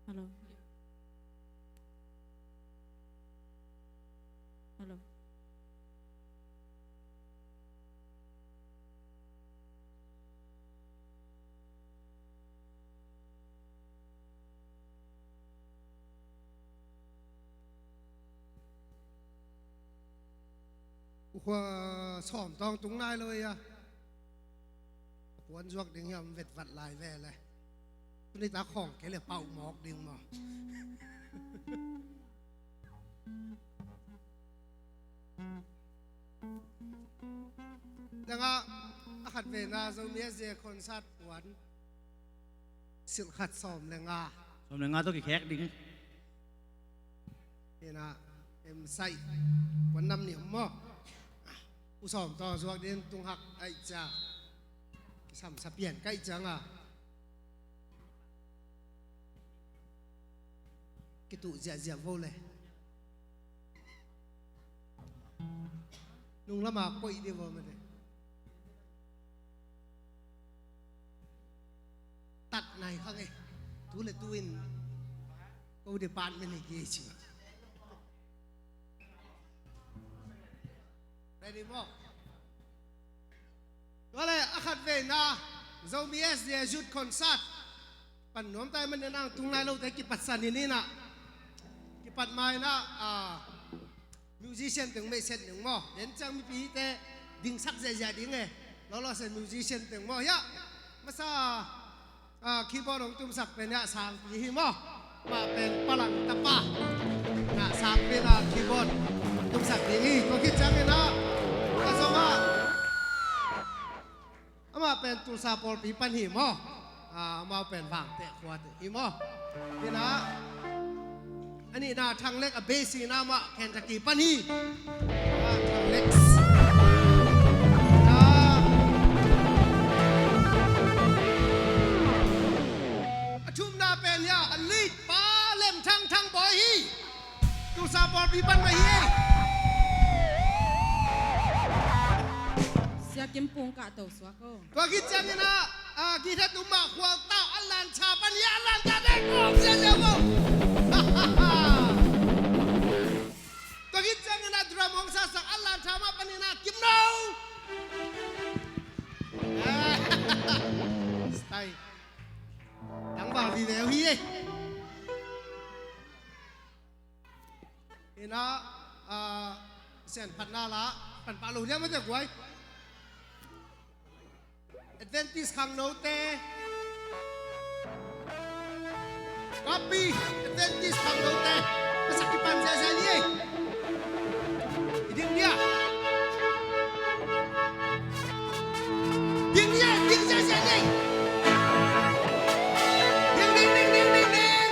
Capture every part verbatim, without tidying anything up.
Hello. Hello. Khua sawm tawng tung nai lo ia. A puan zuak ding hiam vetvat lai ve le. Tuni ta khawng kei le pauh mawk ding maw? Lengah a khat vena Zomi S J concert puan silh khat sawm le nga. Sawm le nga tawh kikhek ding. Ina em sai puan nam ni maw? U sawm tawh zuak ding tung hak ai cia. Kisam sa pian kai cianga kituh ziahziah vo le. Nung lama koih dih vo mate. Tat nai khang e. Tu le tu in ko department hi ki ci. Ready mo? Tua le a khat veina Zomi S D A Youth Concert pan nuam tai man nang tung nai lo te kipat san hi ni na. Kipat mai na, ah, musician teng mei set ning mo. Den chang mipi te dingsak zia zia ding e. Lo lo se musician teng mo ya. Masa, ah, keyboard hong tumsak pen ya Sangpi hi mo. Mah pen Palang tapa. Na Sangpi na keyboard tumsak ding hi. Ko khit chang ina. Ka zong a. Amah pen Tulsa pawlpi pan hi maw? Ah, amau pen Vangteh khua teh hi maw? Ina, a nihna Thang Lek a bass ina amah Kentucky pan hi. Ah, Thang Lek. Ina, a thumna pen hia a lead pa Lem Thang Thang Bawi hi. Tulsa pawlpi pan mah hi. Sia Kim Pung kah to suak o. Tua khit ciangin ah, ah, githe tum mah khual ta a lan cha pan hi a lan ta dek om sia sia mo. Tua khit ciangin ah drum hong sa sak a lan cha mah pan hi na Kim No. Style. Tangval vive uh hi e. Ina, ah, sian phatna la pan pah lo liam mate guai. Adventist khangnote. Kapi Adventist khangnote. Masak kipan ziahziah ni e. I ding dia. Ding dia, ding dia, dia, ding. Ding, ding, ding, ding, ding, ding.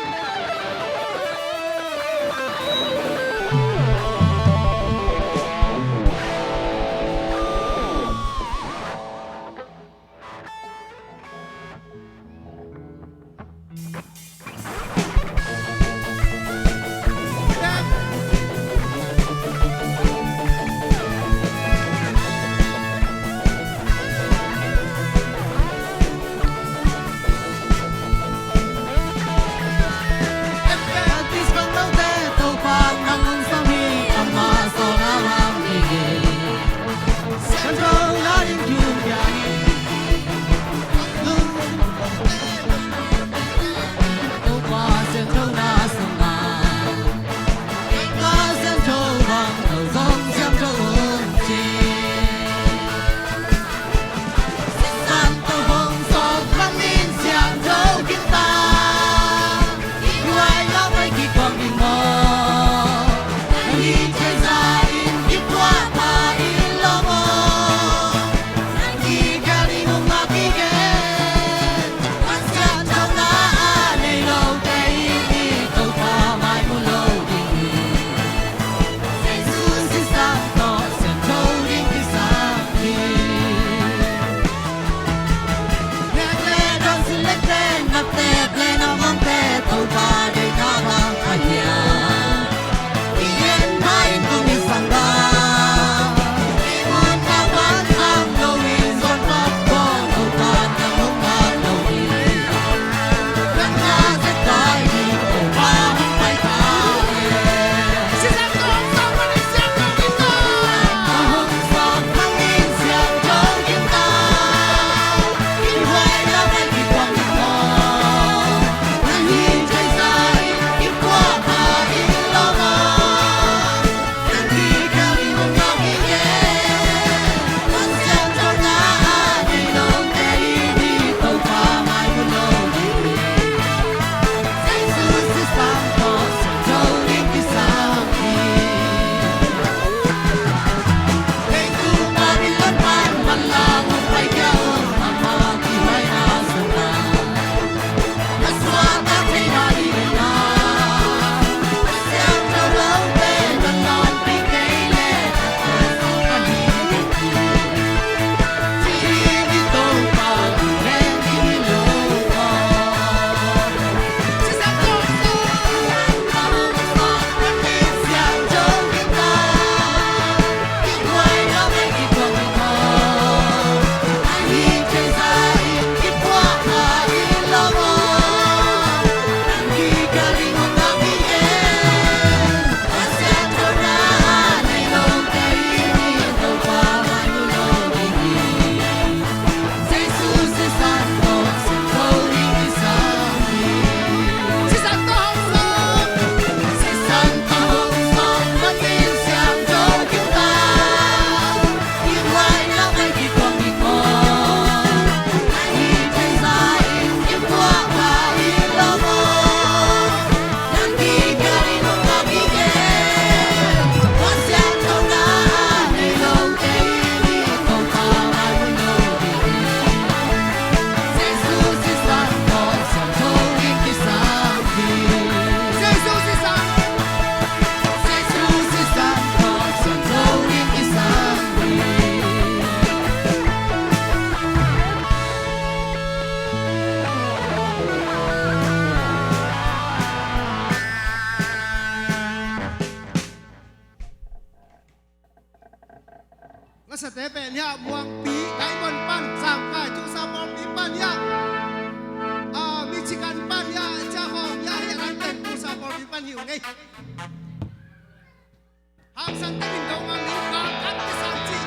Sate pen hiah Muangpi, Kaimon pan, Sangkai, Tulsa pawlpi pan hiah, ah, Michigan pan hiah, Ciahawm hiah, hiah an pen Tulsa pawlpi pan hi uh ngei. Hangsan te min dong ang ni, hangsan te sang ci.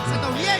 Sa dong ye.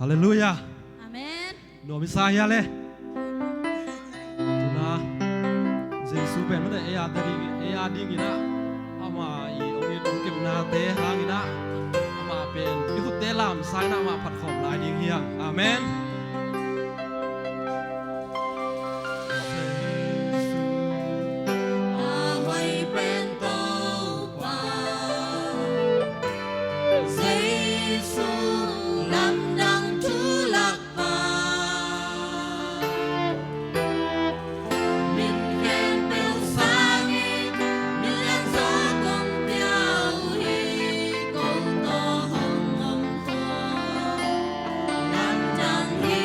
Halleluiah. Amen. Nuam i sa hia le? Tuna Jesu pen mate ei a ding, ei a dingin ah, amah i ong it ong kepnate hangin ah, amah pen i khutte lamsa in ah amah phatkhawm lai ding hi hang. Amen. A hoih pen Topa Jesu, lamdang thu lakpa. Min khempeuh sangin min lianzaw kong pia uh hi. Ko tawh hong om khawm, lamdang hi.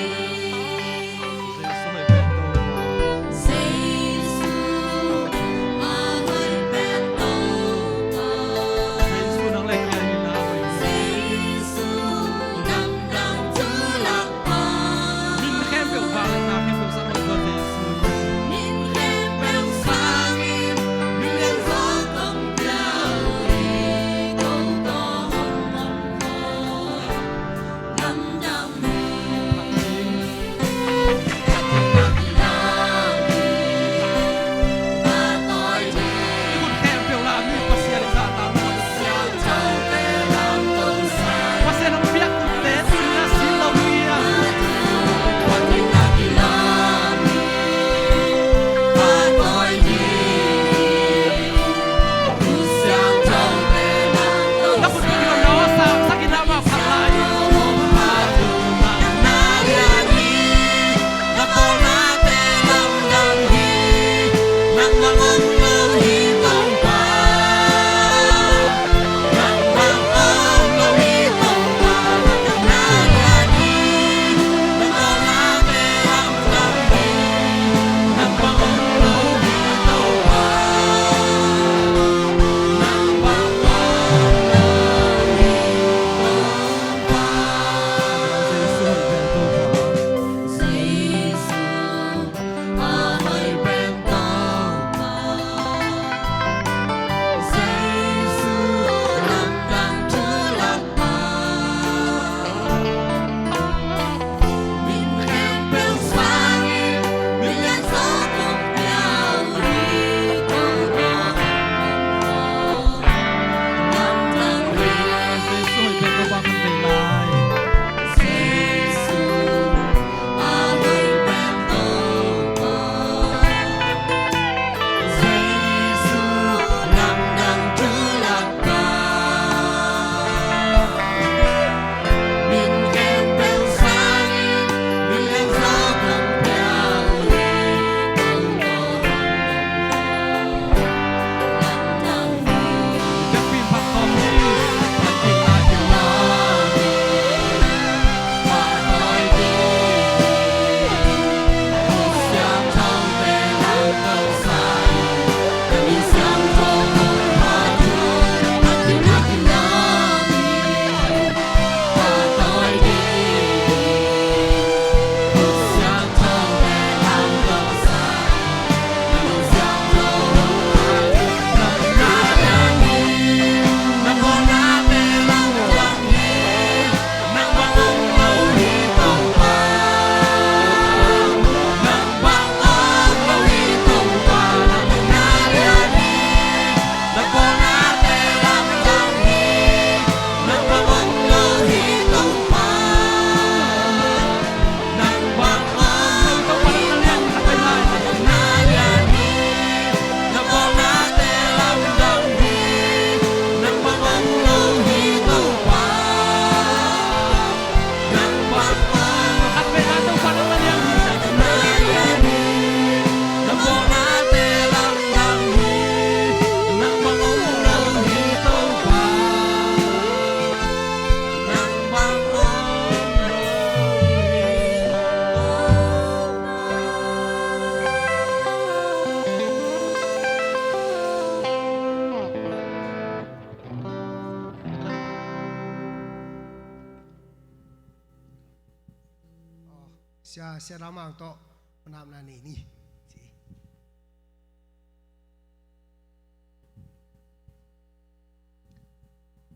Sia, Sia Lam Mang tawh panapna nei ni.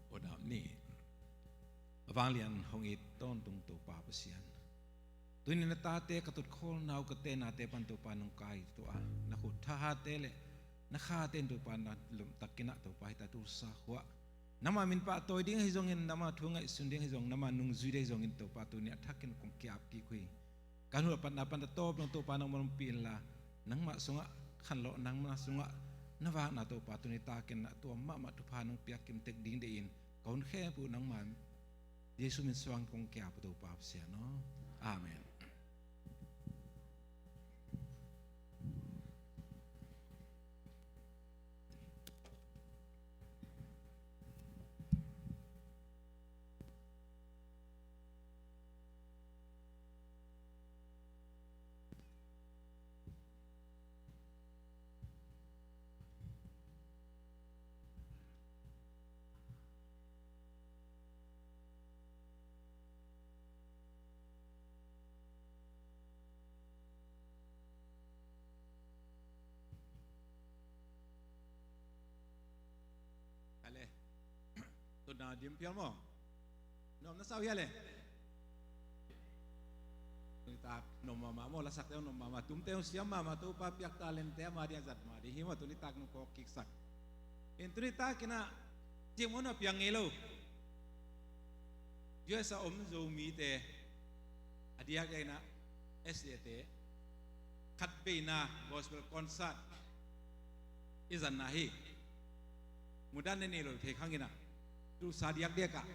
Panap ni. Vanglian hong it tawntung Topa Pasian, tuni na tate ka tutkholna uh ka tenate pan Topa nong kaituah a, na khut thahate le na khate in Topa na lomtakin ah Topa hita Tulsa khua ah nangma min pahtawi ding ahi zongin, nangma thu ngaihsun ding ahi zong, nangma nungzui ding ahi zongin Topa tuni a thakin kong ki-ap kik uh hi. Kan hul a patna pan a tawp dong Topa nangma ompih inla, nangmah sungah khanlawh, nangmah sungah na vakna Topa tuni takin ah tua mahmah thupha nong piak kim tek ding deih in ka hun khempeuh nangma Jesu min suang kong ki-ap uh Topa Pasian aw. Amen. Hale. Tuna dim phial maw? Nuam na sa uh hia le? Tuni tak nuam mahmah maw, lasakte nuam mahmah, tumte siam mahmah, Topa piak talente ama ding a zat mah ding hi maw, tuni tak nong kawk kiksak. In tuni takin ah cimawhna piang ngei lo U S a om Zomite a diakdiakin ah S D A te khatveina gospel concert i zanna hi. Mudan na nei lo thei khangin ah Tulsa diakdiak ah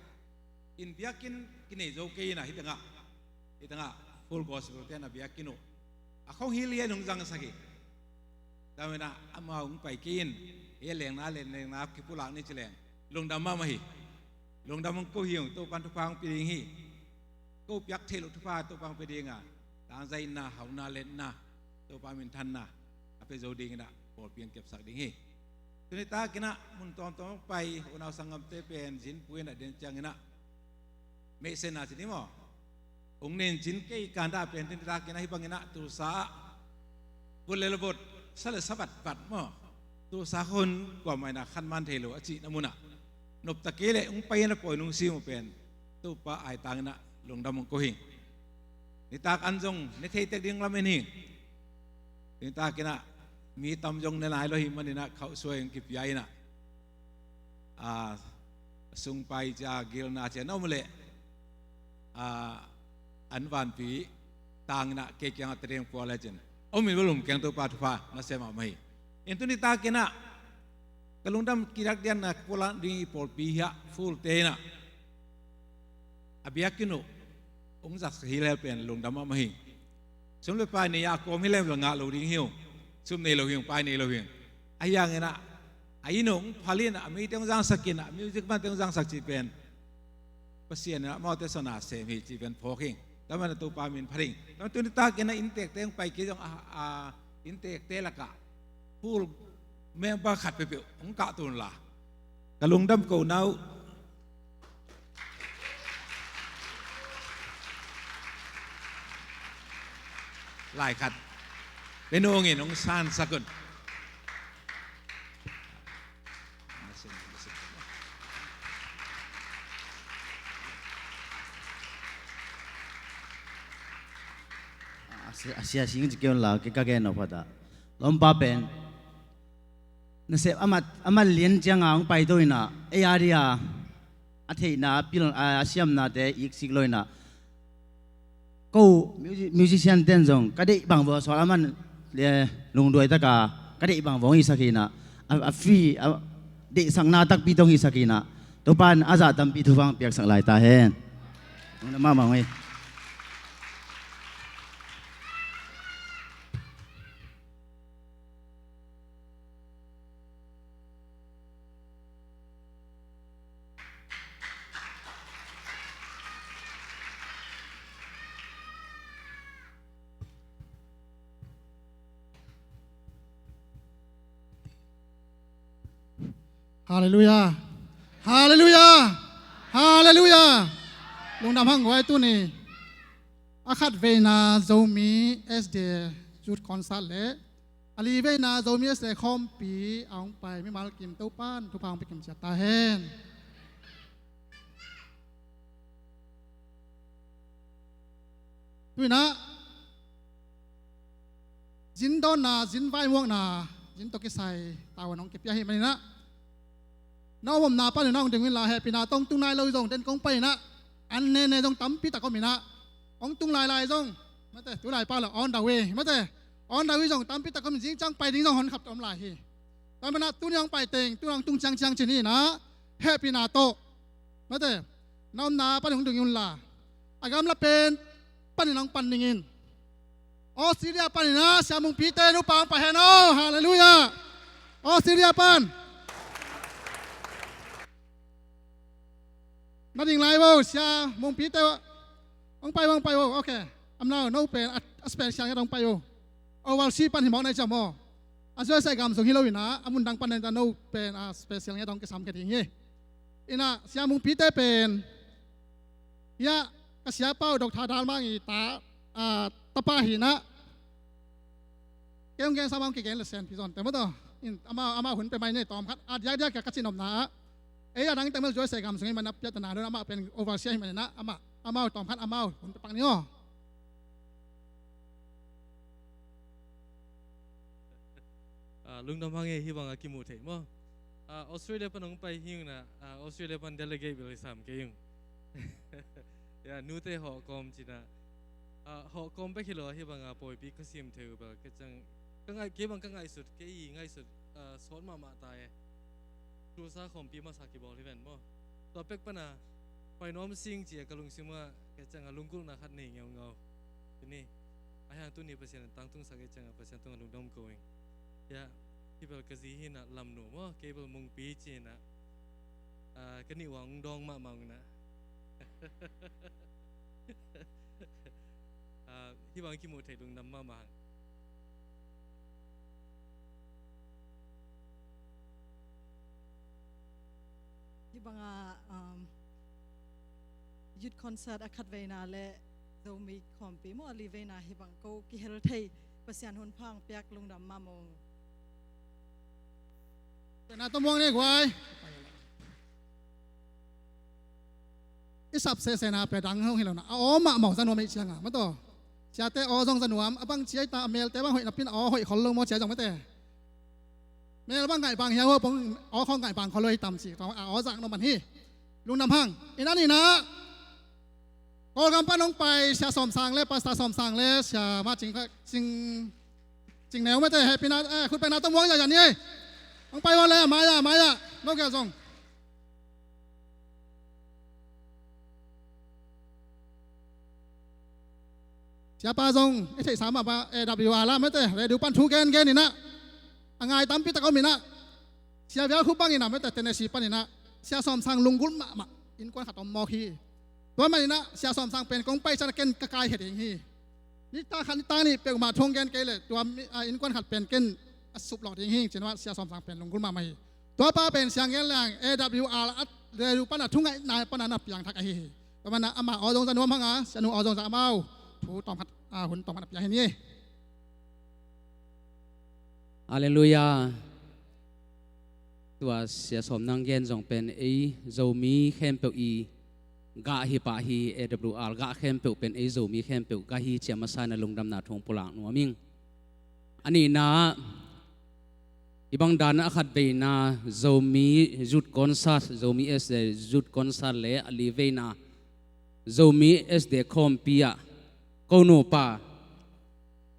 in biakinn kinei zo kei in ah hih tengah, hih tengah Full Gospel te na biakinn uh a khong hi lian hong zangsak hi. Tua manin ah amau hong pai kei in, hih lengna le lengna kipulak ni ci leng lungdam mahmah hi. Lungdam hong ko hi ung, Topa'n thupha hong pia ding hi. Ko piak theih loh thupha Topa hong pia ding a, tangzaina, hauna, letna, Topa minthanna a pia zo dingin ah pawlpi hong kepsak ding hi. Tuni takin ah mun tawmtawm hong pai unau sanggamte pen zinpui in ah den ciangin ah meihsetna ci ni maw, hong nencin kei kan dah pen tuni takin ah hih bangin ah Tulsa ah vut le la vut, sa le sa vatvat maw, Tulsa khun kuamah in ah khanman thei lo a cihna munah nopta kei leh hong pai in ah pawi nung sim uh pen Topa aitangin ah lungdam hong ko hi. Nitak an zong ne thei tek ding lamen hi. Tuni takin ah mi tam zong ne nai lo hi manin ah khauhsuai hong kipia in ah, a, sungpai cia, gilna cia na om leh, a, an vanpi tangin ah kei kiangah tadeng pua le cin om in va lum keng, Topa thupha na sem mahmah hi. In tuni takin ah ka lungdam kidiakdiakna ka pulak ding i pawlpi hi ah Full te in ah a biakinn uh hong zat hilel pen lungdam mahmah hi. Sum le pai nei a kawm hilel ngah lo ding hi ung. Sum nei lo hi ung, pai nei lo hi ung. Ahi hangin ah a inn uh hong phal in ah a mite hong zangsak in ah, music band te hong zangsak cih pen Pasian in ah amaute sona sem hi cih pen phawk hi ing. Tua manin ah Topa min phat hi ing. Tua tuni takin ah inntekte hong pai kei zong a, a inntekte lakah Full member khat peuhpeuh hong kah tun la ka lungdam ko na uh. Lai khat pia nungin hong sansak un. A sia, a sia sing ci kei un la, kei ka gen nop phot ah, lawmpa pen nasep a mat, a mat lian cianga hong paito in ah, ei a dia a theihna, a pil, a, a siamnate iksik lo in ah, ko musi-, musician ten zong ka deih bang vua sawl, a man le lungduai taka ka deih bang vua hong hisak hi in ah, a, a free, a deihsakna takpi tawh hong hisak hi in ah, Topa in a zah tampi thupha hong piaksak lai ta hen. Lungdam mahmah hi. Halleluiah. Halleluiah. Halleluiah. Lungdam hang guai tuni. A khatveina Zomi S D A Youth Concert le a liveina Zomi S D A khawmpi a hong pai mimal kim Topa'n thupha hong pia kim ciat ta hen. Tu inah zin dawnna, zin vaimuakna, zin tawh kisai tavuan hong kipia hi maninah, na omna panin na hong ding inla, hehpihna tawh hong tung nai lo zong, den kong pai inah an nene zong tampi tak om inah, hong tung lailai zong, mate, tu lai pa lo on the way, mate, on the way zong tampi tak om in, zing ciang pai ding zong hon khap om lai hi. Tua maninah tuni hong pai teng, tuni hong tung ciangciang cin inah hehpihna tawh, mate, na omna panin hong ding unla, a gamla pen panin hong pan dingin, Australia paninah Sia Mungpite nupa hong pai hen aw. Halleluiah. Australia pan na ding lai vo, Sia Mungpite. Hong pai vo, hong pai vo. Ok. Amau no pen a, a special ngiat hong pai vo. Overseas pan hi mawk na hi ciam aw. A USA gam sung hi lo inah a mun dang pan na hi ta, no pen a special ngiat hong kisam khia ding hi. Inah Sia Mungpite pen, hiah ka siapa uh Doctor Dal Mang i ta, a, tapa hi inah, kei hong gen sa mah hong kigen le sianpi zawn te maw taw. In, amau, amau hun pia mai ni tawm khat. A diakdiak ka, ka cin omna ah, ei a dang teng mel USA gam sung hi maninah piahtana dun, amau pen overseas hi maninah amau, amau tawm khat amau hun pia pak ni aw. Ah, lungdam hang e, hih bangah kimuh theih maw. Ah, Australia pan hong pai hi ung inah, ah, Australia pan delegate bel hi sam kei ung. Ya, nute hawh kawm cinah, ah, hawh kawm bek hi lo, hih bangah pawipi ka sim thei uh bel kei ciang, ka ngaih, kei bang ka ngaihsut, kei i ngaihsut, ah, sawt mahmah ta e. Tulsa khawmpi masa kibawl hi ven maw. Tua pek pana pai nuam sing ci-a ka lungsim ah kei ciangah lunggulhna khat nei ngeungau. Tuni a hiang tuni Pasian in tangtungsak kei ciangah Pasian tungah lungdam ko ing. Ya, hih bel ka zi hi inah Lamnu maw, kei bel Mungpi ci inah, ah, ka nih uang dawng mahmah ung inah. Ah, hih bang kimuh theih lungdam mahmah hang. Hih bangah, um, youth concert a khatveina le Zomi khawmpi maw a liveina hih bang ko kihel thei Pasian hun pha hong piak lungdam mahmah ung. Tena tawmuang ne guai. I sap sesena pia dang hong hi lo na. A aw mahmah za nuam ei cianga maw taw. Ciate aw zong za nuam, a bang ci ei ta, a melte bang hoih napin a aw hoih khol lo maw cia zong mate. Mel bang ngaih bang hia hua pong aw khong ngaih bang khol lo ei tam ci. Tua a aw zak nuam man hi. Lungdam hang. Ina nina Kawlgam pan hong pai Sia Sawm Sang le Pastor Sawm Sang le Sia ma Cing, Cing, Cing Neu mate hehpihna, eh, khut pena tawmuang za za ni ei. Hong pai hua le a mai a, a mai a. No kia zong. Siapa zong i theihsa mah pa A W R la mate, radio pan thu gengen inah a ngai tampi tak om inah, Sia Vial Khup bang inah mate, Tennessee pan inah Sia Sawm Sang lunggulh mahmah innkuan khat om mawk hi. Tua man inah Sia Sawm Sang pen kong pai ciang ken ka kaikhia ding hi. Nitak khat nitak nih peuhmah thu hong gen kei leh tua mi, a, innkuan khat pen ken a suplawh ding hi, ci-in amah Sia Sawm Sang pen lunggulh mahmah hi. Tua pa pen siang gen leng A W R a, radio pan a thungaihna pan a na piangthak ahi hi. Tua man a amah aw zong za nuam hang a, Sia Nu aw zong za amau thu tawm khat, a, hun tawm khat a pia hi ni. Halleluiah. Tua Sia Sawm nang gen zong pen ei Zomi khempeuh i gah hi pah hi, A W R gah khempeuh pen ei Zomi khempeuh gah hi ci-a masa in a lungdamna thu hong pulak nuam ing. A nihna ah i bang dan a khatveina Zomi Youth Concert, Zomi S D A Youth Concert le a liveina Zomi S D A khawmpi ah ko nupa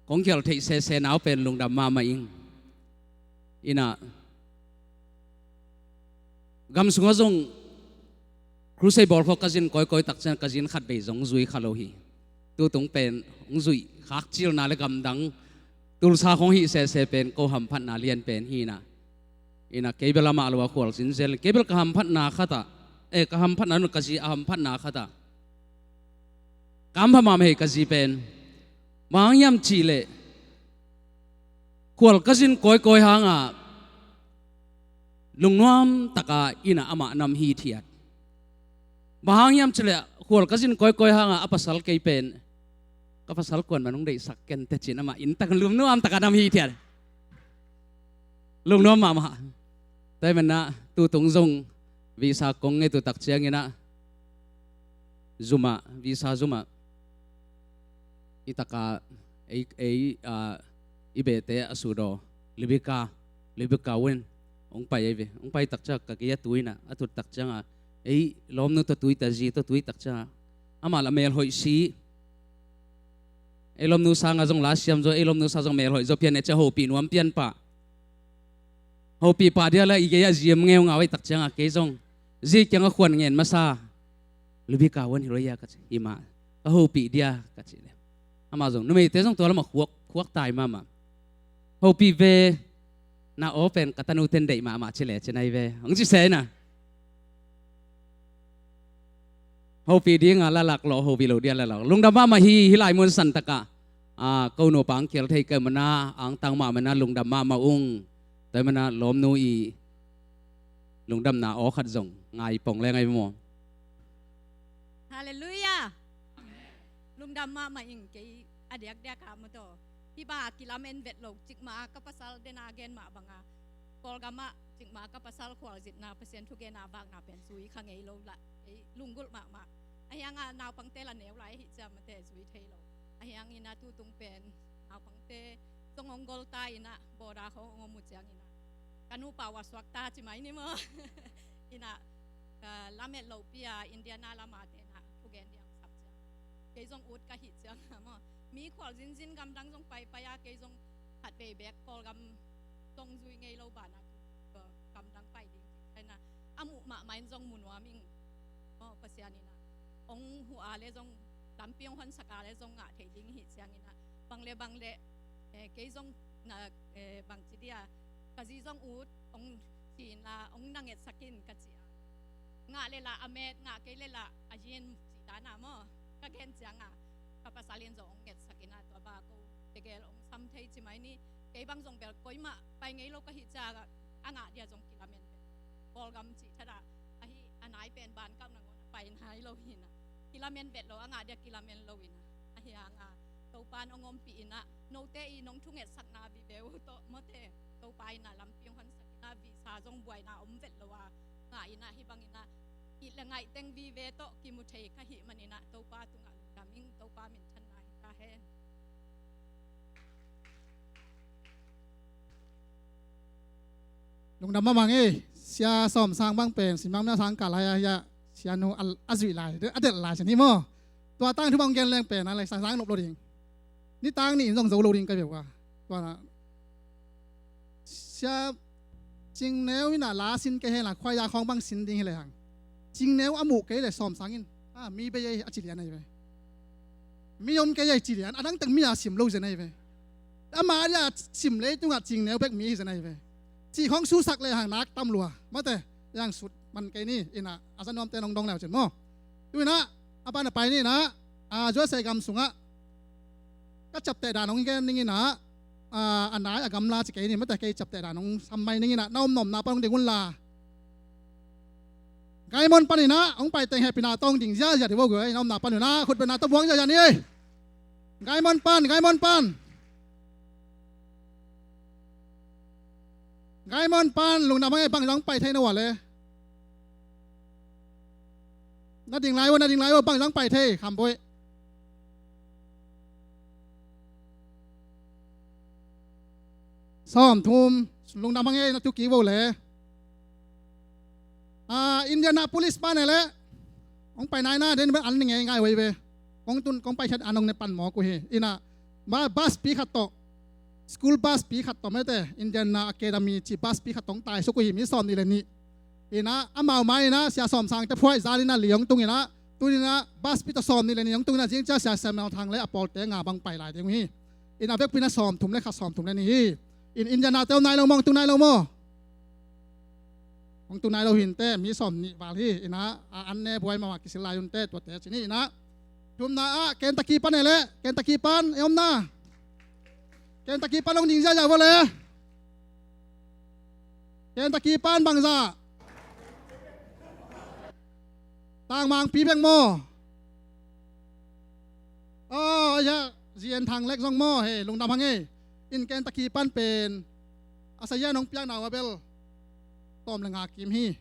kong khial theih sese nau pen lungdam mahmah ing. Inah gam sungah zong crusade bawl khawng ka zin kawikawi tak ciang ka zin khatvei zong zui kha lo hi. Tutung pen hong zuih khak cilna le gamdang Tulsa khawng hih sese pen ko hamphatna lian pen hi inah. Inah kei bel amah lo a khual zin zel, kei bel ka hamphatna khatah, eh, ka hamphatna nun ka zi a hamphatna khatah ka hampha mahmah hi ka zi pen. Bang hang hiam cihleh khual ka zin kawikawi hangah lungnuam taka inah amah nam hithiat. Bang hang hiam cihleh khual ka zin kawikawi hangah a pasal kei pen ka pasal kuan man hong deihsak ken teh ci-in amah inn tak lungnuam taka nam hithiat. Lungnuam mahmah. Tua hi manah tutung zong visa kong nget uh tak ciang inah zumah, visa zumah i taka ei, ei, a, i behte a sudaw Libika, Libika wen hong pai ei ve. Hong pai tak ciang ka gei a tu inah a tut tak cianga ei lawmnu tawh tui ta, zi tawh tui tak cianga amah la mel hoih si. Ei lawmnu sanga zong la siam zaw, ei lawmnu sa zong mel hoih zaw pian e cia hopih nuam pian pah. Hopih pah dia la i gei a zi om ngeu ngau ei tak cianga kei zong zi kianga khuan ngen masa. Lubi ka wan hi lo ia ka ci hi mah. Ka hopih dia ka ci le amah zong numeite zong tua lamah khuak, khuak tai mahmah. Hopih ve na aw pen ka tanu ten deih mahmah ci le ci nai ve hong ci se na. Hopih dinga lalak lo, hopih lo dia lalak. Lungdam mahmah hi, hi lai mun san takah a ko nupa ang kial thei kei mana, ang tang mah mana lungdam mahmah ung. Tua mana lawmnu i lungdamna aw khat zong ngai pong le ngai maw? Halleluiah. Lungdam mahmah ing kei a diakdiak a maw taw. Hih banga kilamen vet lo cikmah a ka pasal dena gen mah banga Kawlgamah cikmah a ka pasal khualzinna Pasian thugena vakna pen zui kha ngei lo lah kei lunggulh mahmah. Ahi hanga naupangte la neu lai ahi ciamate zui thei lo. Ahi hangina tutung pen naupangte zong hong gol ta inah bawda khawng hong om uh cianginah ka nupa wasuak ta ci mai ni maw? Inah ka lamet lohpi a Indiana lama tenah thugen diang sap ciang kei zong ut ka hih ciang maw? Mi khual zinzin gamdang zong paipai a kei zong khatvei bek Kawlgam zong zui ngei lo banah gamdang pai ding ci kaina a muh mahmah in zong mu nuam ing. Maw Pasian inah hong huh a le zong lampi hong honsak a le zong ngah thei ding hih cianginah bang le bang le kei zong na bangci dia ka zi zong ut hong ci inla hong na ngetsak in ka ci a ngah le lah a met ngah kei le lah a yin ci dana maw? Ka gen cianga ka pasal in zong hong ngetsak inah tua ba ko tegel hong sam thei ci mai ni. Kei bang zong bel koimah pai ngei lo ka hih cianga a ngah dia zong kilamen pen Kawlgam cih thadah ahi a nai pen ban kau nangawn a pai nai lo hinah kilamen vet lo a ngah dia kilamen lo inah ahi hanga Topan hong ompih inah note i nong thungetsakna vive uh tawh mawte Topa inah lampi hong honsak inah visa zong buaina om vet lo a ngah inah hih bang inah it le ngaih teng vive tawh kimu thei ka hih man inah Topa tungah lungdam ing. Topa minthanna hi ta hen. Lungdam mahmah ngei. Sia Sawm Sang bang pen Simbang mia sang ka lai a hiah sianu a zuih lai a delh lai sian hi maw? Tua tang thu bang gen leng pen a lai sang sang nop lo ding. Ni tang ni in zong zo lo ding ka beuh a tua sia Cingneu inah la sin kei hela khuaia khawng bang sin ding hi le hang Cingneu a muh kei le Sawm Sang in a mi bei ei a ci lian ahi ve. Mi om kei ei ci lian a dangteng mi a sim lo zen ahi ve. Ama dia sim leitungah Cingneu bek mi hi zen ahi ve. Cih khawng susak le hang nak tam lua mate yang sut man kei ni inah a za nuamte nong dong leu cin maw? Tu inah a pan a pai ni inah a zuasei gam sungah ka capteh dan hong gen ning inah a nai a gamla ci kei ni mate kei capteh dan hong sam mai ning inah na om nomna pan hong ding unla Gaimon pan inah hong pai teng hehpihna tawng ding ziazia dih vo guai na omna pan unah khutbetna tawh buang ziazia ni ei. Gaimon pan, Gaimon pan. Gaimon pan lungdam hang ei bang zong pai thei na ua le. Na ding lai ua, na ding lai ua bang zong pai thei kham boih. Sawm thum lungdam hang ei na tuki vo le. Indiana police pa ne le hong pai naina den an ni ngei ngai wei ve. Kong tun kong pai khat anong ne pan mawk uh hi. Ina bus pi khat tawh school bus pi khat tawh mete Indiana Academy ci bus pi khat tawh hong tai suk uh hi mi sawm nih le nih. Ina amau mai ina sia sawm sang te phuai zal ina li hong tung ina tun ina bus pi tawh sawm nih le nih hong tung ina zing cia sia Samuel Thang le a pawlte nga bang pai lai ding uh hi. Ina vekpi ina sawm thum le khat sawm thum le nih hi. In Indiana te om nai lo maw hong tung nai lo maw? Hong tung nai lo hinte mi sawm nih val hi. Ina a an ne buai mama kisil lai unte tuate cini ina thumna ah Kentucky pan e le Kentucky pan e omna Kentucky pan hong ding ziazia vua le Kentucky pan bangza tangmangpi bek maw? Aw ya zian thang lek zong maw he lungdam hang e. In Kentucky pan pen a sazian hong piakna ua bel tawm le nga kim hi.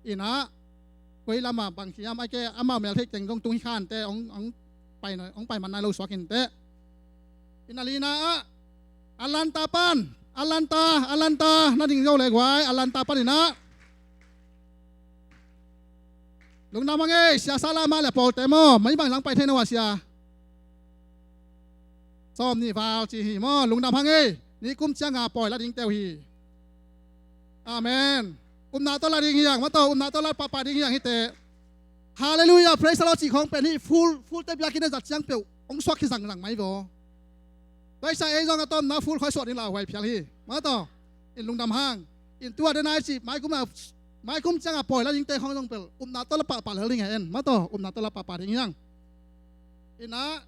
Ina koi lama bang hiam aike amau mel theih teng zong tung hi khante hong hong pai na, hong pai man nai lo suak inteh. Ina lina ah Atlanta pan, Atlanta, Atlanta, na ding zo le guai, Atlanta pan ina. Lungdam hang ei, sia sala mah le pawlte maw, mah i bang zang pai thei no a sia. Sawm nih val ci hi maw, lungdam hang ei, ni kum ciang a pawi la ding teu hi. Amen. Upna tawh la ding hi ang, mah tawh upna tawh la pahpah ding hi ang hi teh. Hallelujah, praise the Lord cih khawng pen hi, full, full te biakinn a zat ciang peuh hong suak hi zangzang mai vaw. Tua i sa ei zong a tawmna full khawi suak ding lauhuai phial hi. Mah tawh in lungdam hang. In tua den ai cih, mai kum a, mai kum ciang a pawi la ding te khawng zong pel upna tawh la pahpah lel ding a en. Mah tawh upna tawh la pahpah ding hi ang. Ina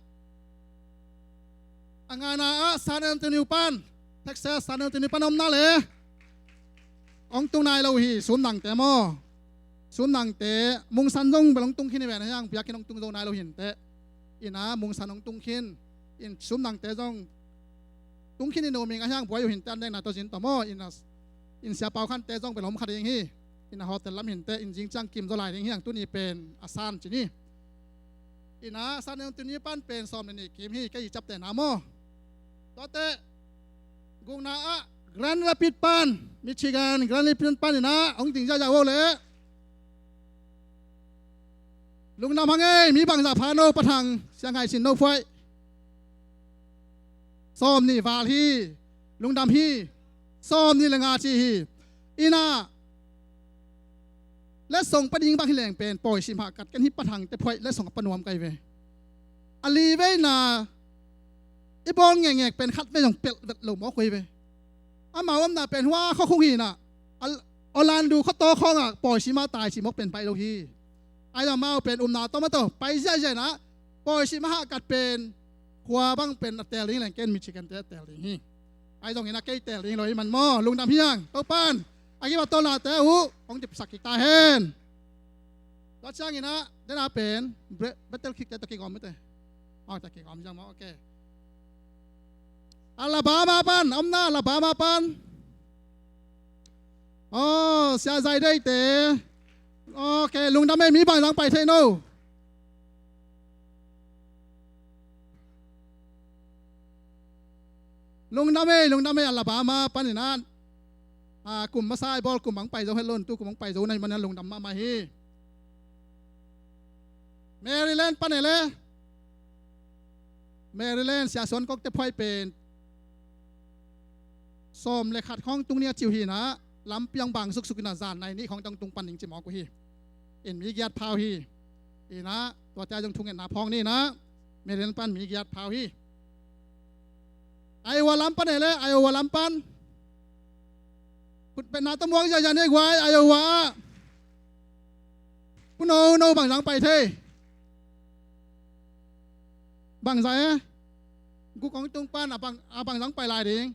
a ngaina ah San Antonio pan, Texas San Antonio pan omna le hong tung nai lo hi, sum nangte maw. Sum nangte, mungsan zong bel hong tung khin hi ven a hiang, biakinn hong tung zo nai lo hi inteh. Ina mungsan hong tung khin, in sum nangte zong tung khin hi no ming a hiang, buai uh hi inteh, an deng na tawh zin tawh maw. Ina in sia pau khante zong bel hom kha ding hi. Ina hotel lam hi inteh, in zing ciang kim zaw lai ding hi ang, tuni pen a san ci ni. Ina San Antonio pan pen sawm le nih kim hi, kei i ciaptehna maw. Tuate gukna ah Grand Rapids pan, Michigan Grand Rapids pan ina hong ding ziahziah uh le. Lungdam hang ei, mi bangzah pha no, Pa Thang, Sia Ngaih Cin no phuaih. Sawm nih val hi. Lungdam hi. Sawm nih le nga ci hi. Ina letsong pa ding bang hi leng pen pawi sim hahkat ken hi, Pa Thangte phuaih letsong a pa nuam kai ve. A li veina i bawl ngekngek pen khat vei zong pelh vet lo mawk uh hi ve. Amau omna pen hua khuakhung hi inah, Orlando khuataw khawngah pawi sim a tai cih mawk pen pai lo hi. Ai amau pen upna tawm a tawh pai ziahziah inah, pawi sim a hahkat pen khua bang pen a teel ding leng ken Michigan te a teel ding hi. Ai zongin a kei teel ding lo hi man maw, lungdam hi ang. Topan a kiva tawlnate uh hong dipsak kik ta hen. Tua ciangin ah dena pen Bre-, Battle Creek te tawh kigawm mite. Aw, tawh kigawm ziang maw, ok. Alabama pan, omna Alabama pan. Aw, Sia Zai Deite. Ok, lungdam ei, mi bang zang pai thei no. Lungdam ei, lungdam ei, Alabama panin ah, a, kum masa i bawl kum ang pai zo het lo in, tu kum ang pai zo na hih manin ah lungdam mahmah hi. Maryland pan e le. Maryland, Sia Suan Kok te phuai pen sawm le khat khawng tung ni a ci uh hi inah, lampi ang bang suksuk inah zan nai nih khawng tawh tung pan ning ci mawk uh hi. In mi giat pha uh hi. Inah tuate a zong thungetna phawng ni inah, Maryland pan mi giat pha uh hi. Iowa lam pan e le, Iowa lam pan. Khutbetna tawh muak ziahziah ni guai, Iowa ah. Pu No, no bang zang pai thei. Bang zang e. Guk hong tung pan a bang, a bang zang pai lai ding.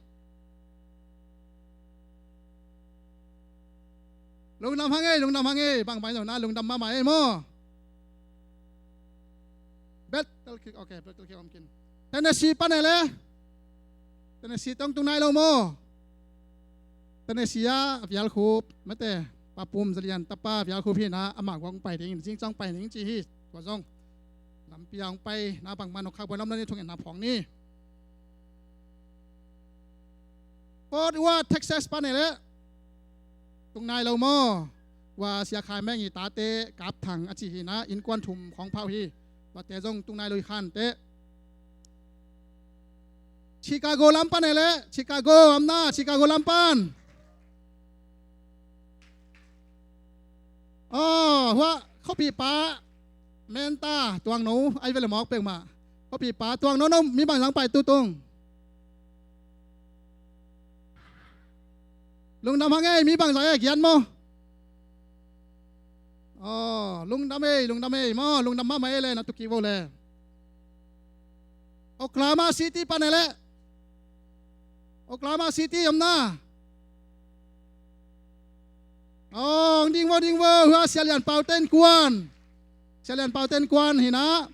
Lungdam hang ei, lungdam hang ei, bang pai zong na lungdam mahmah ei maw. Battle Creek, ok, Battle Creek om kin. Tennessee pan e le. Tennessee tawh tung nai lo maw. Tennessee ah a Vial Khup, mate, Pa Pum Za Lian tapa Vial Khup hi inah, amah guak hong pai ding, zing ciang pai ding ci hi. Tua zong lampi ah hong pai na bangmah nawk khak buai lawm lo ni, thungetna phawng ni. Fort Worth, Texas pan e le. Tung nai lo maw. Ua Sia Khai Meng i tate Kap Thang a ci hi inah, innkuan thum khawng pha uh hi. Tuate zong tung nai lo hi khan teh. Chicago lam pan e le, Chicago, omna Chicago lam pan. Aw, hua khuapipa Menta, Tuang No, ai ve le mawk peuhmah. Khuapipa Tuang No, no mi bang zang pai tu tung. Lungdam hang ei, mi bang zang ei, giat maw. Aw, lungdam ei, lungdam ei maw, lungdam mahmah ei le, na tu kik vo le. Oklahoma City pan e le. Oklahoma City omna. Aw, ding vo, ding vo, hua Sia Lian Pau te innkuan. Sia Lian Pau te innkuan hi inah.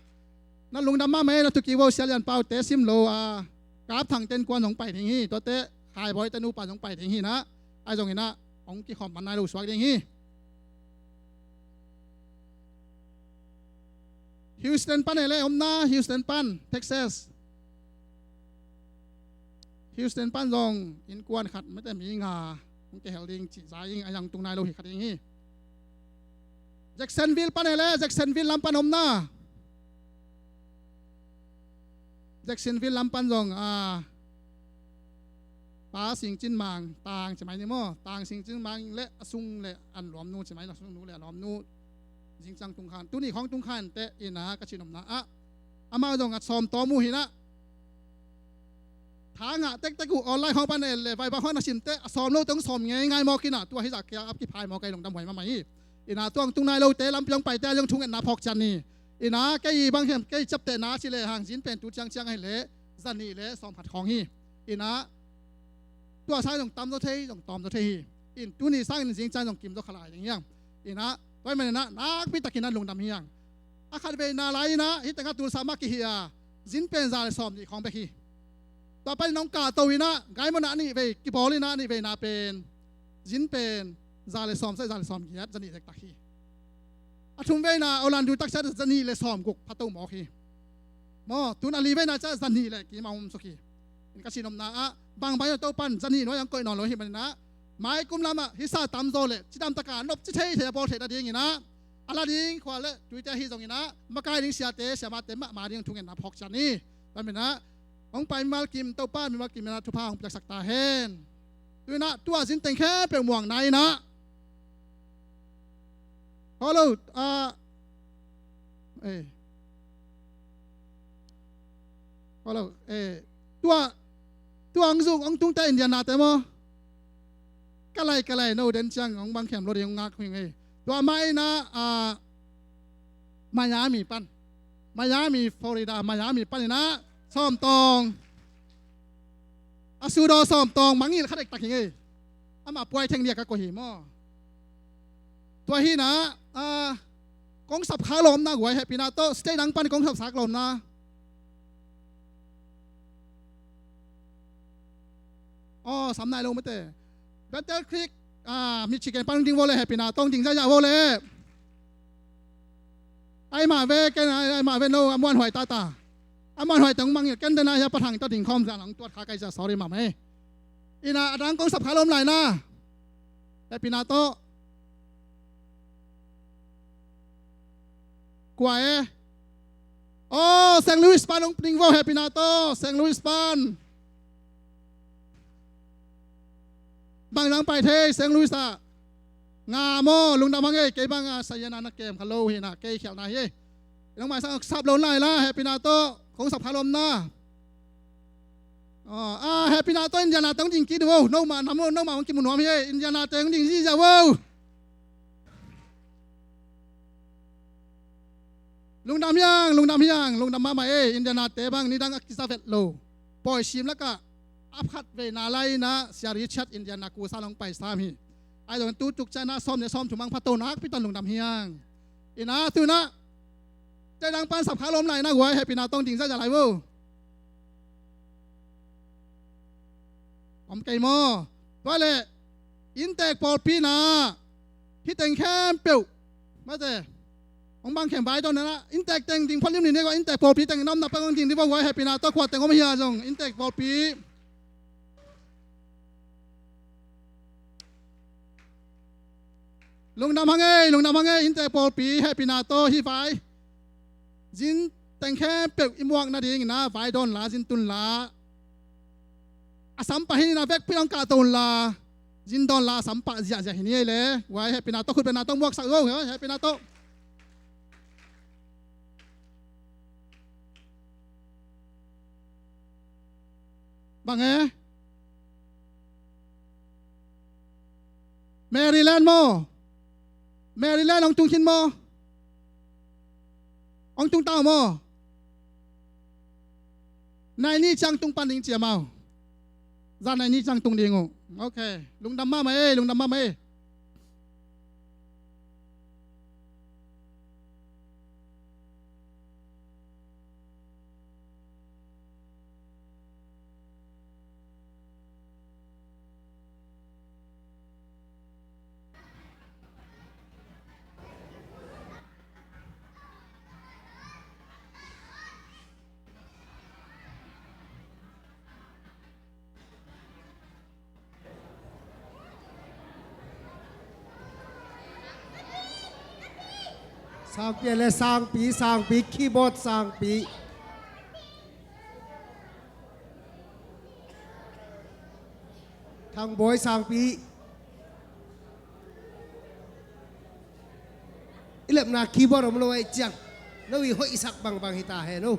Na lungdam mahmah ei, na tu kik vo, Sia Lian Pau te sim lo a, Kap Thang te innkuan zong pai ding hi, tuate Khai Bawi te nupa zong pai ding hi inah. Ai zong inah hong kikhawm man nai lo suak ding hi. Houston pan e le omna, Houston pan, Texas. Houston pan zong innkuan khat mate mi nga hong kihel ding cih za ing a, yang tung nai lo hi khat ing hi. Jacksonville pan e le, Jacksonville lam pan omna. Jacksonville lam pan zong a, Pa Sing Cin Mang, Tang ci mai ni maw, Tang Sing Cin Mang le a sung le an lawmnu ci mai, a sungnu le a lawmnu. Zing ciang tung khan, tuni khawng tung khan te ina ka cin omna ah amau zong a sawm tawm uh hi na. Tha ngah tektek uh online khawng pan e le, Viber khawng na sim te a sawm lo teng sawm ngeingai mawk ina, tua hi zah kia ap kiphai mawk, kei lungdam huai mahmah hi. Ina tuang tung nai lote lampi hong paite a zong thungetna phawk cian ni. Ina kei bang hiam, kei ciaptehna ci le hang zin pen tu ciangciang ahi le zanih le sawm khat khawng hi. Ina tua sang zong tam zaw thei, zong tawm zaw thei hi. In tuni sangin zing ciang zong kim zaw kha lai ding hiang. Ina tua hi manin ah nakpi takin ah lungdam hiang. A khat veina lai ina hih tengah Tulsa mah kihi a, zin pen za le sawm nih khawng bek hi. Tua panin hong kahto ina, gai mawhna a nih vei kibawl ina, a nih veina pen zin pen za le sawm sagih, za le sawm giat, zanih dektak hi. A thum veina Orlando tak ciat zanih le sawm guk phato mawk hi. Maw, tun a li veina ciat zanih le kim a om suk hi. In ka cin omna ah bangbang ina Topan zanih nuai ang koih nawn lo hi manin ah mai kum lamah hisa tam zaw le cidam taka nop ci thei thei a bawl theih nadingin ah a la ding khua le tuite ahi zongin ah makai ding siate siamate mahmah ding thungetna phawk cian ni. Tua manin ah hong pai mimal kim Topan mimal kim ina thupha hong piaksak ta hen. Tu ina tua zin teng khempeuh muang na ina. Hello, ah, eh. Hello, eh. Tua, tua ang zuk ang tung te Indiana te maw. Ka lai, ka lai, no den ciang ang bang khiam lo ding ang ngak hing eh. Tua mai na, ah, Miami pan. Miami, Florida, Miami pan ina sawm tawng. A sudaw sawm tawng mangil kha dektak hi ngei. Ama puai theng nia ka ko hi maw. Tua hi na, ah, kong sap kha lawmna guai hehpihna tawh state dang pan kong sap sak lawmna. Aw, sam nai lo mate. Battle Creek, ah, Michigan pan ding vo le hehpihna tawh ding zai zah vo le. Ai mah ve, ken ai, ai mah ve no, a muanhuai tata. A muanhuai teng mangil ken dena hia pathang ta ding khawm zan ang tuat kha kai cia sorry mah mai. Ina a dang kong sap kha lawm lai na. Hehpihna tawh. Kua e. Aw, Saint Louis pan hong ding vo hehpihna tawh, Saint Louis pan. Bang dang pai thei Saint Louis ah. Nga maw, lungdam hang ei, kei bang a sayan a na kem kha lo hi na, kei khialhna hi ei. Nong mai sang sap lo nai la, hehpihna tawh kong sap kha lawm na. Aw, a hehpihna tawh Indiana teng ding kik di vo, no ma nam lo, no ma hong kimu nuam hi ei, Indiana teng ding ziza vo. Lungdam hiang, lungdam hiang, lungdam mahmah ei, Indiana te bang nidang a kiza vet lo. Pawi sim lakah a phat veina lai ina Sia Richard Indiana kusa long pai sam hi. Ai zong tu tuk ciana sawm ne sawm thum ang phato nakpi tan lungdam hiang. Ina tu ina te dang pan sap kha lawm lai ina guai hehpihna tawh ding zai zah lai vo. Om kei maw? Tua le inntek pawlpi na hih teng khempeuh mate hong bang khem vai dawn na inntek teng ding phot lim ni ne inntek pawlpi teng namna pang hong ding di vo guai hehpihna tawh khuat teng om hi a zong inntek pawlpi. Lungdam hang ei, lungdam hang ei, inntek pawlpi hehpihna tawh hih vai zin teng khempeuh i muak nading ina vai dawn la, zin tun la. A sam pah hi ina vekpi dong kah to un la, zin dawn la a sam pah ziahziah hi ni ei le. Guai hehpihna tawh khut bena tawh muaksak zo, hehpihna tawh. Bang e? Maryland maw? Maryland hong tung khin maw? Hong tung ta uh maw? Nai ni ciang tung pan ding cia mau. Zan nai ni ciang tung ding uh. Ok. Lungdam mahmah ei, lungdam mahmah ei. Sangpi le Sangpi, Sangpi, keyboard Sangpi. Thangbawi Sangpi. I lepna keyboard om lo ahih ciang no i hoihsak bangbang hi ta hen aw.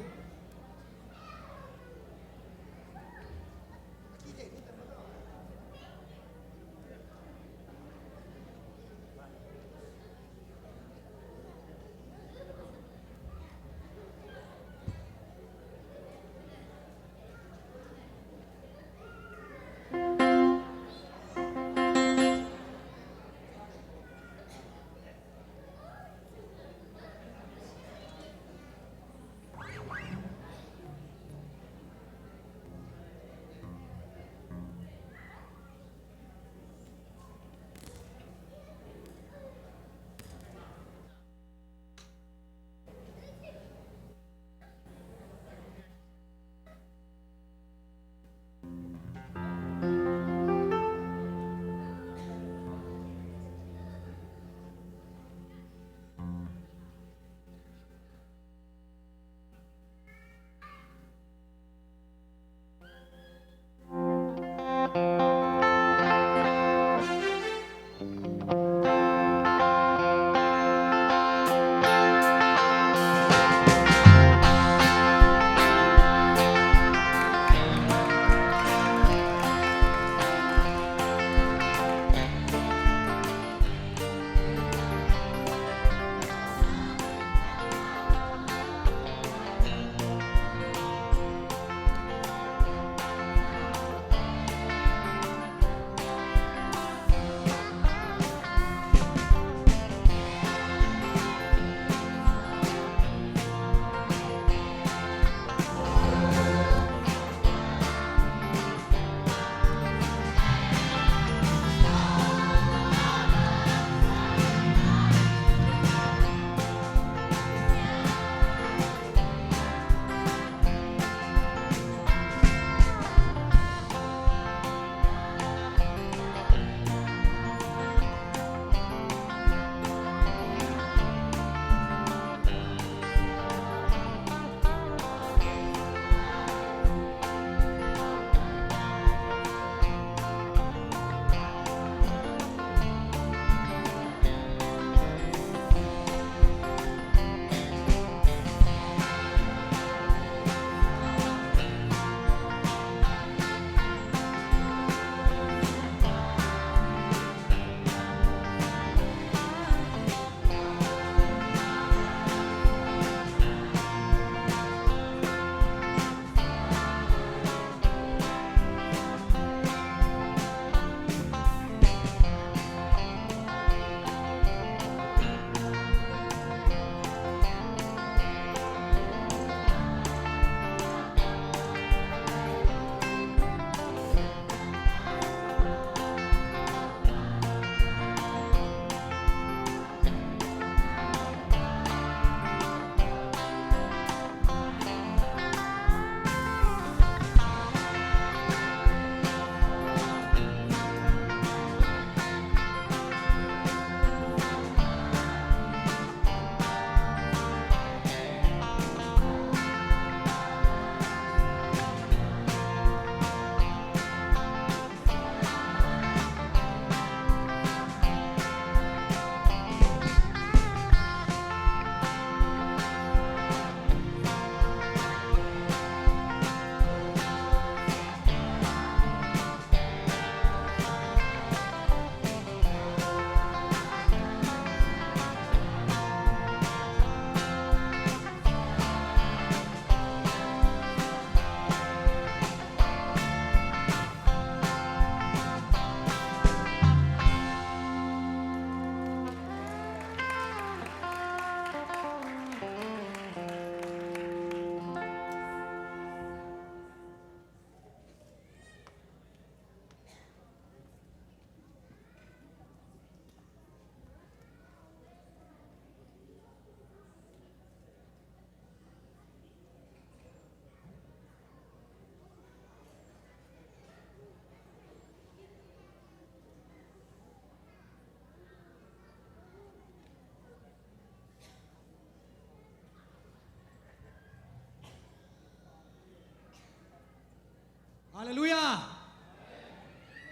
Halleluiah.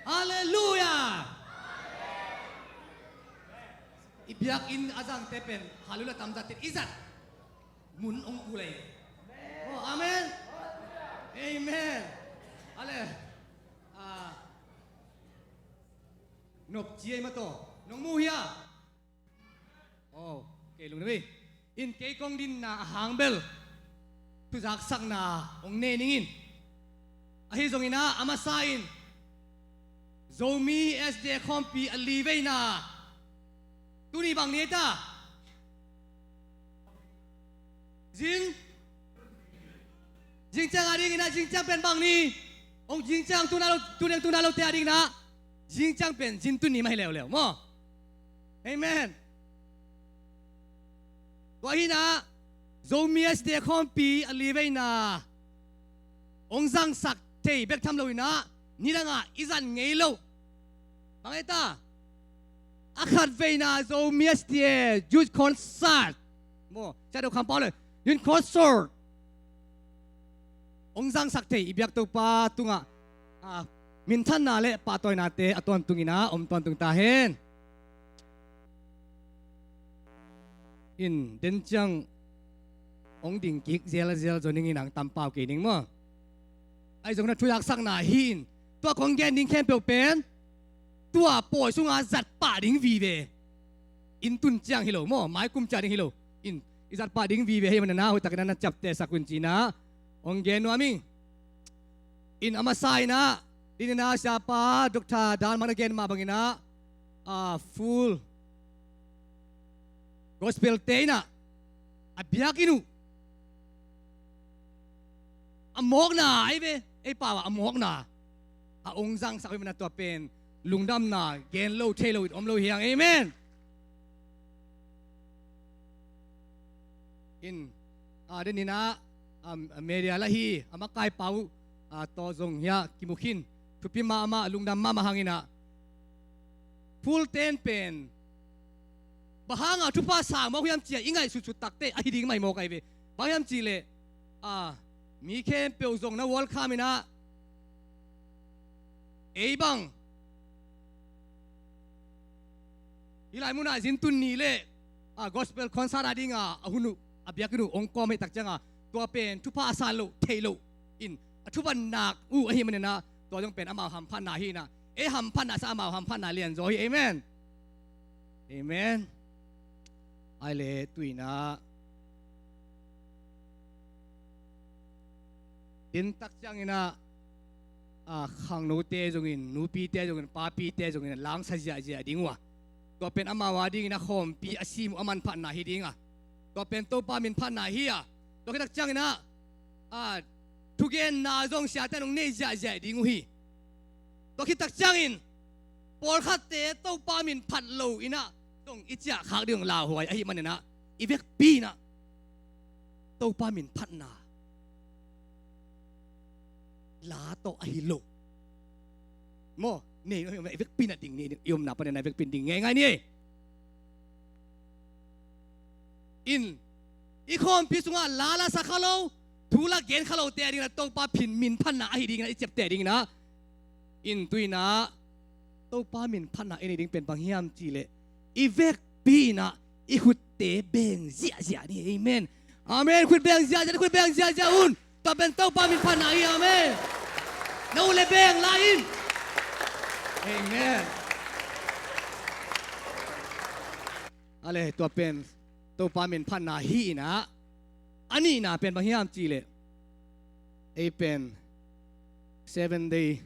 Halleluiah. I biakinn a zangte pen halleluiah tamzatte i zat mun hong pu lei. Oh, amen. Amen. Ale. Ah. Nopci ei mataw nong mu hia? Oh, kei lungdam ei. In kei kong dinna a hang bel thuzaksakna hong nei ning in. Ahi zongin ah a masa in Zomi S D A khawmpi a li veina tuni bang ni ei ta? Zing. Zingciang a dingin ah zingciang pen bang ni? Hong zingciang tuna lo, tuniang tuna lote a dingin ah zingciang pen zin tun ni mah hi leuleu maw? Amen. Tua hi in ah Zomi S D A khawmpi a li veina hong zangsak thei bek tham lo in ah nidangah i zan ngei lo. Bang ei ta? A khat veina Zomi S D A Youth Concert maw, sia do khampau le Youth Concert hong zangsak thei i biak Topa tungah, ah, minthanna le pahtawinate a tawntungin ah om tawntung ta hen. In den ciang hong ding kik zelzel zaw ning in ang tampau kei ning maw? Ahi zongin ah thuzaksakna hi in tua kong gen ding khempeuh pen tua pawi sunga zat pah ding vive. In tun ciang hi lo maw, mai kum ciang ding hi lo. In i zat pah ding vive hi manin ah hoihtakin ah na ciaptehsak un ci in ah hong gen nuam ing. In a masa in ah dingin ah siapa Doctor Dalman a gen mah bangin ah, ah, Full Gospel te in ah a biakinn uh a mawkna ahi ve, ei pau ah a mawkna a hong zangsak uh hi manin ah tua pen lungdamna gen lo thei lo in om lo hi hang. Amen. In, ah, den in ah, ah, media lah hi a makai pau, ah, tawh zong hi a kimu khin thupi mahmah, lungdam mahmah hang in ah Full ten pen bang hanga thupha sang mawk hiam ci-a i ngaihsutsut takte ahi ding mah hi mawk ahi ve. Bang hiam cih leh, ah, mi khempeuh zong na welcome in ah ei bang hih lai munah zin tun ni le, ah, gospel concert a dinga a hun uh a biakinn uh hong kawm hi tak cianga tua pen thupha a san loh theih loh in a thuban nak uh ahi manin ah tua zong pen amau hamphatna hi in ah ei hamphatna sa amau hamphatna lianzaw hi. Amen. Amen. Ai le tu in ah din tak ciangin ah, ah, khangnote zongin, nupite zongin, papite zongin langsa ziahziah ding uh a, tua pen amau a dingin a khawmpi a sim uh a manphatna hi ding a, tua pen Topa minphatna hi a, tua khit tak ciangin ah, ah, thugenna zong siate in hong nei ziahziah ding uh hi. Tua khit tak ciangin pawlkhatte Topa minphat lo in ah zong i ciahkhak ding hong lauhuai ahih manin ah i vekpi in ah Topa minphatna la tawh ahi lo maw, nei i vekpi in ah ding ni, i omna panin ah i vekpi in ding ngeingai ni. In i khawmpi sungah la la sa kha lo, thu la gen kha lote a dingin ah Topa phin minphatna ahi dingin ah i ciapteh dingin ah, in tu in ah Topa minphatna i nei ding pen bang hiam cih leh i vekpi in ah i khutte beng ziahziah ni. Amen. Amen. Khut beng ziahziah, khut beng ziahziah un. Tua pen Topa minphatna hi. Amen. Na ut le beng lai in. Amen. Ale, tua pen Topa minphatna hi in ah, a nihna pen bang hiam cih leh ei pen Seven Day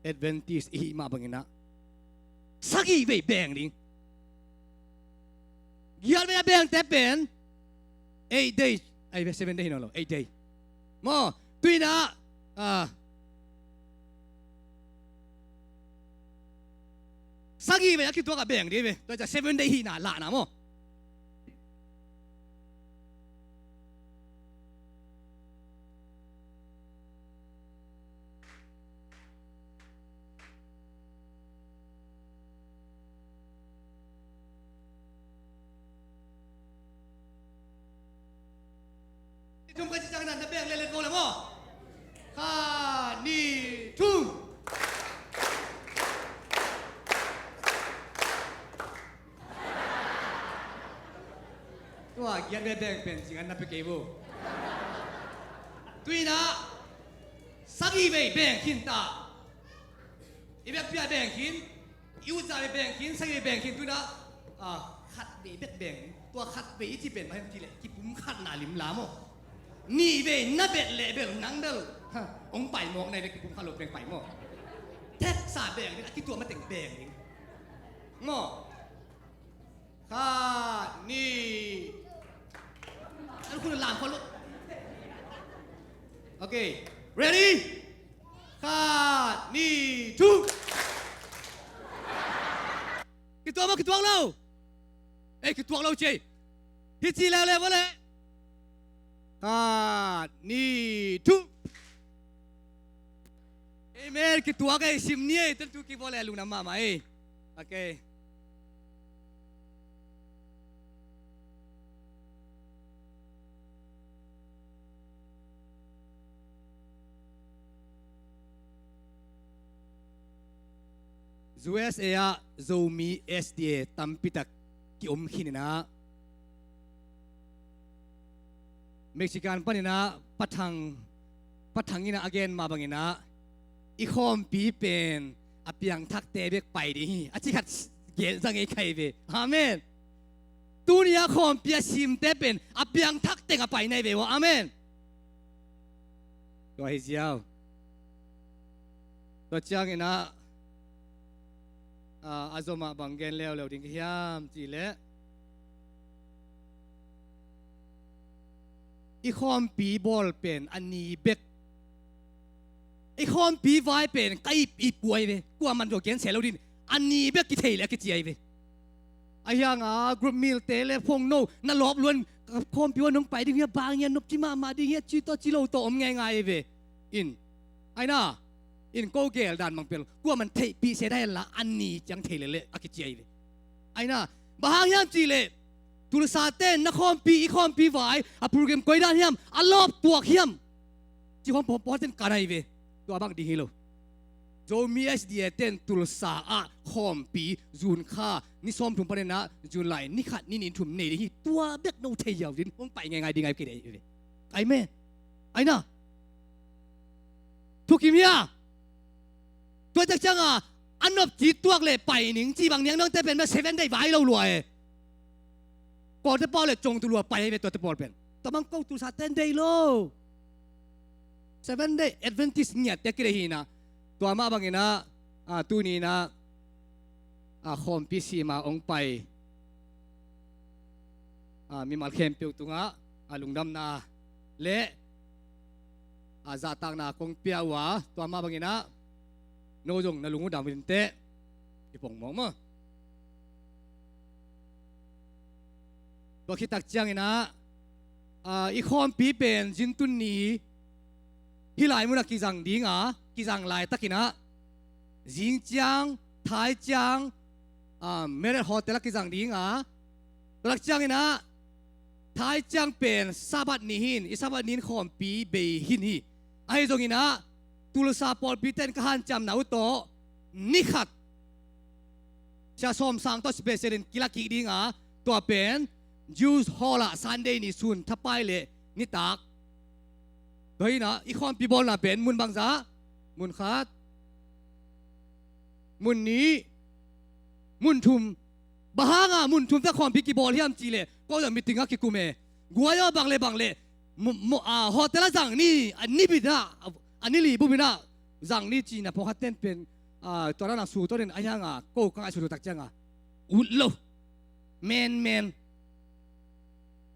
Adventist i hih mah bangin ah sagih vei beng ding. Giat vei a bengte pen eight days, ai, seven day hi nawn lo, eight day maw. Tu in ah, ah, sagih vei a kituak a beng ding ve, tua ciang seven day hihna lahna maw. Thum ka ci ciangin na beng letlet vo le maw. Khat, nih, thum. Tua giat vei beng pen cingan na pia kei vo. Tuinah sagih vei beng khin ta. I biakpiak beng khin, i utza vei beng khin, sagih vei beng khin, tuinah ah, khat vei bek beng. Tua khat vei i ci pen bang hiam cih leh kipumkhatna limlam aw. Nih vei na bet leh bel nang bel, ha, hong pai mawk nai ve, kipumkhat lo beng pai maw. Theksa beng ding, a kituak mateng beng ding maw. Khat, nih. An khun lam khol lo. Okay. Ready? Khat, nih, thu. Kituak maw, kituak lo? Ei, kituak lo ci ei. Hi ci leuleu maw le. Khat, nih, thu. Amen. Kituak ei, sim ni ei, ten thu kibawl ei, lungdam mahmah ei. Okay. U S A ah Zomi S D A tampitak kiom khin inah, Mexican paninah Pa Thang, Pa Thang inah a gen mah banginah, i khawmpi pen a piangthakte bek pai ding hi, a ci khat gen zang ei khai ve. Amen. Tuni a khawmpi a simte pen a piangthak teng a pai nai ve uh. Amen. Tua hi ziau. Tua cianginah a, a zomah bang gen leuleu ding ka hiam cihleh, i khawmpi bawl pen a ni bek, i khawmpi vai pen ka ip ip uh ahi ve. Kuaman zong gen se lo din, a ni bek kithei leh a kici ahi ve. A hianga group meal te le phongno na lawp luan, khawmpi ua nong pai ding hia, bang hia, nopci mahmah ding hia, ci tawh ci lo tawh om ngeingai ahi ve. In, aina in ko gel dan bang pel kuaman theihpih se dai la, a ni ciang thei leleh a kici ahi ve. Aina, bang hang hiam cihleh, Tulsa ten na khawmpi, i khawmpi vai a program koi dan hiam, a lawp tuak hiam, ci khawng pawlpawlten kan ahi ve. Tua bang ding hi lo. Zomi S D A ten Tulsa ah khawmpi June kha ni sawmthum paninah July ni khat ni nih ni thum nei ding hi. Tua bek no thei ziau din hong pai ngeingai ding ahi kei dei hi ve. Amen. Aina. Thukim hia? Tua tak cianga a nopci tuak le pai ning ci bang niang nangte pen ma seven day vai lo lua e. Kawlte pawl le cong tu lua pai ahi ve tuate pawl pen. Tua bang ko Tulsa ten dei lo. Seven Day Adventist ngiatte kidei hinah, tua mah banginah, a, tuninah, a, khawmpi sima hong pai, a, mimal khempeuh tungah a lungdamna le a zahtakna kong pia uh a, tua mah banginah no zong na lung uh dam inteh. I pongmawk maw? Tua khit tak cianginah, a, i khawmpi pen zintun ni hih lai munah kizang dinga, kizang laitakinah zing ciang, thai ciang, a, Marriott Hotel ah kizang dinga, tua tak cianginah thai ciang pen Sabbath ni hin, i Sabbath ni hin khawmpi bei hin hi. Ahi zonginah Tulsa pawlpi ten ka hanciamna uh tawh ni khat Sia Sawm Sang tawh special in kila kik dinga, tua pen Jews Hall ah Sunday ni sun thapai le nitak. Tua hinah i khawmpi bawlna pen mun bangzah? Mun khat, mun nih, mun thum. Bang hanga mun thum tawh khawmpi kibawl hiam cihleh, ko zah meeting ah kikum e. Guai aw bang le bang le, mo, mo, a, hotel ah zang ni, a ni bit ah, a ni li bupinah zang ni cihna pawlkhat ten pen, a, tua dana su tawnin a hianga ko ka ngaihsut uh tak cianga ut lo. Menmen.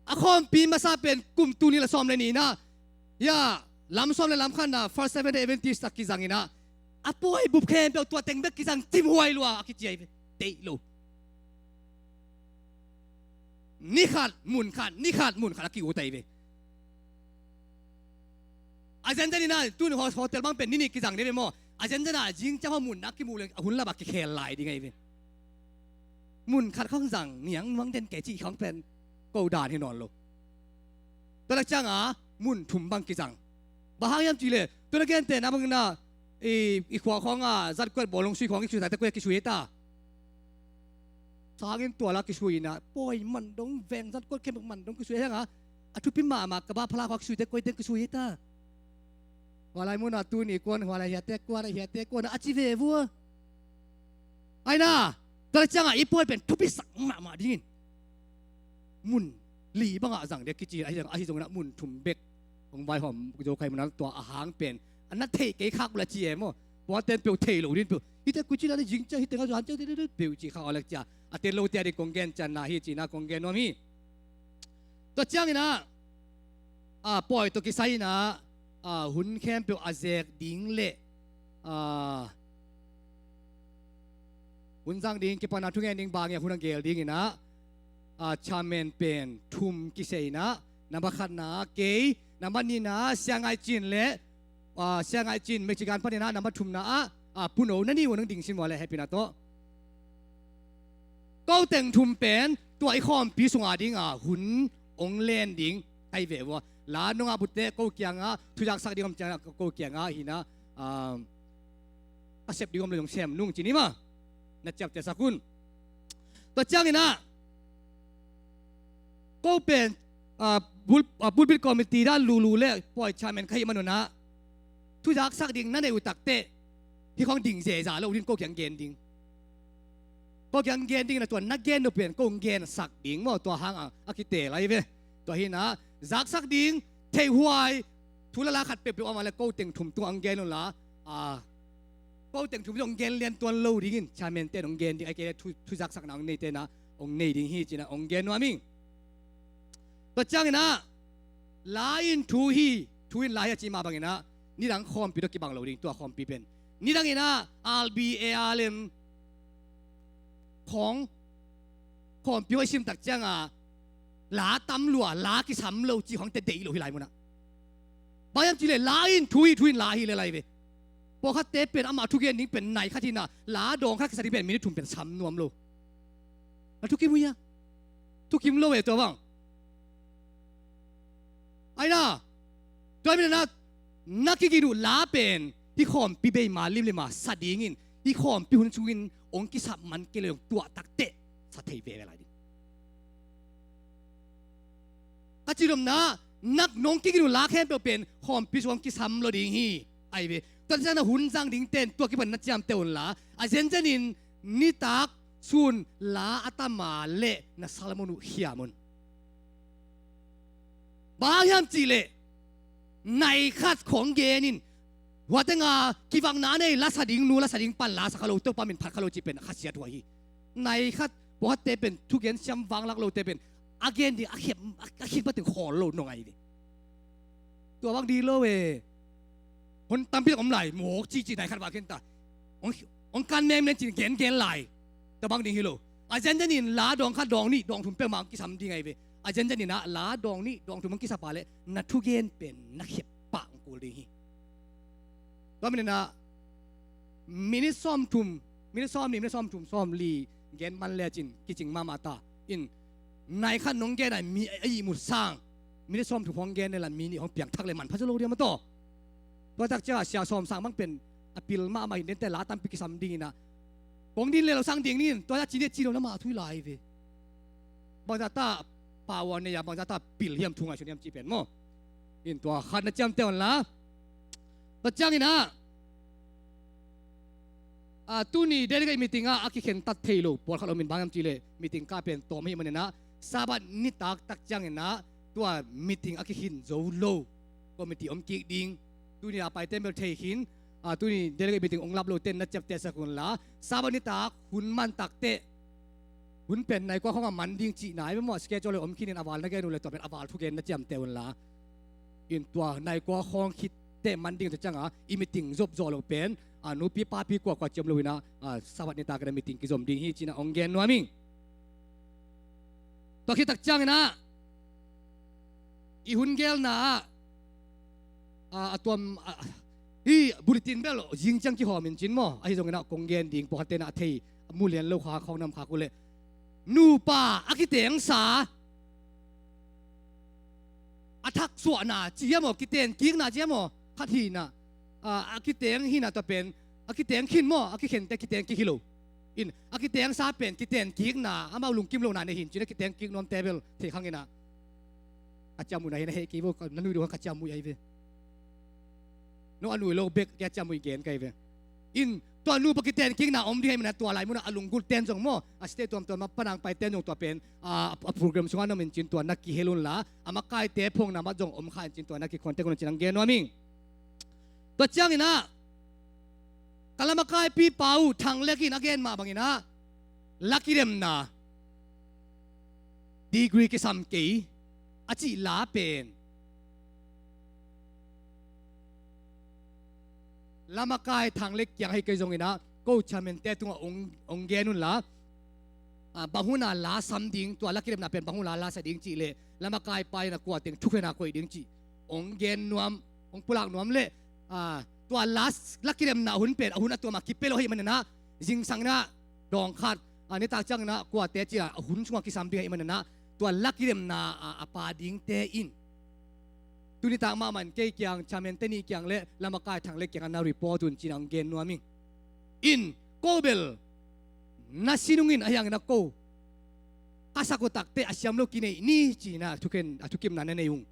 A khawmpi masa pen kum tul nih le sawm le nihna, ya, lam sawm le lam khatna First Seventh Day Adventist a kizanginah, a pawi bup khempeuh tua teng bek kizang cimhuai lua a kici ahi ve. Deih lo. Ni khat, mun khat, ni khat, mun khat a ki-ut ahi ve. A zenzen inah tuni ho-, hotel bang pen ni nih kizang ding ve maw? A zenzen ah zing ciang ho munna kimuh leng a hun lap ah kikhel lai ding ahi ve. Mun khat khawng zang niang nuang den kei cih khawng pen ko dan hi nawn lo. Tua lak cianga mun thum bang kizang. Bang hang hiam cihleh, tua na gentehna bangin ah, i, i khua khawngah zat kuat bawlung sui khawng i sui ta, te kuat kisui ta. Sangin tua la kisui inah, pawi man dong, veng zat kuat khempeuh man dong kisui hang a, a thupi mahmah ka ba phala khua kisui te koi teng kisui hi ta. Hua lai munah tuni kuan hua lai hiate kuan a hiate kuan a ci ve vua. Aina, tua le ciangah i pawi pen thupisak mahmah dingin mun li bangah zang dia kici ahi zong, ahi zong inah mun thum bek hong vaihawm zo khai munah tua a hang pen a na theih kei khak ula ci e maw. Puaten peuh thei lo din peuh hite kuci la ni zing cia hite nga zuan cia peuh ci khak ula cia a ten lo tia ding kong gen cianna hi cinah kong gen nuam hi. Tua cianginah a, pawi tawh kisai inah a, hun khempeuh a zek ding le a, hun zang ding kipana thungen ding bang ia hun a gel ding inah a, chairman pen thum kisei inah namba khatna ah kei, namba nihna ah Sia Ngai Cin le a, Sia Ngai Cin Mexican pan inah namba thumna ah a, Puno na ni uh nang ding sin mua le hehpihna tawh. Ko teng thum pen tua i khawmpi sunga dinga hun ong len ding kai ve vua. La nungah butte ko kiangah thuzaksak ding om ciangah ko kiangah hinah a, a sep ding om le zong sem nung cini ma na ciapciasak un. Tua cianginah ko pen a, bul, a, pulpit committee dan lulu le pawi chairman ka hih manunah thuzaksak ding na neih uh takteh hih khawng ding zeza lo din ko kiang gen ding. Ko kiang gen ding na tua na gen uh pen ko hong gensak ding maw tua hang a, a kite lai ve. Tua hinah zaksak ding theihhuai thu lala khat peuhpeuh a mah le ko teng thum tungah hong gen unla a, ko teng thum tungah hong gen lian tuan lo dingin chairman ten hong gen ding a kei le thu, thuzaksakna hong nei tenah hong nei ding hi cinah hong gen nuam ing. Tua cianginah la in thu hi, thu in la hi a ci mah banginah nidang khawmpi tawh kibang lo ding tua khawmpi pen. Nidanginah R B A R M khawng khawmpi hong i simtak cianga la tam lua, la kisam lo ci khawngte deih lo hi lai munah. Bang hiam cih leh la in thu hi, thu in la hi le lai ve. Pawlkhatte pen amah thugen ding pen nai khat hinah la dawng khat kisa ding pen minute thum pen sam nuam lo. A thukim uh hia? Thukim lo e tua bang. Aina tua minute na kigin uh la pen hih khawmpi beima limlima sa dingin hih khawmpi hun sungin ong kisap man kei lo ong tuah takteh sa thei veve lai ding. Ka ci lomna nak nong kigin uh la khempeuh pen khawmpi sung ong kisam lo ding hi. Ai ve tua ciangna hun zang ding ten tua kipan na ciamteh unla a zenzenin nitak sun la a tama le na salmon uh hiam un. Bang hiam cih leh nai khat khawng genin huate nga kivakna nei lasa ding nu lasa ding pan lasa kha lo Topa min phat kha lo cih pen khasiat huai hi. Nai khat pawhatte pen thugen siam vanglak lote pen a gen ding a khep a khit patin khawl lo nong ai ve. Tua bang ding lo e. Hon tampi tak om lai mawk cihcih nai khat vak khin ta. Ong kan mengmeng cin gengen lai. Tua bang ding hi lo. A zenzenin la dawng khat dawng nih dawng thum peuhmah ong kisam ding ai ve. A zenzenin ah la dawng nih dawng thum ong kisap a leh na thugen pen na khep pah ong kul ding hi. Tua minute ah minute sawm thum minute sawm nih minute sawm thum sawm li gen man lecin kicing mahmah ta in nai khat nong gen a mi a ihmut sang minute sawm thum hong gen le la mi nih hong piang thak le man pha zo lo diam a taw. Tua tak ciah sia sawm sang bang pen a pil mahmah in dente la tampi kisam dingin ah kong din le lo sang ding nin tua ciah ci ne ci lo na mah thui lai ve. Bangzah ta pawa nei a bangzah ta pil hiam thu ngaihsun hiam ci pen maw. In tua khat na ciamteh unla. Tua ciangin ah a tuni delegate meeting ah a kikhen tat thei lo pawlkhat om in bang hiam cih leh meeting ka pen tawm ahih manin ah Sabbath nitak tak ciangin ah tua meeting a kikhin zo lo committee om kik ding. Tuni a paite bel thei khin a tuni delegate meeting ong lap lo ten na ciaptehsak unla Sabbath nitak hun man takteh hun pen nai kua khawngah man ding cihna i mawh schedule om khinin a val na gen uh le tua pen a val thugen na ciamteh unla. In tua nai kua khawng khitteh man ding tua ciangah i meeting zop zawh lo pen a nupi papi kuakua ciam lo inah a Sabbath nitak in a meeting kizom ding hi cinah ong gen nuam ing. Tua khit tak ciangin ah i hun gelna ah a, a tuam a, hi bulletin bel zing ciang kihawm in cin maw ahi zongin ah kong gen ding pawlkhat tenah a thei a mu lian lo kha khawng nam khak uh leh nupa a kitengsa a thaksuahna ci hiam aw kiten kikna ci hiam aw khat hinah a, a kiteng hinah tua pen a kiteng khin maw a kikhente kiteng kik hi lo. In a kitengsa pen kiten kikna, amau lungkim lohna nei hi in cin a kiteng kik nuamte bel thei khang in ah, ka ciamnuih na hi na heh kei vo, na nuih dong ka ciamnuih ahi ve. No a nuih lo bek kei a ciamnuih gen ka hi ve. In tua nupa kiten kikna om ding ahih manin ah tua lai munah a lunggulhten zong maw, a state tuamtuam a panang paiten zong tua pen a, a program sungah na om in cin tua na kihel unla, a makaite phawkna mah zong om kha in cin tua na kicontact un cin ang gen nuam ing. Tua ciangin ah ka lamakaipipa uh Thang Lek in a gen mah bangin ah la kidemna degree kisam kei a cih la pen lamakai Thang Lek kiang ahi kei zongin ah ko chairman-te tungah ong, ong gen unla, ah, bang hun a la sam ding, tua la kidemna pen bang hun a la sa ding cih leh lamakaipa in ah kua teng thukhenna koih ding cih ong gen nuam, ong pulak nuam leh, ah, tua la, la kidemna hun pen a hun a tuam a kipia lo ahih manin ah zingsang in ah dawng khat, ah, nitak ciangin ah kuate cih a hun sungah kisam ding ahih manin ah tua la kidemna a, a pa dingte in tuni tak mahmah in kei kiang, chairman-te nih kiang leh lamakai Thang Lek kiangah na report un cin ang gen nuam ing. In ko bel na si nungin ahi hangin ah ko ka sak uh takteh a siam lo kineih ni ci-in ah thukhen, a thukimna na nei ung.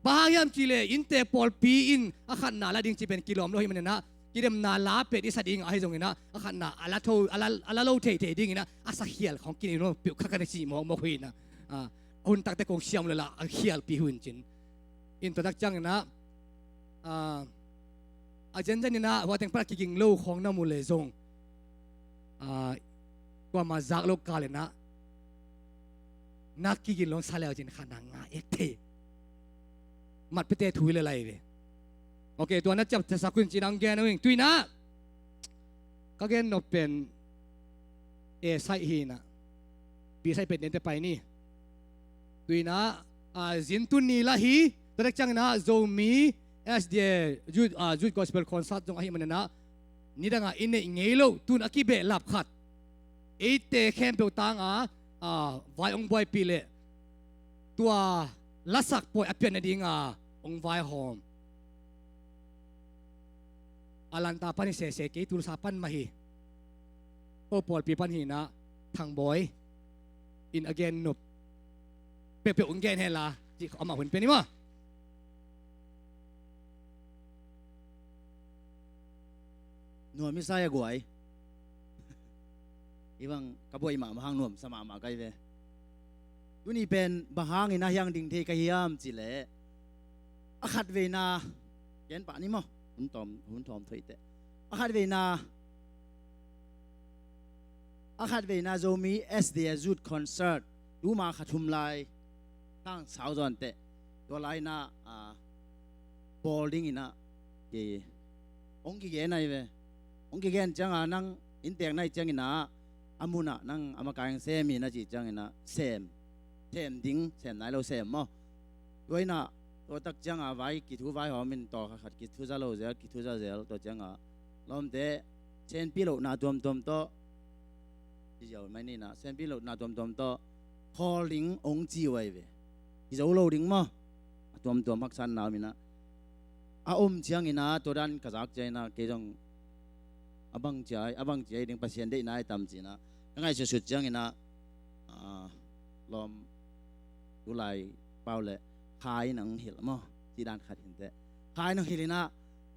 Bang hang hiam cih leh innte pawlpi in a khatna la ding cih pen kilawm lo ahih manin ah kidemna la pen i sa ding ahi zongin ah a khatna a la tho, a la, a la lo theithei dingin ah a sakhial khawng kinei lo peuh kha ka na cih mawkmawk hi in ah, ah, a hun takteh kong siam lo la a khialpih uh in cin. In tua tak ciangin ah, ah, a zenzen in ah hua teng pan a kiging lo khawng na mu leh zong, ah, kuamah zak lo kal in ah na kigin lo sa leu cin kha na nga ek thei. Mat piate thu hi lel lai ve. Ok, tua na ciaptehsak un cin ang gen uh ing. Tu in ah ka gen nop pen A side hi in ah, B side pen dente pai ni. Tu in ah, ah, zin tun ni la hi, tua tak ciangin ah Zomi S D A Youth, ah, Youth Gospel Concert zong ahih manin ah nidangah i neih ngei loh, tun a kibehlap khat eite khempeuh tangah, ah, vai ong buaipih leh tua lasak pawi a pian nadinga ong vaihawm. Atlanta pan hi sese, kei Tulsa pan mah hi. Ko pawlpi pan hi in ah Thang Bawi in a gen nop peuhpeuh ong gen hen la, cih amah hun pen hi maw. Nuam i sa a guai. Hih bang ka buai mahmah hang nuamsa mahmah ka hi ve. Tuni pen bang hangin a hiang ding thei ka hiam cih leh a khatveina, gen pah ni maw, hun tawm, hun tawm thei teh. A khatveina, a khatveina Zomi S D A Youth Concert tuma kha thum lai tang sau zaw inteh. Tua lai in ah, ah, bawl dingin ah kei ong kigen ahi ve. Ong kigen ciangah nang inntek na hih ciangin ah a munah nang a makai ong sem hi na cih ciangin ah sem, sem ding, sem nai lo sem maw. Tua in ah tua tak ciangah vai kithu vaihawm in tawlkhat khat kithuza lo zel, kithuza zel, tua ciangah lawmte senpi lohna tuamtuam tawh, ci ziau mai ni in ah, senpi lohna tuamtuam tawh khawl ding ong ci uh ahi ve. Hi zo lo ding maw. A tuamtuam haksatna om in ah, a om ciangin ah tua dan ka zak ciangin ah kei zong a bang ci a, a bang ci a hi ding, Pasian deihna ahi tam ci in ah ka ngaihsutsut ciangin ah, ah, lawm tulai pau leh kha in ang hilh maw, cih dan khat hi inteh. Kha in ang hilh in ah,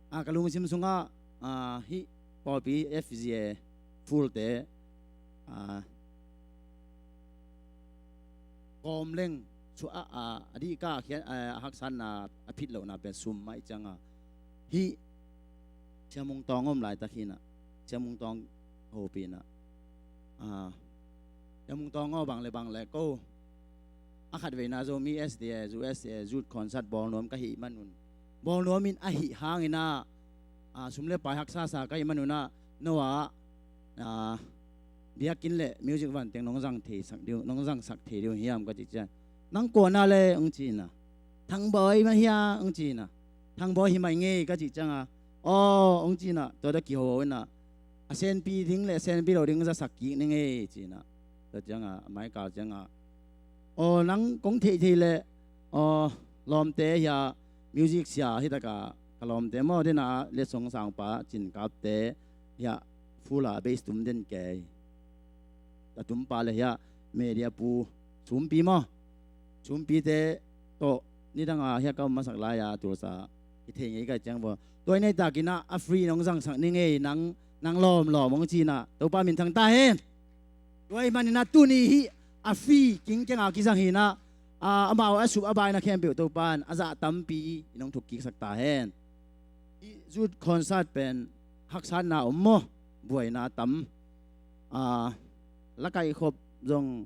ah, ka lungsim sungah, ah, hih pawlpi F G A full-te, ah, kawm leng, su-, a, a, a dihka a khian, a, a haksatna, a phit lohna pen sum mah ih ciangah, hih Sia Mung Tawng om laitak hi in ah, Sia Mung Tawng hopih in ah, a, Sia Mung Tawng aw, bang le bang le ko, a khatveina Zomi S D A, U S A Youth Concert bawl nuam ka hih man un, bawl nuam in a hih hangin ah, a, sum le pai haksa sa ka hih man un ah, no ah, a, biakinn le music van teng nong zang thei sak ding, nong zang sak thei ding uh hiam ka cih ciang, nang kua na le, hong ci in ah, Thang Bawi mah hia, hong ci in ah, Thang Bawi hi mai ngei ka cih ciangah, aw, hong ci in ah, tua dah kiho in ah, a senpi ding le a senpi lo ding za sak kik ning ei, ci in ah, tua ciangah, a mai kal ciangah, aw, nang kong theih theih leh, aw, lawmte hiah music sia hi takah ka lawmte maw, dena letsong sangpa Cin Kapte hiah full a bass tum den kei. A tumpa le hiah media pu Sumpi maw, Sumpite tawh nidanga hiah ka om masak lai-a Tulsa i thei ngei ka ciang vua. Tua i neitakinah a free nong zangsak ni ngei, nang, nang lawmlawm hong cinah Topa minthang ta hen. Tua i maninah tuni hih a free kingkianga kizang hinah, a, amau a sup a baina khempeuh Topa in a zah tampi i nong thukkiksak ta hen. I youth concert pen haksatna om maw, buaina tam. A, la kaihkhop zong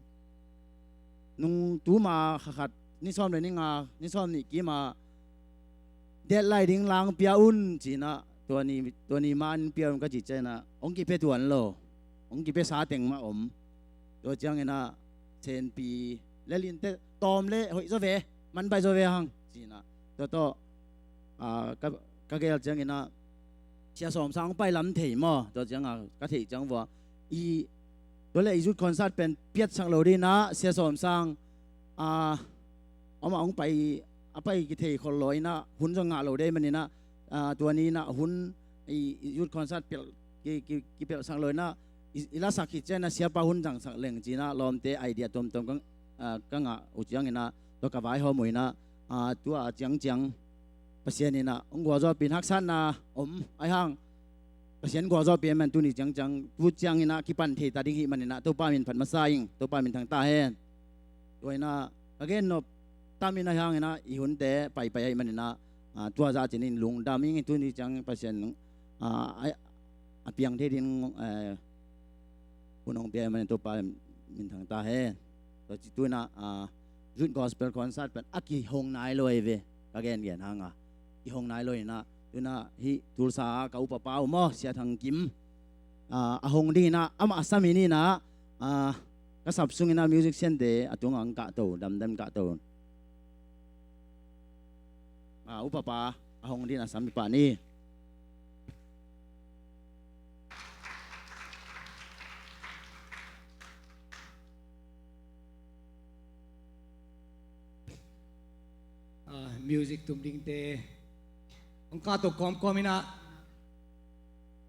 nung tuma kha khat ni sawm le ni nga, ni sawm nih kima deadline ding lang pia un cinah, tua ni, tua ni man pia un ka cih cianginah hong kipia tuan lo, hong kipia sa teng mah om. Tua cianginah senpi le linte tawm le hoih zaw ve, man pai zaw ve hang cinah. Tua tawh, a, ka, ka gel cianginah Sia Sawm Sang hong pai lam thei maw, tua cianga ka theih ciang vua. I, tua le i youth concert pen piatsak lo dinah Sia Sawm Sang, a, amah hong pai, a pai kithei khol lo inah hun zong ngah lo dei maninah, a, tua ni inah hun i, i youth concert pial, ki, ki, kipelhsak lo inah i, i lasak khit cianah siapa hun zangsak leng cinah lawmte idea tuamtuam ka, a, ka ngah uh cianginah tua ka vaihawm uh inah, a, tua ciangciang Pasian inah hong gualzawhpih in haksatna om ahi hang. Pasian gualzawhpih ahih man tuni ciangciang, tu cianginah kipan thei ta ding hih maninah Topa min phat masa ing, Topa minthang ta hen. Tua inah ka gen nop tam in ahi hanginah i hunte paipai ahih maninah, a, tua zah cinin lungdam ing. Tuni ciang Pasian, a, a, a piang thei ding, eh, hun hong pia ahih manin Topa minthang ta hen. Tua ci tu inah, a, youth gospel concert pen a kihong nai lo ahi ve, ka gengen hanga kihong nai lo inah. Tu inah hih Tulsa ah ka upapa uh maw, Sia Thang Kim, a, a hong ding inah amah a sam in inah, a, ka sap sung inah musician te a tungah hong kahto, damdam kahto. A, upapa a hong ding a sam i pah ni. A, music tum dingte hong kahto kawmkawm inah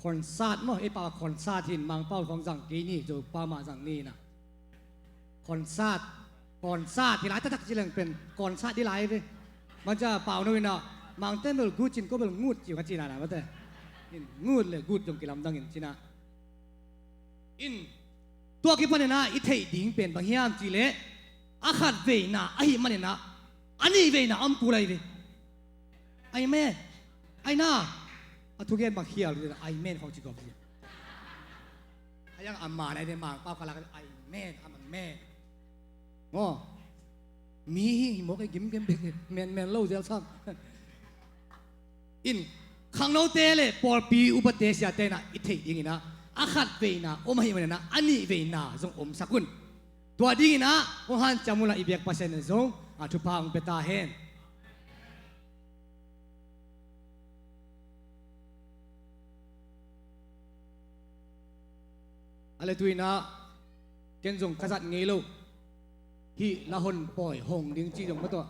concert maw, ei pau concert hin Mangpau khawng zang kei ni, Zopa mah zang ni inah. Concert, concert hi lai taktak ci leng pen concert hi lai ve. Manca pau no inah Mangte bel gut cin ko bel ngut ci ka cinah na mate. In ngut le gut zong kilamdang in cinah. In tua kipan inah i theih ding pen bang hiam cih leh a khat veina ahih maninah a nih veina a om kul ahi ve. Amen. Aina a thugen bang khial ding, amen khawng ci gawp ding. A yang a man ai ding, Mangpau khalak amen, amen. Maw, mi hi hi mawk ei gimgem bek, menmen lo zel sam. In khangnote le pawlpi upate siate inah i theih dinginah a khat veina om ahih maninah a nih veina zong omsak un. Tua dinginah hong hanciam unla i biak Pasian in zong a thupha hong pia ta hen. A le tu inah ken zong ka zat ngei lo. Hih la hon pawi hong ding ci zong matuah.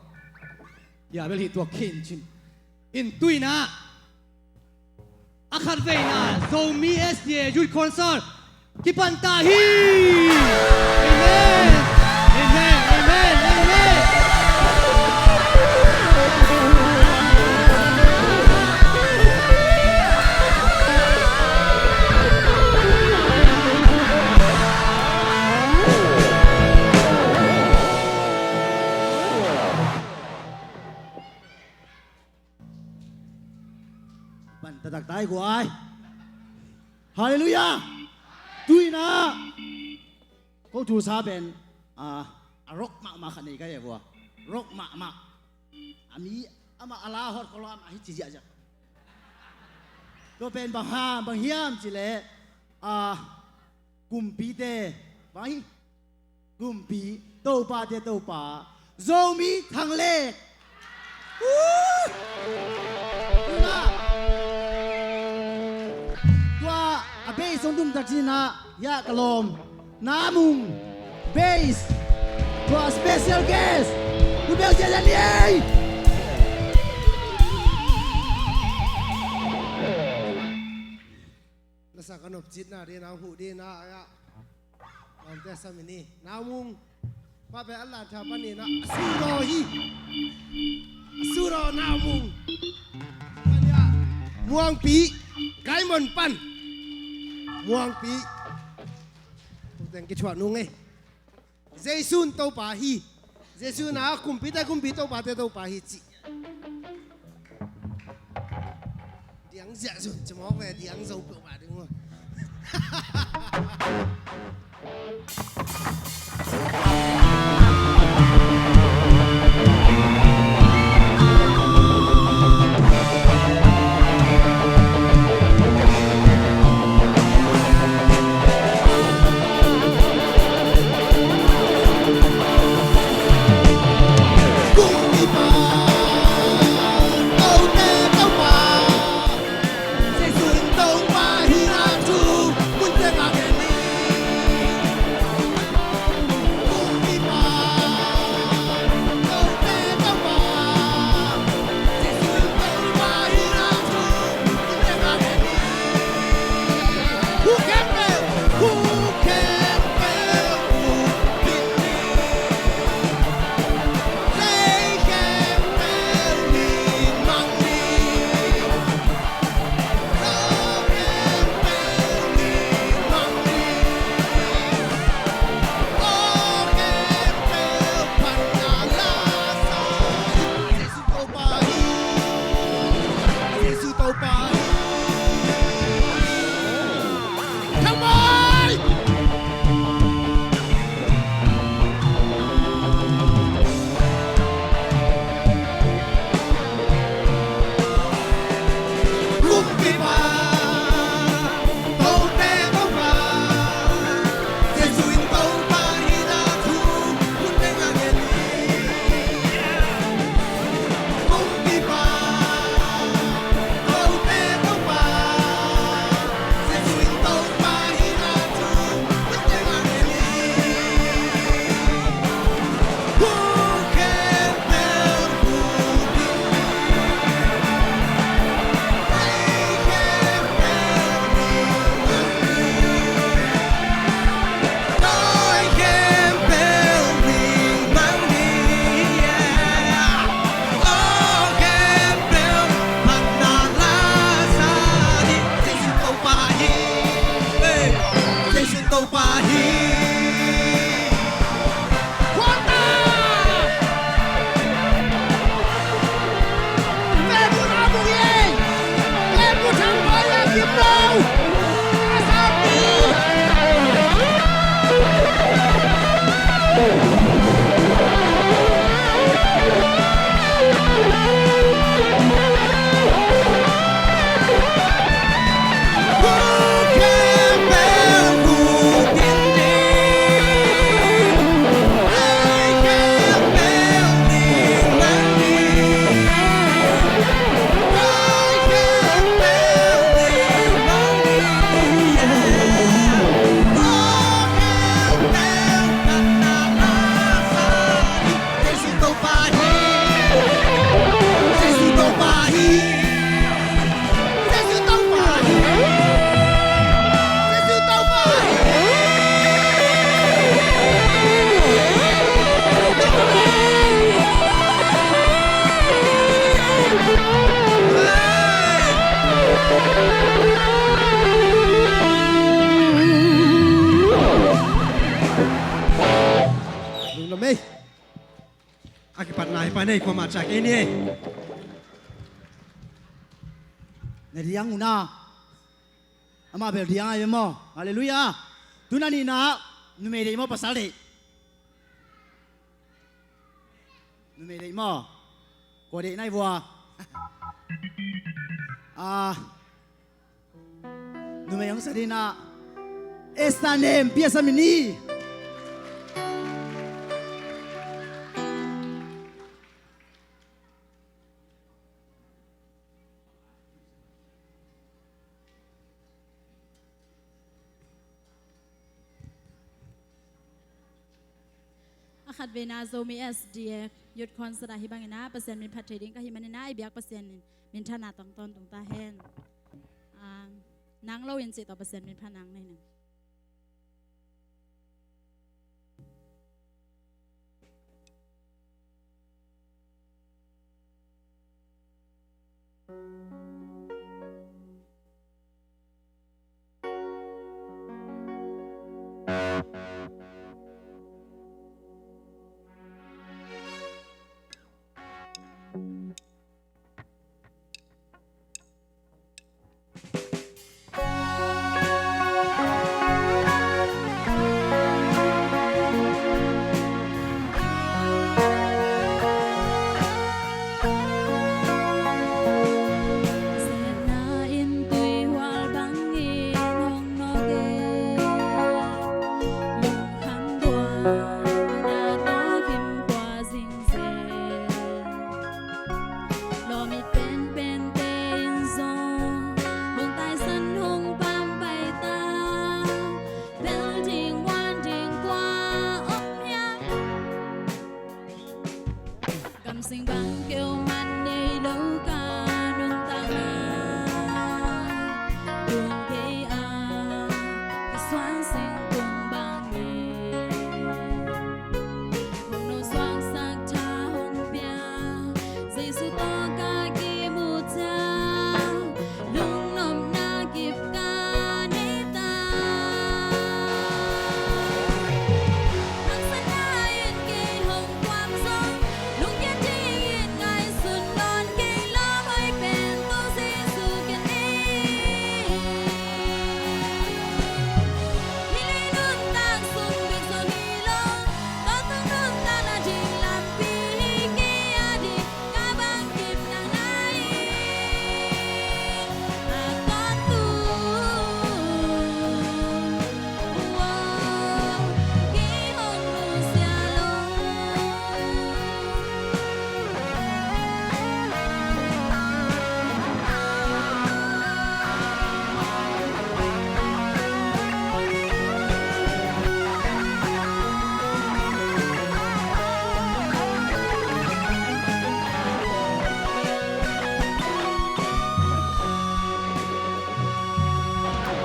Hia bel hih tuak khin cin. In tu inah a khat veina Zomi S D A Youth Council kipan ta hi. Amen. Amen. Amen. Amen. Pan taktak tai guai. Halleluiah. Tu inah ko Tulsa pen, ah, a rock mahmah khat nei ka hi a vua. Rock mahmah. A mi amah a la hot kholo amah hi ci ziahziah. Tua pen bang ha, bang hiam cih leh, ah, kumpite bang hi. Kumpi, Topate Topa, Zomi Thang Lek. Uh! Tua, tua a bass hong tum tak ci inah, hiah ka lawm Na Mung, bass. Tua special guest, Pu Bel Zia Zia ni ei. Na sa ka no Citna ding na huh ding na ai ah. Lamte sami ni Naumung. Mah pen a lan tha panin ah a suraw hi. A suraw Naumung. Muangpi. Kaimon pan. Muangpi. Teng kithuah nung ei. Jesu in Topa hi. Jesu in a kumpite kumpi, topate Topa hi ci. Diang ziah zun ci mawk ve, diang zo peuhmah ding uh. Come on! Lungdam ei. A kipatna hi pa nei, kuamah ciah kei ni ei. Na diang uh na. Amah bel diang ahi ve maw. Halleluiah. Tu na nihna, numei deih maw pasal deih? Numei deih maw? Kua deih na hi vua? Ah, numei hong sa ding na. Esther nem pia sa mi ni. A khatvei na Zomi S D A Youth Concert ah hih bangin ah Pasian min phat thei ding ka hih manin ah i biak Pasian in minthanna tawh hong tawntung ta hen. Ah, nang lo in cih tawh Pasian min pha nang nei ning. Lawm it penpente in zong hong taisan hong pampai ta. Bel ding wan ding kua om hiam? Gamsing bang keu man nei lo ka nuntakna. Tung kei a kisuan singkung bang nei. Hong no suaksak tha hong pia Jesu tawh ka kimu ciang, lungnopna kip ka nei ta. Haksatna in kei hong kuam zong, lungkia dingin ngaihsun nawn kei lawm hoih pen Topa Jesu ka nei. Hih lei nuntak sung bek zong hi lo, tua tung nuntakna ding lampi hi kei a ding, ka bang kipna ngai. A tawntung, uo, kei hong nusia lo.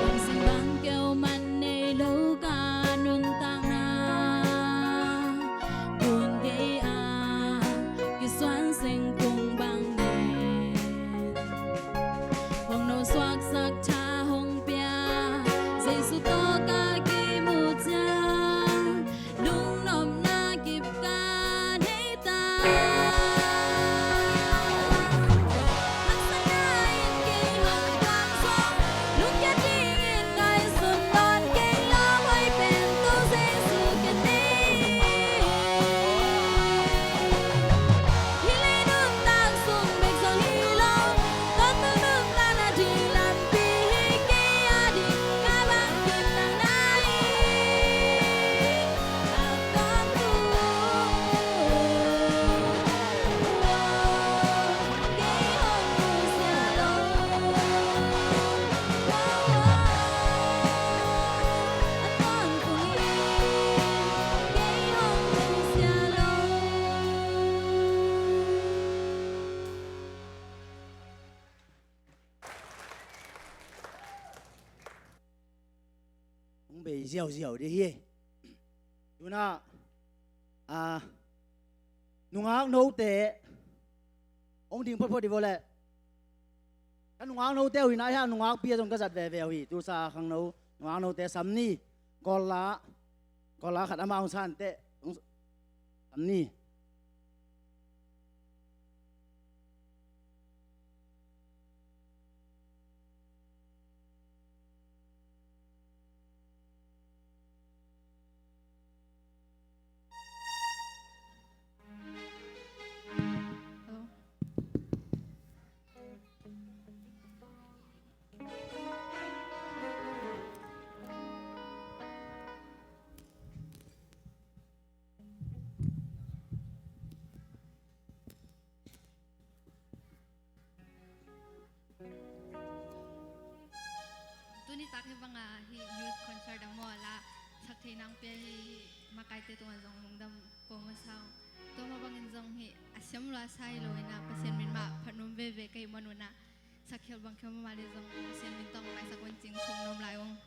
Gamsing bang keu man nei lo ka nuntakna. Tung kei a kisuan singkung bang nei. Hong no suaksak tha hong pia Jesu tawh ka kimu ciang, lungnopna kip ka nei ta. Haksatna in kei hong kuam zong, lungkia dingin ngaihsun nawn kei lawm hoih pen Topa Jesu ka nei. Hih lei nuntak sung bek zong hi lo, tua tung nuntakna ding lampi hi kei a ding, ka bang kipna ngai. A tawntung, uo, kei hong nusia lo. Uo, uo, a tawntung in kei hong nusia lo. Hong bei ziauziau ding hi. Tuna, a, nungak note hong ding photphot dih vo leh. Ka nungak note uh hi na, hia nungakpi a zong ka zat veve uh hi. Tusa khangno nungak note sam ni. Kawlla, kawlla khat amah hong san teh, hong sam ni. Tuni tak hi banga hi youth concert a maw la sak thei nang pia hi, makaite tungah zong lungdam ko masa ung. Tua mah bangin zong hi a siam lua sa hi lo ina Pasian min mah phatnum veve ka hi manuna. Sakhel bang khel mama le zong Sian Min tawh maisak un cing thum nuam lai ung.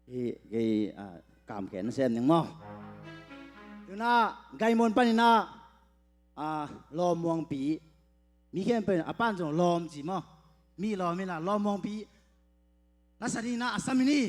Hih kei, ah, kamkhen sem ning maw. Tuna Gaimun panin ah, ah, Lawm Muangpi. Mi khempeuh in a pan zong Lawm ci maw. Mi Lawm in ah Lawm Muangpi. Na sa ni na a sa mi ni.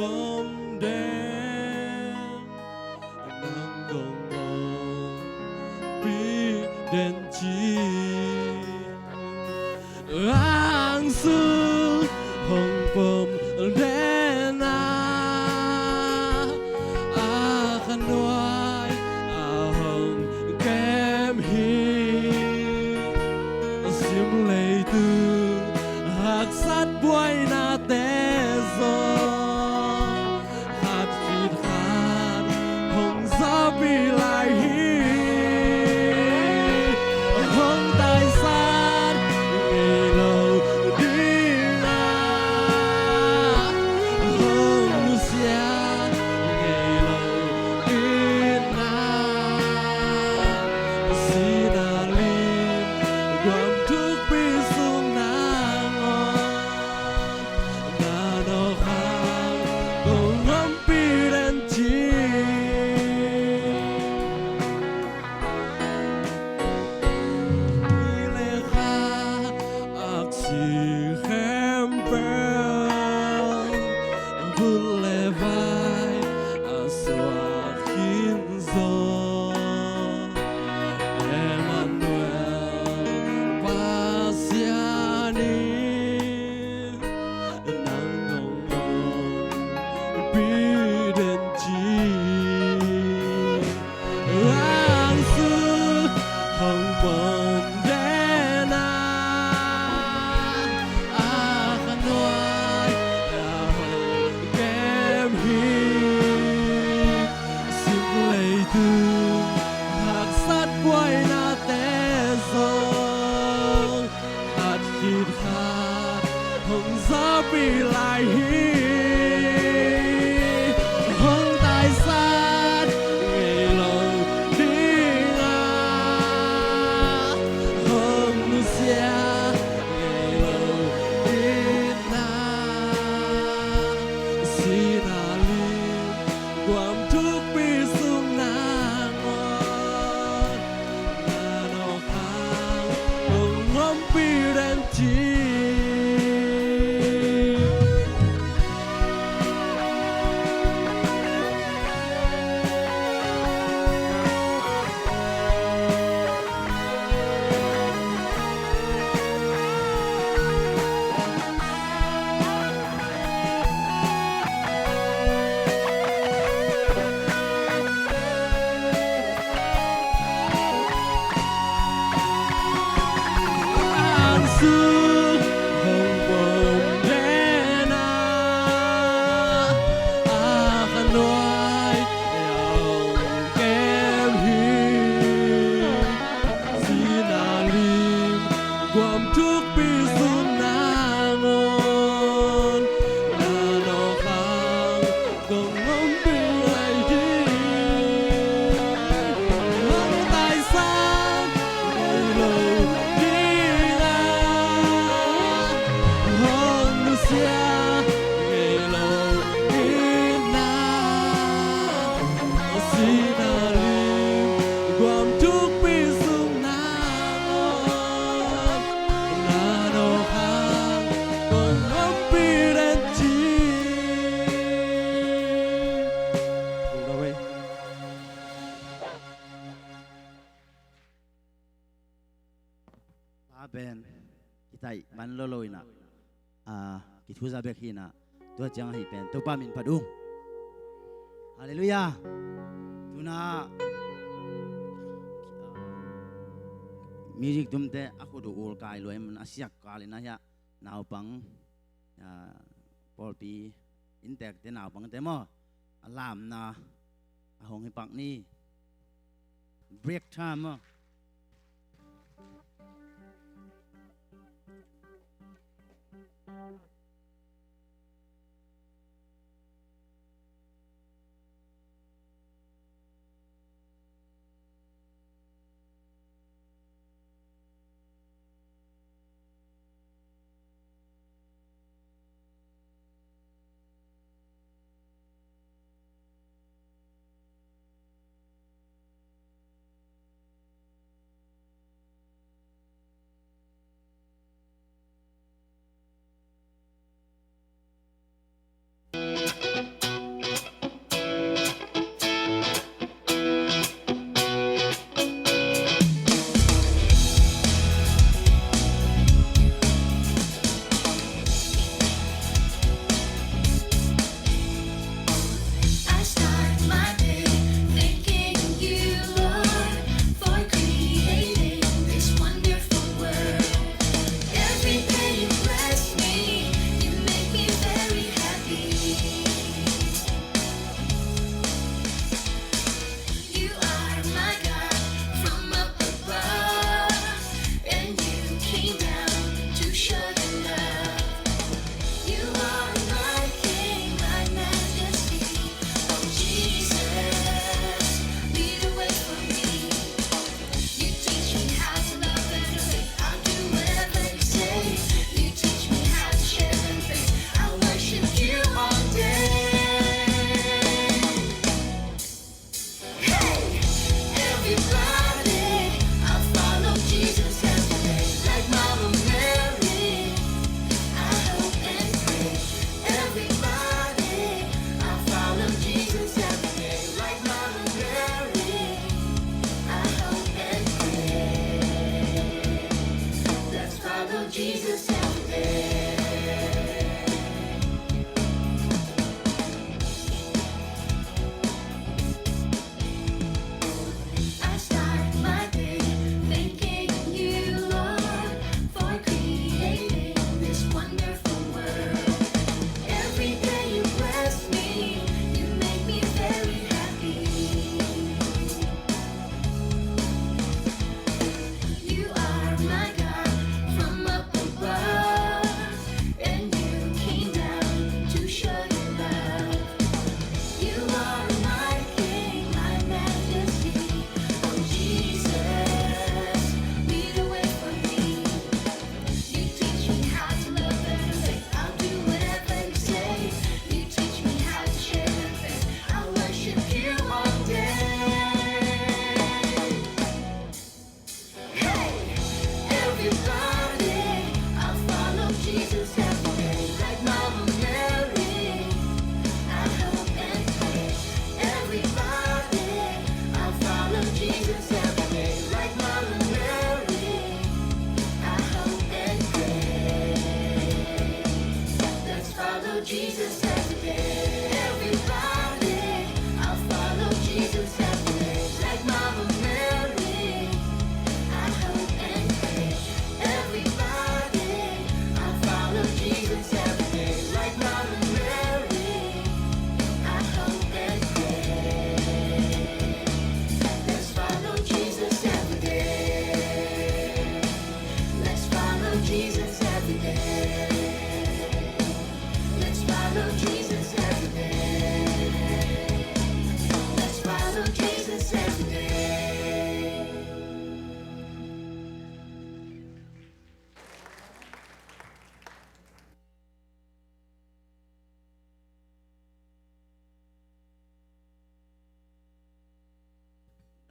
pom den, nang kong ompih den ci. Ang sung hong pom den a, a kha nuai a hong kem hi. Sim leitung haksat buainate zong khat khit khat hong zawhpih lai hi. Hong taisan ngei lo ding a, hong nusia ngei lo ding a, sihna lim guam thukpi sung nangawn na nawk hang kong ompih den ci. Ni le kha aksi khempeuh, vut le vai a suak khin zong, Emmanuel Pasian in nang kong ompih den ci. Ang sung hong pom den a, a kha nuai a hong kem hi. Sim leitung haksat buainate zong khat khit khat hong zawhpih lai hi. Hong taisan ngei lo ding a, hong nusia ngei lo ding a, sihna lim guam thukpi sung nangawn na nawk hang kong ompih den ci. Ang sung hong pom den a, a kha nuai a hong kem hi. Sihna lim guam thukpi sung nangawn na nawk hang kong ompih lai hi. Hong taisan ngei lo ding a, hong nusia ngei lo ding a, sihna lim guam thukpi sung nangawn na nawk hang kong ompih den ci. Pa pen kitaih man lolo in ah, a, kithuza bek hi in ah, tua ciang ahi pen Topa min phat ung. Halleluiah. Tuna music tumte a khut uh ul kai lua in a siak kal in ah hiah naupang, a, pawlpi inntekte naupangte maw, a lamna a hong hi pak ni. Break time maw.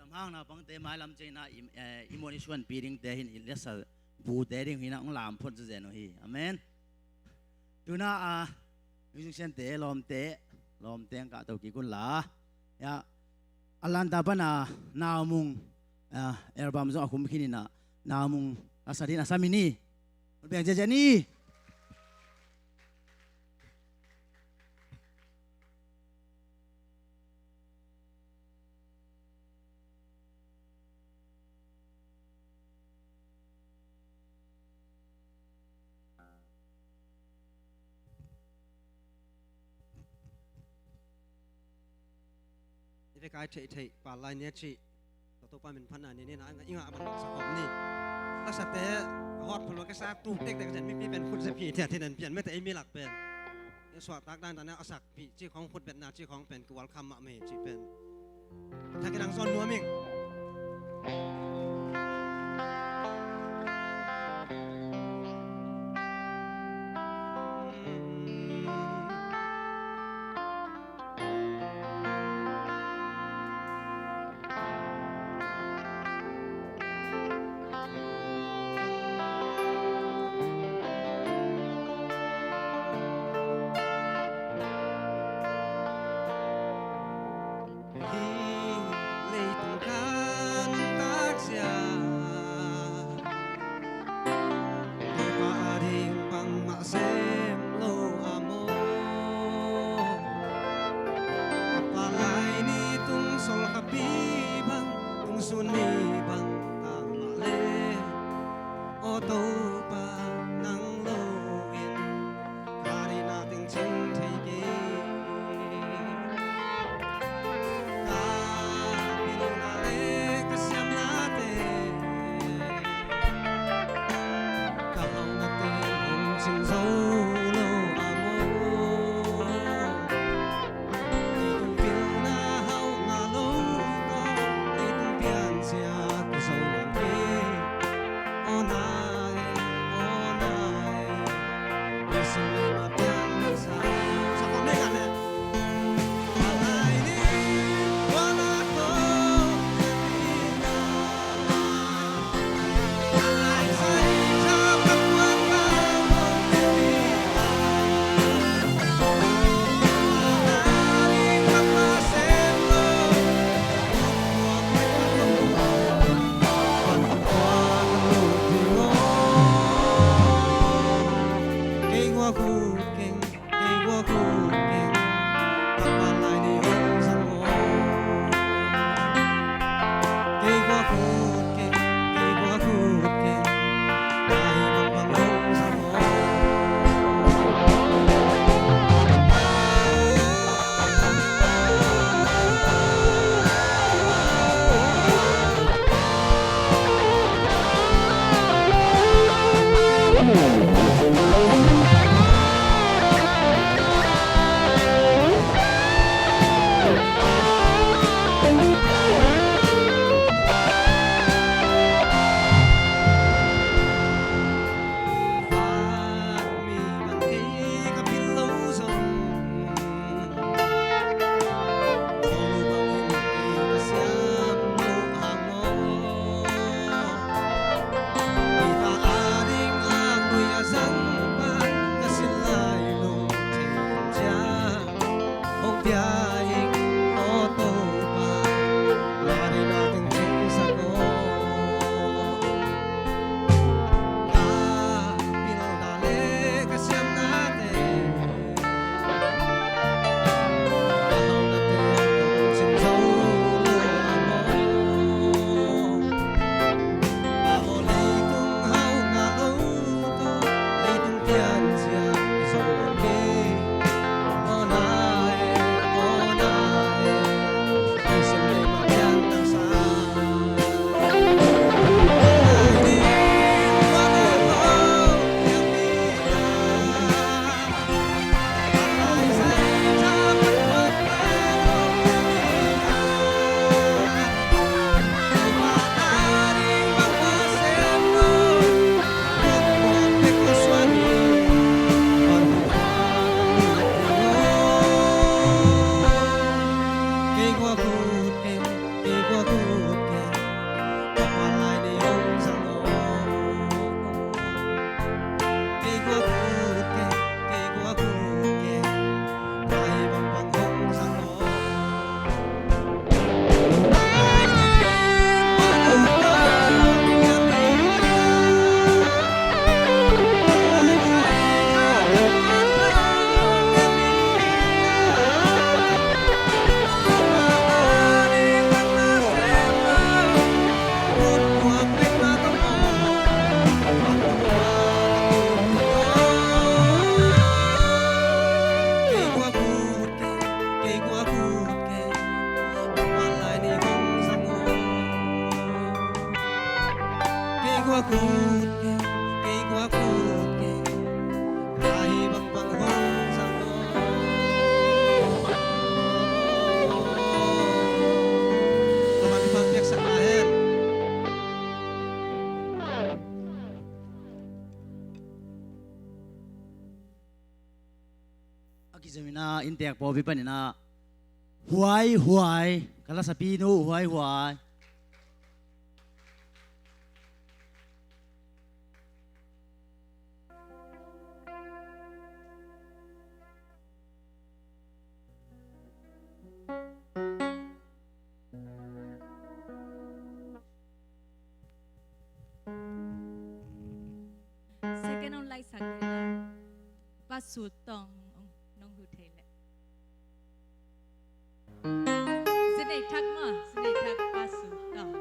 Hmang naupangte mailam ciangin ah i, eh, i muan i suanpi dingte hi in, i lasa bute ding hi in ah hong lam phot zenzen uh hi. Amen. Tu in ah, ah, musiciante, lawmte, lawmte hong kahto kik un la. Ya, Atlanta pan a Naumung, ah, album zong a khum khin in ah, Naumung a sa ding a sa mi ni. Beng ciacia ni. I vek a i theihtheih Pal Lai Nia cih, Topa min phatna ni ni na, i ngah a ban sa khawm ni. Lasate a hawt phalo ka sa tuk tektek zen mipi pen khut zia phi thia thin an pian mete ei mi lak pen. I suahtak dan dan a sakpih cih khawng, khutbetna cih khawng pen ki welcome mahmah hi cih pen. Thakin ang zawn nuam ing. Hih leitung ka nuntak ciang Topa a ding bangmah sem lo a maw? Ka Pal Lai ni tung Sawlkhapi bang, tung Sun ni bang tang mah leh, aw Topa nang lo in ka deihna teng cing thei kei. Ka pilna le ka siamnate, ka haunate hong cing zo lo a maw? Leitung pilna hauhna lo tawh, leitung piancia kizo lo kei. Aw na e, aw na e. Yesu mah pian sa. Sa kawm nei ka ne. Alai ni, wa la ko. Ina innteek pawlpi panin ah Huai Huai, ka lasapinu Huai Huai. Second hong laisak ding a, Pa Sut Tawng nong hu thei leh. Zi Nei Thak maw, Zi Nei Thak, Pa Sut Tawng.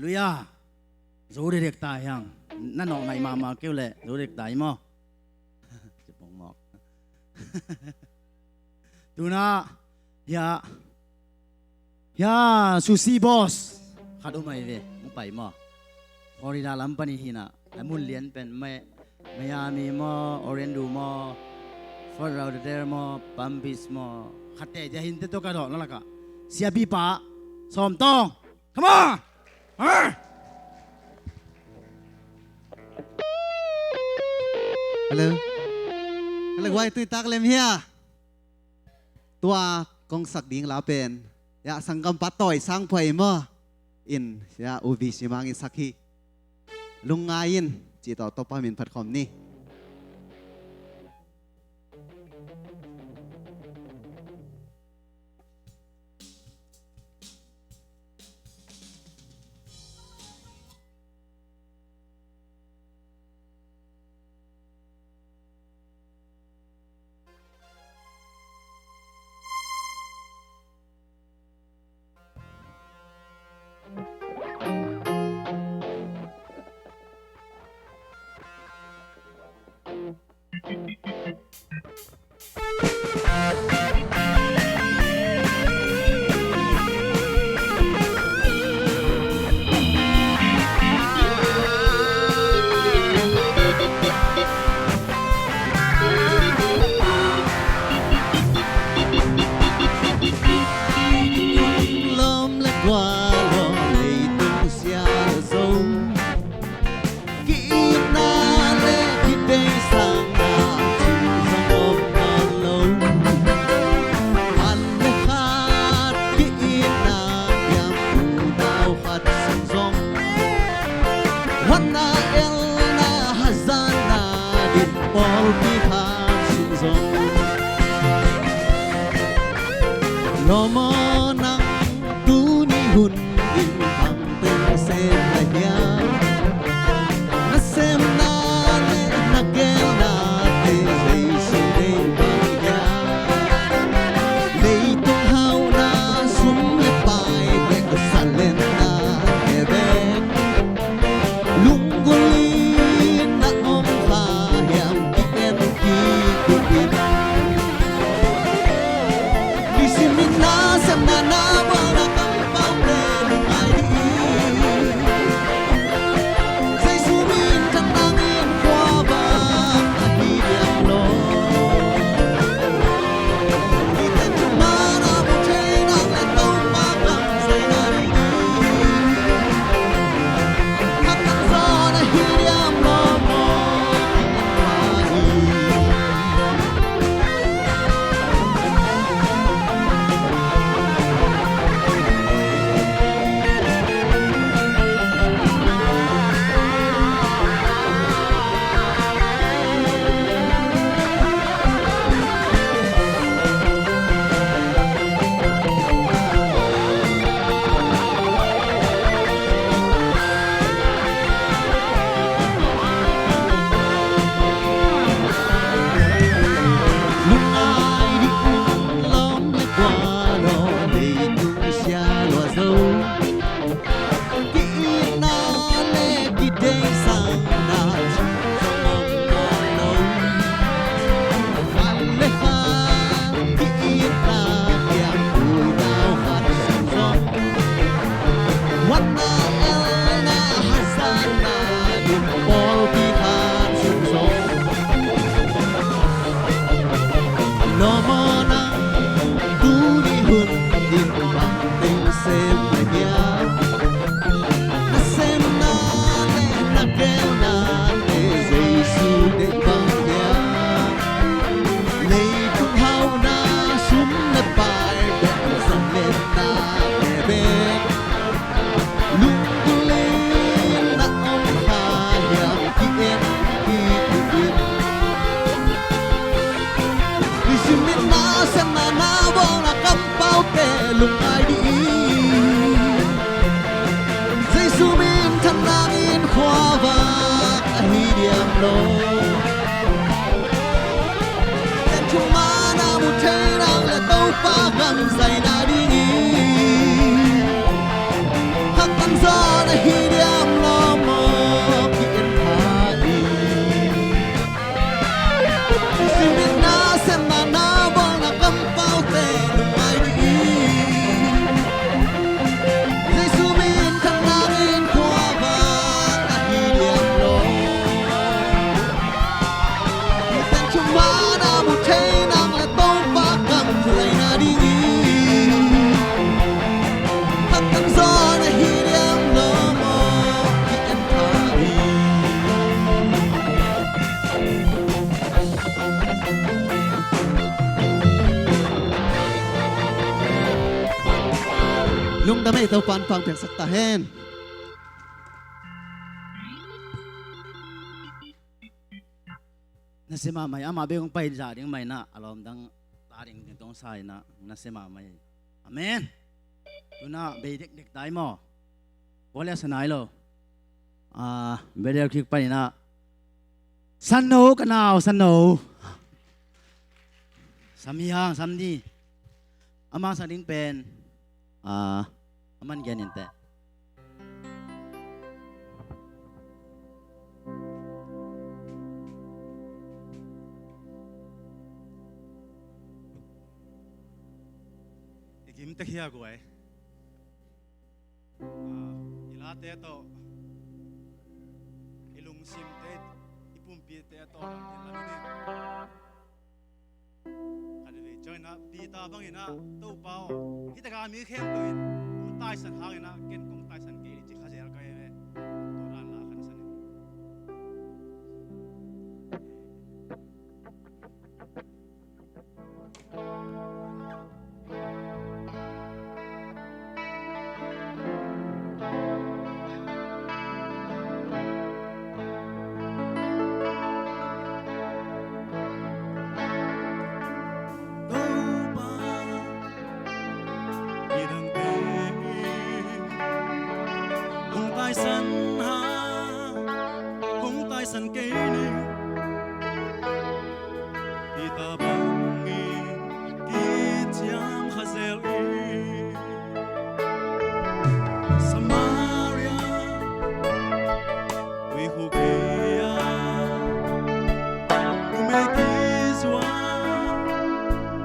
Hallelujah. Zo dekdek ta hiang. Na nawh ngaih mahmah kei uh leh zo dekdek ta hi maw? Ci pong mawk. Tuna hia, hia sushi boss khat um ahi ve, hong pai maw? Florida lam pan hi na, a mun lian pen Miami maw, Orlando maw, Fort Lauderdale maw, Palm Beach maw, khatte dia hinte tawh ka dawh na lakah. Siapipa Sawm Tawng. Come on! Hello. Hello, guai tui tak lem hia. Tua kong sak ding la pen, ya, sanggam pa Tawi Sang Phuai maw? In, ya, uvi simang in sak hi. Lungngai in, ci tawh Topa min phat khawm ni. Lawm le gual aw, leitung sial zo. Ki-itna le kideisakna cih zong om nawn lo. Khat le khat ki-itna hiam, unau khat sung zong, huatna elna hazatna din pawlpi khat sung zong. Lawm aw nang, tuni hun in bang teng sem na hiam? Na semna le na gelnate Jesu deih bang hiam? Leitung hauhna, sum le pai bek, zalenna he bek, lunggulh in na om kha hiam? Ki-en kik in. Nisim in na semna na bawlna kampaute lungngai dih in. Jesu minthan nangin khuavak ahi diam lo. Iten thumana mu thei nang le Topa kamzaina dih in. Khat kan zawn ahi diam lo maw? Lungngai dih in, lawm le gual aw, leitung sial uh a zo. Ki-itna le kideisakna cih zong om nawn lo. Khat le khat ki-itna hiam, unau khat sung zong, huatna elna hazatna din pawlpi khat sung zong. Lawm aw nang, tuni hun in bang teng sem na hiam? Na semna le na gelnate Jesu deih bang hiam? Leitung hauhna, sum le pai bek, zalenna he bek, lunggulh in na om kha hiam? Ki-en kik in. Nisim in na semna na bawlna kampaute lungngai dih in. Jesu minthan nangin khuavak ahi diam lo. Iten thumana mu thei nang le Topa kamzaina dih in. Khat kan zawn ahi Lungdam ei, Topa'n pang piangsak ta hen. Na sia mahmah hi, amah bek hong pai zah ding mah inah, a lawm dang ta ding ding tong sa inah, na sia mahmah hi. Amen. Tuna bei dekdek ta hi maw? Pawlia sa nai lo. Ah, Brother Kiuk pan inah, Sanno, ka nau, Sanno. Sam hi hang, sam ni. Ama sak ding pen, ah, aman gen in teh. I gim tek hi a guai. Ah, i late tawh, i lungsimte, i pumpite tawh lam in lam in. Khat vei ciang inah Peter bang inah, Topa aw, hih takah mi khempeuh in hong taisan hang inah ken kong taisan kei ding ci kha zel ka hi ve. Tua dan la khan san in. Topa, midangte in hong taisan hang, hong taisan kei ning. Peter bangin kiciam kha zel in. Samaria tuikhuk gei-a numei kizua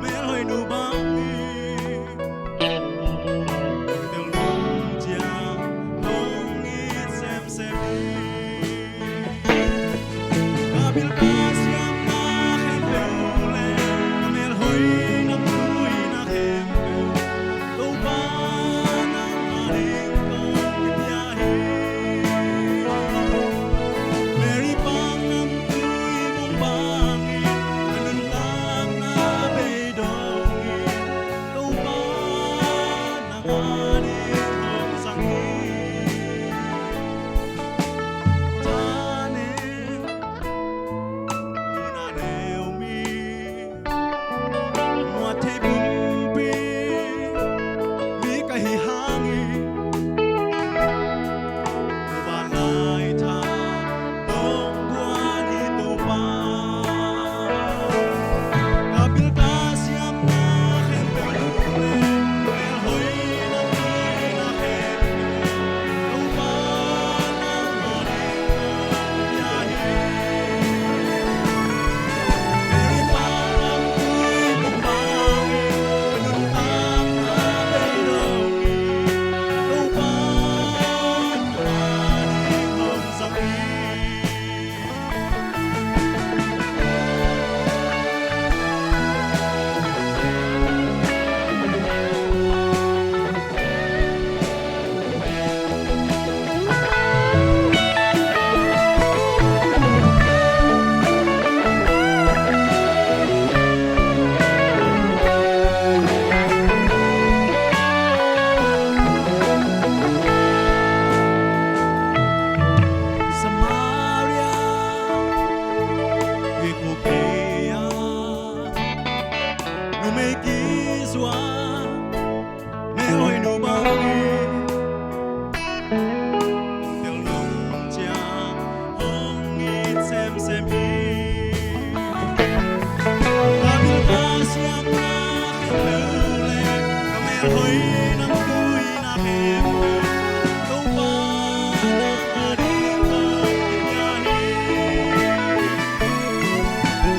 melhoihnu bangin tel nung ciang hong it semsem hi. Ka bil ka siamna khempeuh le ka melhoih namtui na khempeuh Topa nang ading tawh kipia hi. Mary pang namtui bung bangin a nuntakna beidong hi. Topa nang ading hong zang hi. Tha nem, nunah neu mi, muat thei pumpi mi ka hi hangin, vanlai tha nong guan hi Topa. Ka bil ka siamna khempeuh le melhoih namtui na khempeuh Topa nang ading tawh kipia hi. Samaria tuikhuk gei-a numei kizua melhoihnu bangin tel nung ciang hong it semsem hi. Ka bil ka siamna khempeuh le ka melhoih namtui na khempeuh Topa nang ading tawh kipia hi.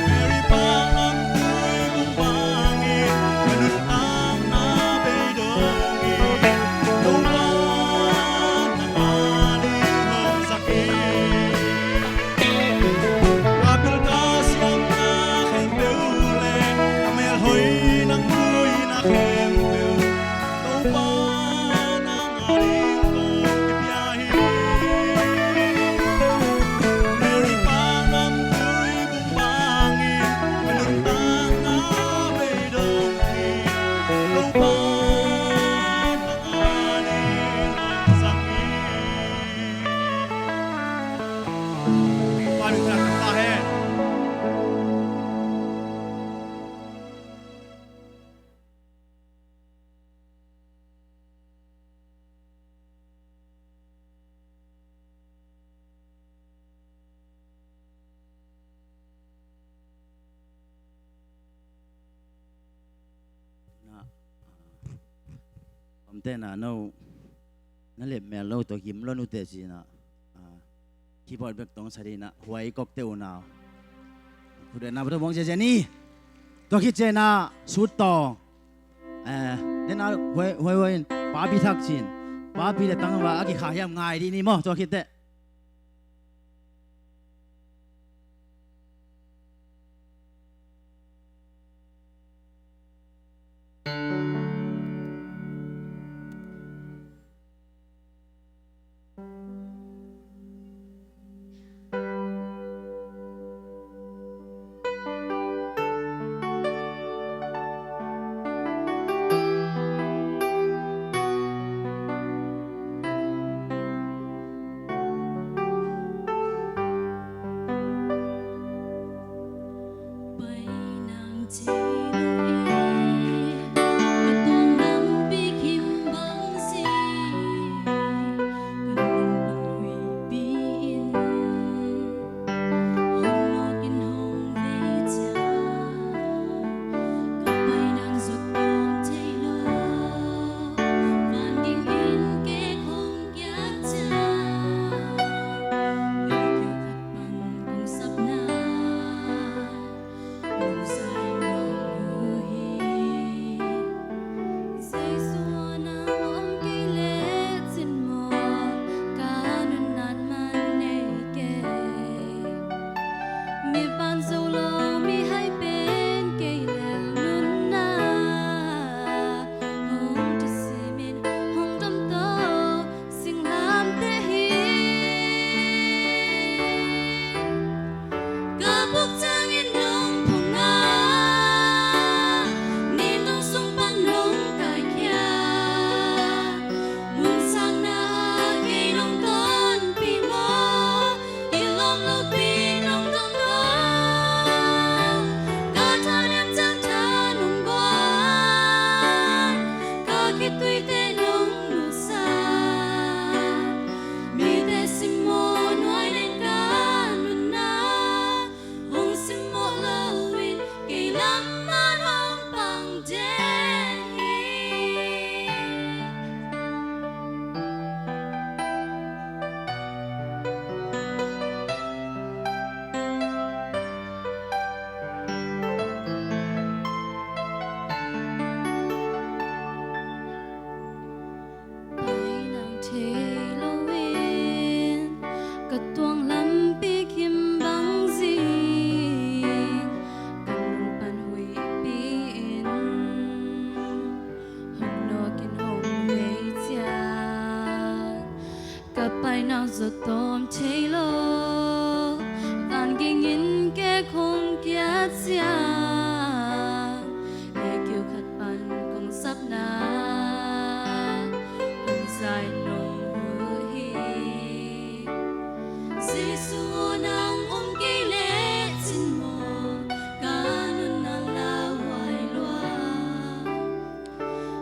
Mary pang namtui bung bangin ka nuntakna beidong hi. Topa nang ading hong zang hi. Ka bil ka siamna khempeuh le ka melhoih namtui na khempeuh Topa Tena no na lem mel lo, tua gim lo nute cina. Keyboard bek tong sa dina huai kok te unau. Khudena batu bong zia zia ni. Tua khit cina sut tong. Tena huai huai huai in papi thak cin. Papi le tang va a kikha hiam ngai di ni maw, tua khit te. Singlamteh hi. Ka buk ciangin nong phong a, ni nong sung pan nong kaikhia. Mun sakna ah kei nong tonpih maw, kilawm lopi nong dong maw. Ka thanem ciang tha nong guan, ka khitui te nong nusia. Mite simmawh nuai nen ka nunna, hong simmawh lo in kei lam man hong pang den hi. Pai nang thei lo in ka tuang lampi kim bang zing, ka lung pan huihpi in hong nawk in hong vei ciang. Ka pai nang zot tawm thei lo, van ging in kei khong kiat ciang. Kei kiu khat pan kong sapna, hong zai nong huh hi. Jesu aw, nang om kei leh cin maw, ka nunna lauhuai lua.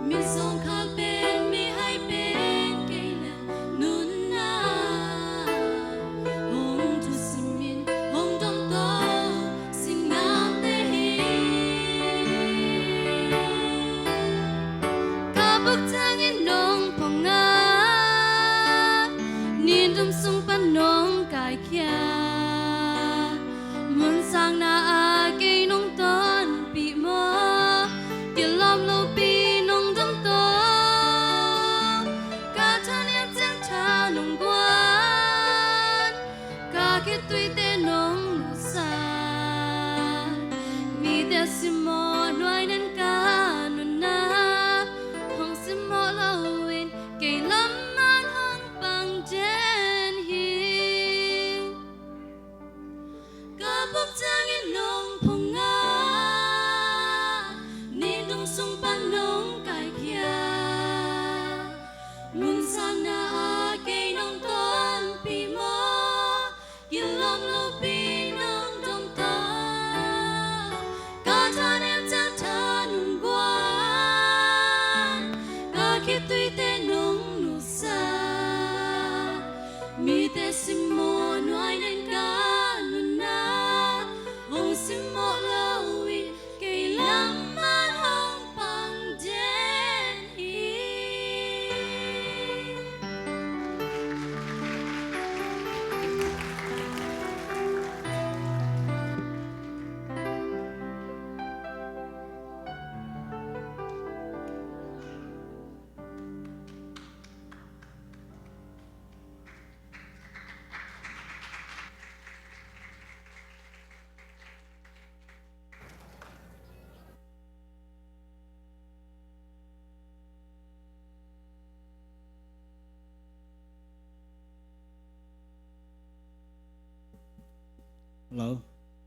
Mi sawngkhal pen, mi hai pen kei leh nunna, hong thusim in hong dong tawh singlamteh hi. Ka buk ciangin nong phong a, ni dum sung pan nong kaikhia. Mun sakna ah kei nong tonpih maw, kilawm lopi nong dong tawh. Ka thanem ciang tha nong guan, ka khitui te nong nusia. Mite simmawh nuai nen ka nunna, hong simmawh lo in kei lam man hong pang den hi. Ka buk ciangin nong phong a, ni dum sung pan nong kaikhia. Mun sakna ah kei nong tonpih maw, kilawm lopi nong dong tawh. Ka thanem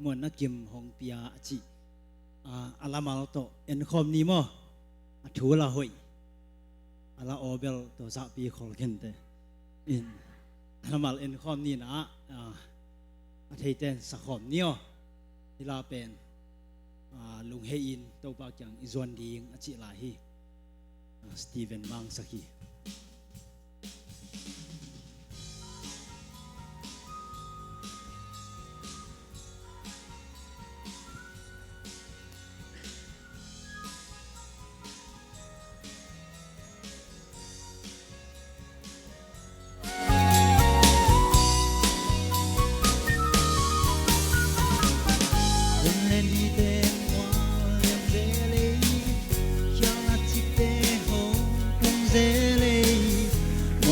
Muanna kim hong pia a cih, a, a lamal tawh enkhawm ni maw? A thu la hoih, a la awbel tawh zahpi khol kente in a lamal enkhawm ni na, a, a theite in sakhawm ni aw. Hih la pen, a, lunghei in Topa kiang i zuan ding a cih lai hi. A, Stephen Mang Sakhi.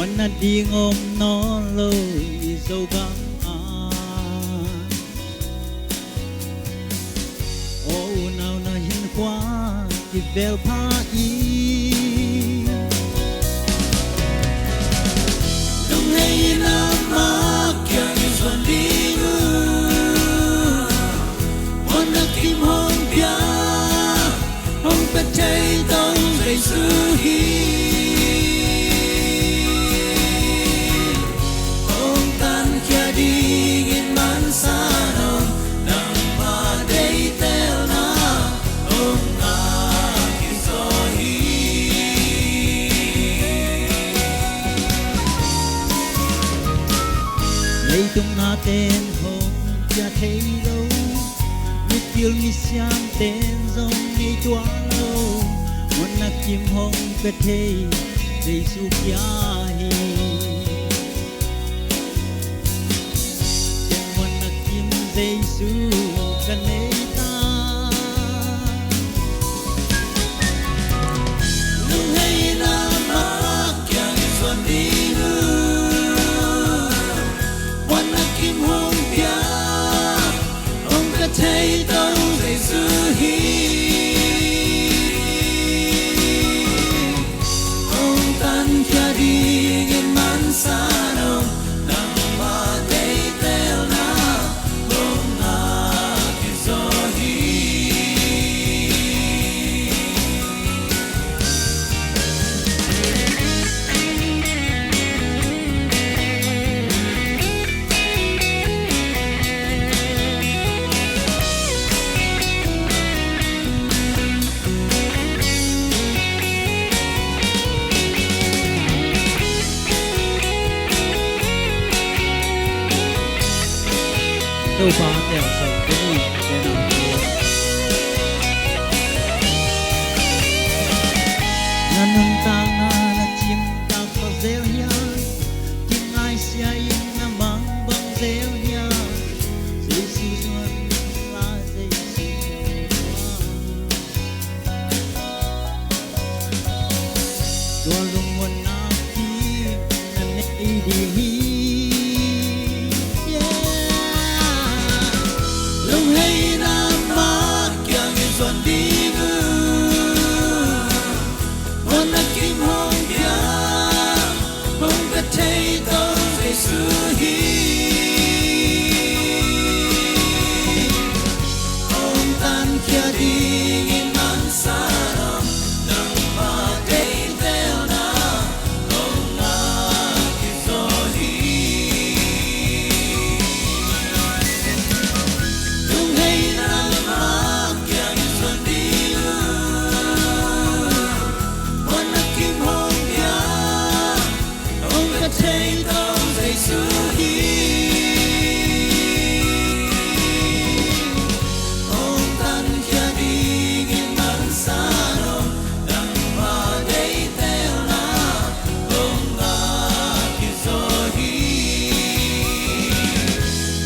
Muanna ding om nawn lo i Zogam ah, aw unau na hinkhua kibel pha i, lunghei in amah kiang i zuan ding uh. Muanna kim hong pia, hong pia thei Topa Jesu hi. Hong tankhia dingin mansan aw, nangmah deihtelna hong ngah kizaw hi. Leitung nate'n hong pia thei lo, mipil misiamte'n zong nei tuan lo, muanna kim hong pia thei Jesu kia hi. Ken muanna kim Jesu ka nei ta. Lunghei in amah kiang i zuan ding uh. Muanna kim hong pia, hong pia thei Topa Jesu hi. Hong tankhia dingin mansan aw, nangmah deihtelna hong ngah kizaw hi. Topa tel sawm kei ni, tel sawm kei ni. Na nuntakna na cimtak bang zel hiam? Kingaisia in na mang bang zel hiam? Jesu zuan la, Jesu zuan. Tua lungmuanna kim na nei ding hi. Yeah. Lunghei in amah kiang i zuan ding uh. Muanna kim hong pia, hong pia thei Topa Jesu hi. Hong tankhia dingin mansan aw, nangmah deihtelna hong ngah kizaw hi. Lunghei in amah kiang i zuan ding uh. Muanna kim hong pia, hong pia thei Topa Jesu hi. Hong tankhia dingin mansan aw, nangmah deihtelna hong ngah kizaw hi.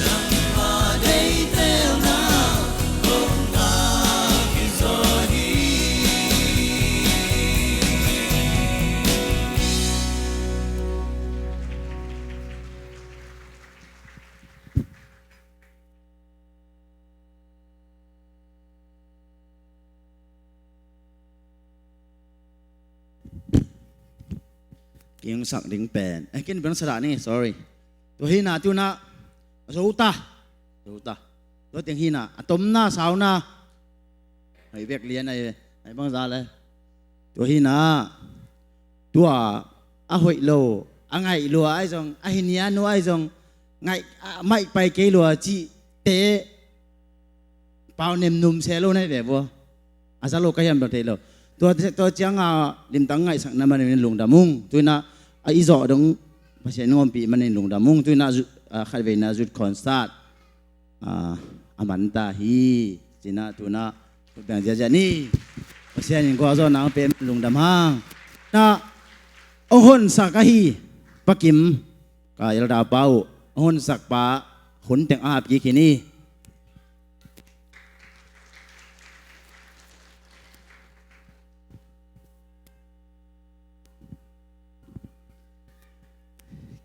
Nangmah deihtelna hong ngah kizaw hi. Kingsak ding pen, eh, kin bang sa dah ni, sorry. Tua hi na, tu na, zo ta, zo ta. Tua teng hi na, a tomna sauna. Hei vek lian ai, ai bang za le. Tua hi na, tua a hoih lo, a ngaih lua ai zong, a hi nia nu ai zong, ngaih, a maih pai kei lua cih te, pau nem num se lo nai ve vua. A za lo ka hiam dong thei lo. Tua, tua ciang a limtang ngaihsak na manin lungdam ung. Tui na, a i zawh dong, Pasian ngawmpih manin lungdam ung. Tui na, zu-, a khat vei na zut concert. A, a man ta hi. Ci na, tu na, biang ziazia ni. Pasian in gua zawh nang pen lungdam hang. Na, ong honsak ahi, Pa Kim, ka elder pa uh, ong honsak pa, hun teng a hap kik hi ni.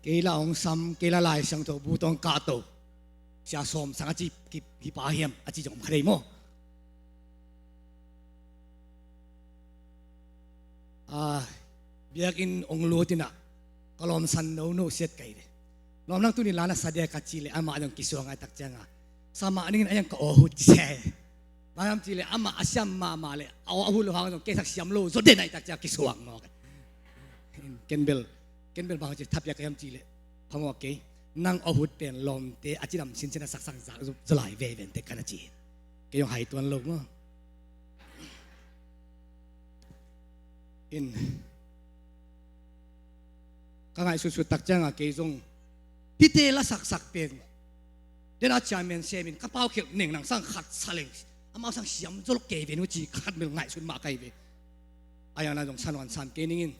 Kei la ong sam, kei la Lai Siangtho bu tawh ong kahto. Sia Sawm Sang a ci kip hi pa hiam, a ci zong om kha dei maw. Ah, biakinn ong lut in ah, ka lawmsan nono siat ka hi ve. Lawm nang tuni la na sa dia ka cih leh amah zong kisuang a, tak ciang a, sa mah ning in a, yang ka aw hut ci se. Bang hiam cih leh amah a siam mahmah leh a aw a hut lo hang zong kei sak siam lo zaw den a, tak ciang a kisuang mawk. Ken bel, ken bel bang ci thapiak ka hiam cih leh, phamawh kei. Nang aw hut pen lawmte a cidam sinsen a saksak zak zaw lai veve in tek ka na ci. Kei zong hai tuan lo maw. In, ka ngaihsutsut tak ciang a kei zong hihte la saksak pen, den a chairman sem in ka pau khialh neng nang sang khat sa leng, amau sang siam zaw lo kei ve nu ci khat mel ngaihsut mah ka hi ve. A yang na zong sa nuam sam kei ning in,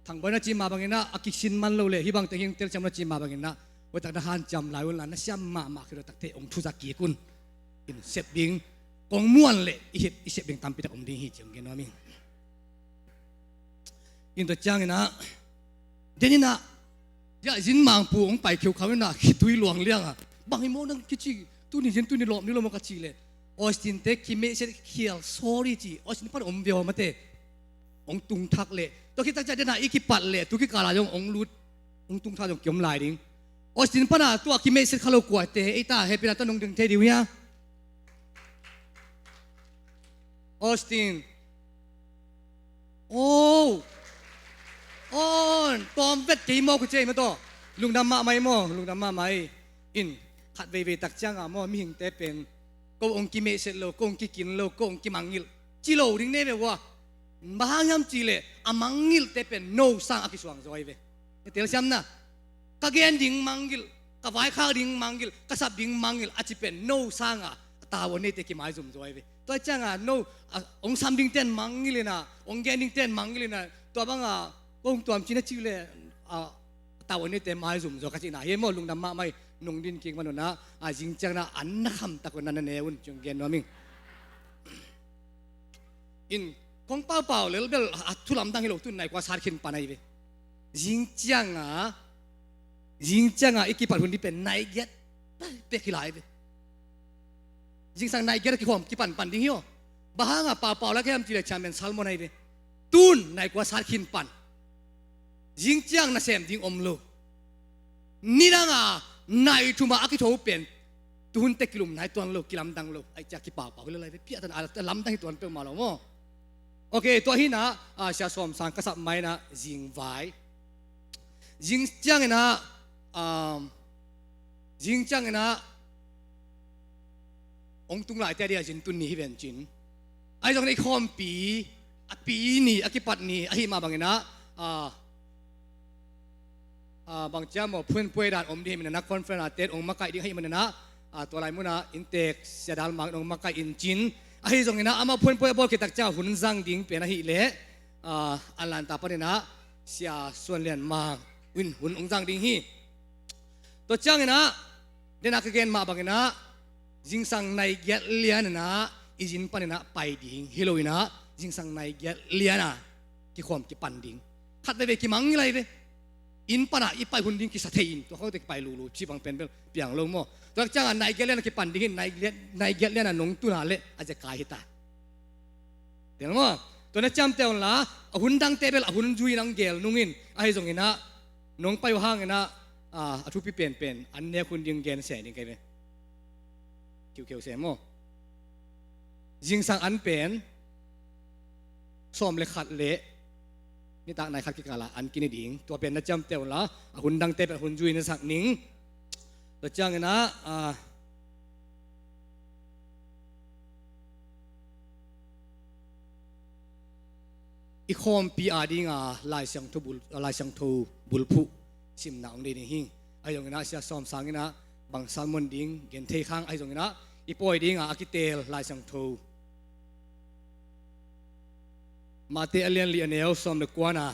Thang Bawi na ci mah bangin ah, a kisin man lo leh hih bang teng hi ong telsiam na ci mah bangin ah, ua tak na hanciam lai un la, na siam mahmah khit ua tak te ong thuzak kik un. In sep ding kong muan leh i sep, i sep ding tampi tak om ding hi ci ong gen nuam ing. In tua ciangin ah, den in ah, ya, Zin Mangpu ong pai kheukhau in ah, khitui luang liang a, bang hi maw nang kici, tuni Zin tuni lawp ni lo maw ka cih leh, Austin te kimehset khial sorry ci, Austin pan om ve aw mate. Ong tung thak leh, tua khit tak ciang den a i kipat leh, tu kikal a zong ong lut, ong tung thak zong kiom lai ding. Austin pan a tua kimehset kha lo kuate, ei ta happy na tua nong ding thei ding uh hia. Austin. Oh. On, tawm vet kei maw, ku cei maw tawh. Lungdam mahmah hi maw, lungdam mahmah hi. In, khat veivei tak ciang a maw, mihingte pen, ko ong kimehset lo, ko ong kikin lo, ko ong kimangngilh ci lo ding ne ve ua. Bang hang hiam cih leh a mangngilhte pen no sang a kisuang zaw hi ve. Na telsiam na. Ka gen ding mangngilh, ka vaikhak ding mangngilh, ka sap ding mangngilh a ci pen no sang a, a tau a neite kimaizum zaw hi ve. Tua ciang a no, a, ong sam dingte'n mangngilh in a, ong gen dingte'n mangngilh in a, tua bang a, ko ong tuam ci na cih leh, a, a tau a neite maizum zaw ka cihna hi maw, lungdam mahmah hi. Nong din kik man un a, a, zing ciang na an na kham tak un na na ne un ci ong gen nuam ing. In, kong paupau lelbel a thu lamdang hi lo, tun nai kua sat khin pan ahi ve. Zing ciang a, zing ciang a i kipat hun ding pen nai giat pek hi lai ve. Zingsang nai giat a kikhawm kipan pan ding hi aw. Bang hang a paupau lai ka hiam cih leh chairman sermon ahi ve. Tun nai kua sat khin pan. Zing ciang nasem ding om lo. Nidang a nai thum a a kitho pen, tuhun teh kilum nai tuan lo, kilamdang lo. Ai cia kipaupau hi lo lai ve, piahtan a lamdang hi tuan peuhmah lo maw. Ok, tua hi in a, a, Sia Sawm Sang ka sap mai in a, zing vai. Zing ciangin a, um, zing ciangin a, ong tung lai te a dia zin tun ni hi ven cin. Ahi zongin i khawmpi, a pi ni, a kipat ni, ahi mah bangin a, a, a, bang cia maw, phuenpuai dan om ding hi manin a, conference a ten ong makaih ding ahi manin a, a, tua lai mun a, inntek Sia Dal Mang in ong makaih in cin. Ahi zongin a, amah phuenpuai a bawl khit tak ciang hun zang ding pen ahih leh, a, an lanta panin a, Sia Suan Lian Mang in hun ong zang ding hi. Tua ciangin a, den a ka gen mah bangin a, zingsang nai giat lian in a, i zin panin a pai ding hi lo in a, zingsang nai giat lian a kikhawm kipan ding. Khat veve kimangngilh ahi ve. Inn pan a i pai hun ding kisa thei in, tua khawng teh kipai lulu, ci bang pen bel piang lo maw. Tua ciang a nai giat lian a kipan ding hi, nai giat, nai giat lian a nong tun a leh a zekai hi ta. Tel maw? Tua na ciamteh un la, a hun dangte bel a hun zui in ong gel nung in, ahi zongin a, nong pai uh hangin a, a, a thupi penpen an nek hun ding gen se ding ka hi ve. Khiukheu se maw? Zingsang an pen sawm le khat le nitak nai khat kikala an kine ding. Tua pen na ciamteh unla, a hun dangte pen hun zui na sak ning. Tua ciangin ah, ah, i khawmpi a dinga Lai Siangtho bul, Lai Siangtho bulphuh simna hong nei ding hi. Ahi zongin ah Sia Sawm Sang in ah bang sermon ding gen thei khang, ahi zongin ah i pawi dinga a kitel Lai Siangtho Mate a lian li a neu sawm le kuana,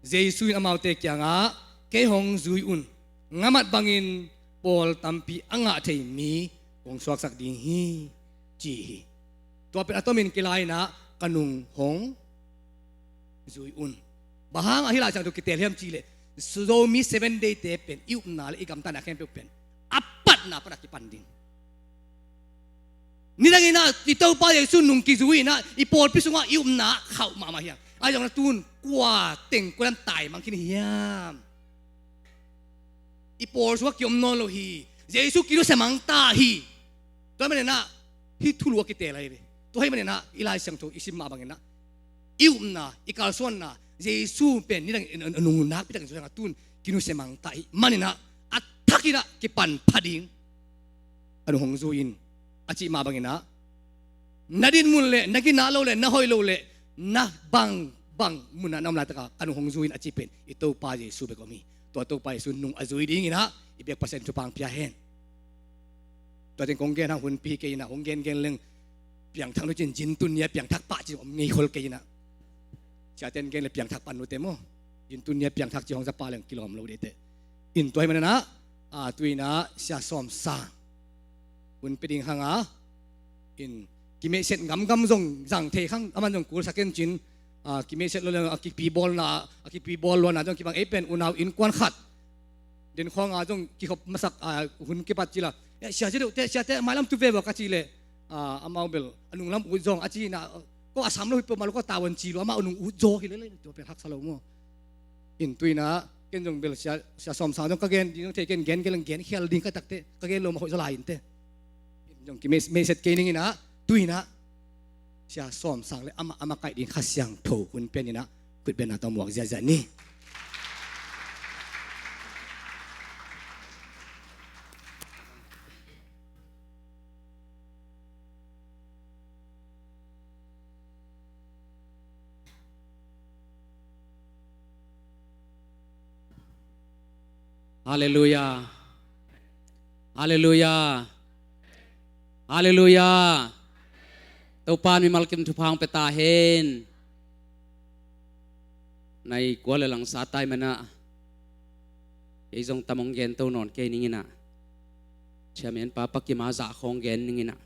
Jesu in amaute kiangah, "Kei hong zui un, ngamat bangin pawl tampi a ngah thei mi kong suaksak ding hi," ci hi. Tua pen a tomin kilai in ah, "Ka nung hong zui un." Bang hangah hih Lai Siangtho kitel hiam cihleh, Zomi Seven Day te pen i upna le i gamtatna khempeuh pen a patna pan a kipan ding. Nidangin ah i Topa Jesu nung kizui in ah i pawlpi sungah i upna khauh mahmah hiam? Ahi zongin ah tun kua teng kua lam taimang khin hiam? I pawl sungah kiom nawn lo hi. Jesu kinusia mang ta hi. Tua ahih manin ah hih thulu a kitel ahi ve. Tua ahih manin ah i Lai Siangtho i sim mah bangin ah i upna, i kalsuanna, Jesu pen nidangin a nung nakpi takin susia a tun kinusia mang ta ahih manin ah a thakin ah kipan pha ding. "Ka nung hong zui in," a cih mah bangin ah, na dinmun le na ginah lo le na hoih lo le na bangbang munah na om laitakah, "Ka nung hong zui in," a cih pen i Topa Jesu bek om hi. Tua Topa Jesu nung a zui dingin ah i biak Pasian thupha hong pia hen. Tua teng kong gen hang, hunpi kei in ah hong gengen leng piangthak lo cin, zintun ni a piangthak pah cin om ngei khol kei in ah. Siate'n gen le piangthak pan nute maw. Zintun ni a piangthak ci hong za pah leng kilawm lo dite. In tua ahih manin ah, a, tu in ah Sia Sawm Sang hun pia ding hang a, in kimehset ngamngam zong zang thei khang, aman zong kulsak en cin, a, kimehset lo leng a kipi bawlna, a kipi bawl luanna zong kibang, ei pen unau innkuan khat den khawng a zong kikhop masak, a, hun kipat cila, "Eh, sia zia deuhte, siate mailam tu ve vua," ka cih leh, a, amau bel a nunglam ut zong a ci in ah, "Ko a sam lo hi peuhmah lo, ko tavuan ci lua, amah a nung ut zaw hi lel," tua pen haksa lo maw. In tu in ah ken zong bel Sia, Sia Sawm Sang zong ka gen ding zong thei ken, gen, gen, gen khial ding ka takte, ka gen lo mah hoih zaw lai inteh. In zong kimeh, mehset kei ning in ah, tu in ah Sia Sawm Sang le amah, amah kaih ding Kha Siangtho hun pia in ah, khutbetna tawh muak ziahziah ni. Halleluiah. Halleluiah. Halleluiah. Topa'n mimal kim thupha hong pia ta hen. Nai kua le langsa tai manah kei zong tam hong gen to nawn kei ning in ah, chairman pa Pa Kim a zah khawng gen ning in ah.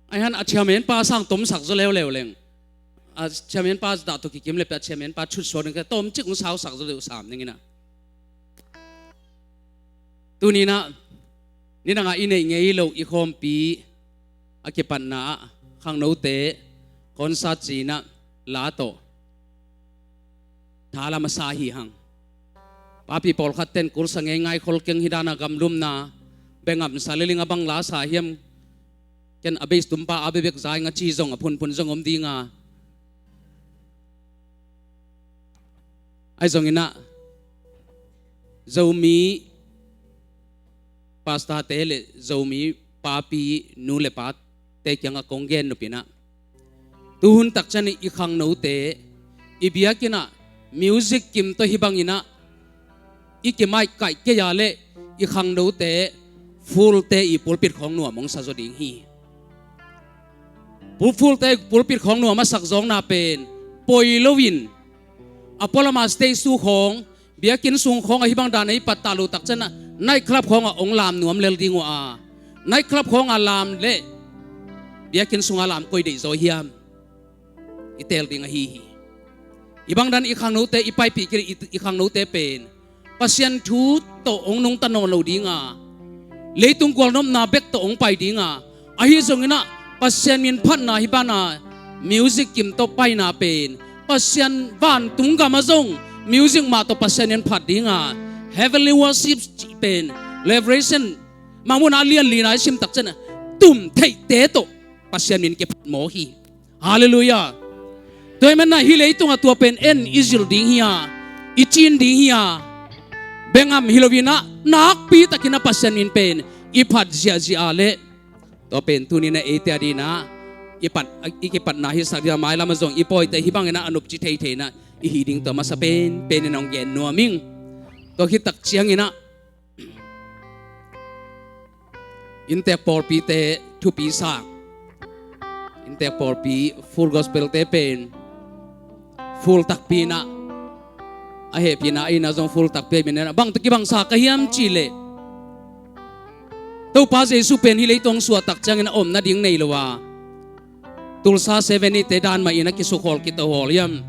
Ahi hang a chairman pa sang tomsak zaw leuleu leng, a chairman pa zah tawh kikim le pia chairman pa thutsuak ding ka tawmcik hong sausak zaw deuh sam ning in ah. Tuni in ah, nidang a i neih ngei lo i khawmpi a kipatna ah khangnote concert ci in ah la tawh thalam a sa hi hang. Papi pawlkhat ten kulsa ngei ngai khol keng, hih dan a gamlumna bengap sa le ling a bang la sa hiam, ken a bass tumpa a bebek za ing a ci zong a phunphun zong om ding a. Ahi zongin ah Zomi pastorte le Zomi papi nu le pate kiangah kong gen nop in ah, tuhun tak ciang i khangnote i biakinn ah music kim tawh hih bangin ah i kimaih kaih kei a leh i khangnote full te i pulpit khawng nuam hong sa zaw ding hi. Pu full te pulpit khawng nuam a sak zawkna pen poi loin a pualam a stage tu khawng, biakinn sung khawng ah hih bang dan a i pattah loh tak ciang ah night club khawng ah hong lam nuam lel ding uh a, night club khawng ah lam leh biakinn sung ah lam koi deih zaw hiam? I teel ding ahi hi. Hih bang dan i khangnote i paipih kei leh i, i khangnote pen Pasian thu tawh hong nungta nawn lo ding a, leitung gualnopna bek tawh hong pai ding a, ahi zongin ah Pasian min phatna hih bang a music kim tawh paina pen Pasian vantung gam ah zong music mah tawh Pasian min phat ding a, heavenly worship pen Revelation mangmuhna lian lina i sim tak ciangin a tum theihte tawh Pasian min kiphat mawk hi. Halleluiah. Tua hi manah hih leitungah tua pen en i zil ding hi a, i cin ding hi a, bengam hi loinah nakpi takin a Pasian min pen i phat ziahziah a leh tua pen tuninah eite a dinah i pat, i kipatna hisak ding a, mailamah zong i pawite hih banginah a nopci theitheinah i hi ding tua masa pen penin hong gen nuam ing. Tua khit tak cianginah inntek pawlpite thupi sa, inntek pawlpi Full Gospel-te pen full takpi inah, a hehpihna a innah zong full takpi a, minah bang tawh kibangsa ka hiam cihleh Topa Jesu pen hih leitung suah tak ciangin a omna ding nei lo a, Tulsa Seven Day-te dan mah in a kisukhawl kitohawl hiam,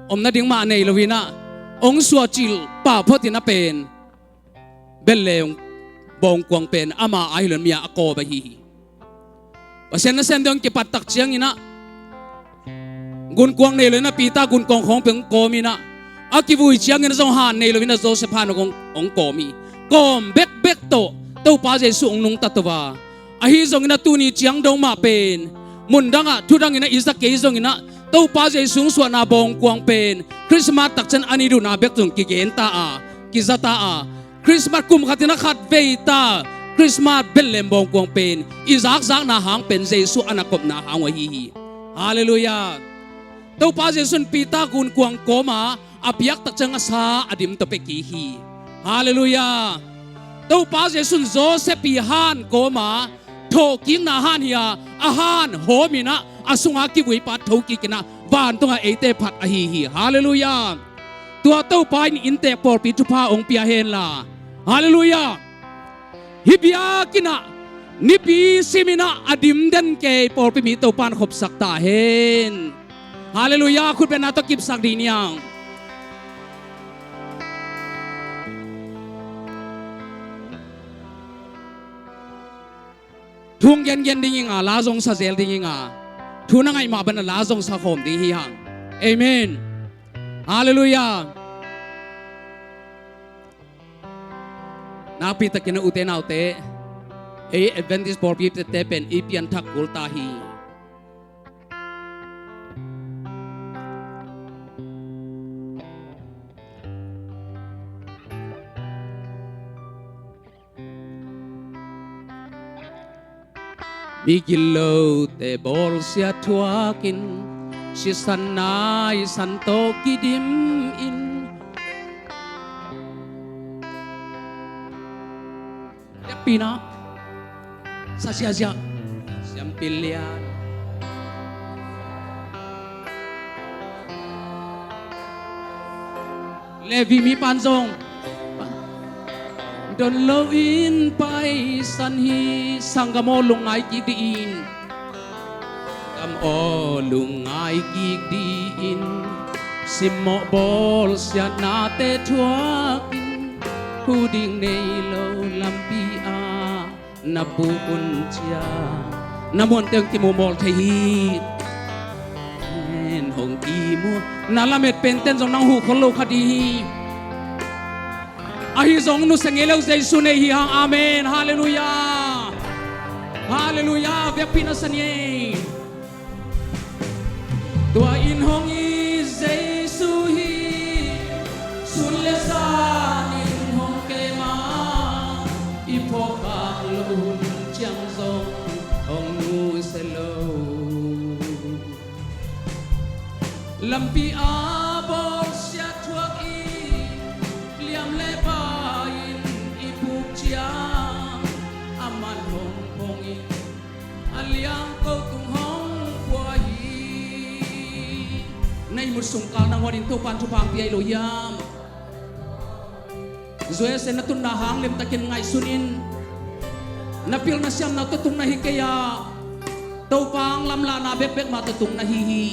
omna ding mah nei loinah hong suah cil pah photin a pen Bethlehem bawngkuang pen ama a hi lo-in mi-a a kawm ahi hi. Pasian nasem ding hong kipat tak cianginah gunkuang nei loinah Peter gunkuang khawng pen hong kawm inah, a kivui ciangin zong han nei loinah Joseph han hong, hong kawm hi. Kawm bekbek tawh Topa Jesu hong nungta to a, ahi zongin a tuni ciang dong mah pen mundangah thudangin a i za kei zonginah Topa Jesu hong suahna bawngkuang pen Christmas tak ciang a ni duna bek zong kigenta a, kizata a, Christmas kum khatin a khat veita Christmas Bethlehem bawngkuang pen i zakzakna hang pen Jesu a na kopna hang uh ahi hi. Halleluiah. Topa Jesu in Peter gunkuang kawma a piak tak ciang a sa a dim tawh pia kik hi. Halleluiah. Topa Jesu in Joseph ii han kawma thawhkikna han hi a, a han hawminah a sunga kivuipa thokikinah vantungah eite phat ahi hi. Halleluiah. Tua Topa in inntek pawlpi thupha hong pia henla. Halleluiah. Hih biakinnah nipi siminah a dim den kei pawlpi mi Topa in khopsak ta hen. Halleluiah. Khutbetna tawh kipsak dih niang. Thu hong gengen ding inga, la zong sa zel ding inga, thu na ngaih mah banah la zong sa khawm ding hi hang. Amen. Halleluiah. Nakpi takin a ute naute, ei Adventist pawlpi tette pen i pianthak kul ta hi. Migilo te bawlsia thuakin, sisan naisan tawh kidimin. Biakpiakna sa siasia, siampilian. Levi mipan zong don loin paisan hi. Sanggam aw, lungngai kik dih in. Sanggam aw, lungngai kik dih in. Simmawh bawlsiatnate thuakin, hu ding nei lo lampi ah na buk un cia. Na muante hong kimu mawl thei hi. Hong kimu. Na lamet penten zong nang huh khol lo kha ding hi. Ahi zong nusia ngei lo Jesu nei hi hang. Amen. Halleluiah. Halleluiah. Biakpiakna sa ni ei. Tua in hong it Jesu hi. Sun le zan in hong kem a, i phawk khak loh hun ciang zong hong nusia lo. Lampi a bawlsia thuak in, liam le pai in i buk ciang, aman hong phong in, a liang ko tung hong pua hi. Na ihmut sung kal nangawn in Topa'n thupha hong pia hi lo hiam? U S A na tunna hang limtakin ngaihsun in. Na pilna siamna tawh tung na hi kei a, Topa hong lamlahna bekbek mah tawh tung na hi hi.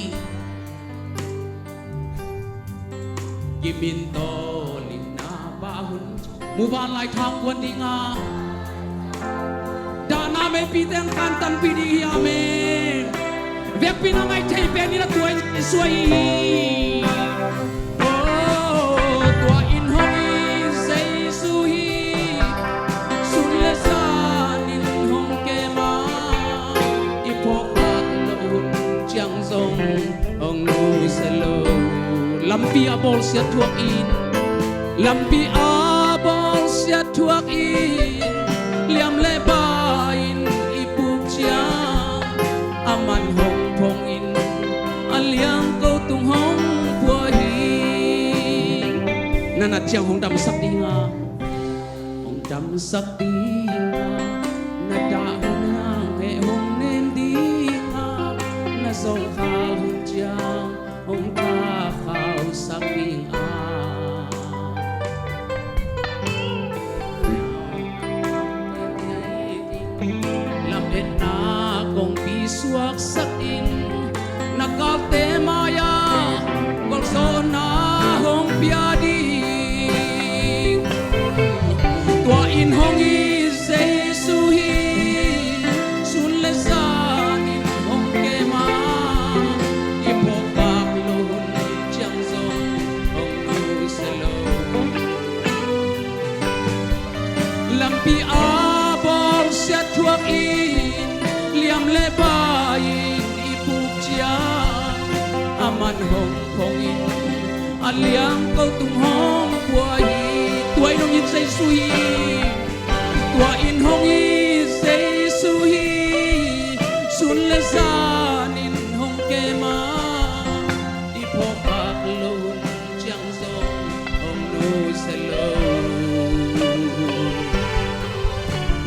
Kimin tawh limna pah hun, muvanlai thang kuan ding a, dahna meipite hong kantanpih ding hi. Amen. Vekpi na ngaih thei pen in a tua in Jesu ahi hi. Oh, tua in hong it Jesu hi. Lampi a bawlsiat thuak in, lampi a bawlsiat thuak in, liam le bai in i puk ciang, a man hong phong in, a liang ko tung hong pua hi. Na nat ciang hong damsak ding a, hong damsak ding a, na dah hun hang he hong nem ding a, na zawngkhal hun ciang hong takhausak ding a, lametna kongpi suaksak in, na kalte mai-ah gualzawhna hong pia ding. Tua in hong it Jesu hi. Sun le zan in hong kem a, i phawkpak loh hun ciang zong hong nusia lo. Lampi a bawlsiat thuak in, liam le bai in i puk ciang, a man hong phong in, a liang ko tung hong pua hi. Tua in hong it Jesu hi. Tua in hong it Jesu hi. Sun le zan in hong kem a, i phawkpak loh hun ciang zong hong nusia lo.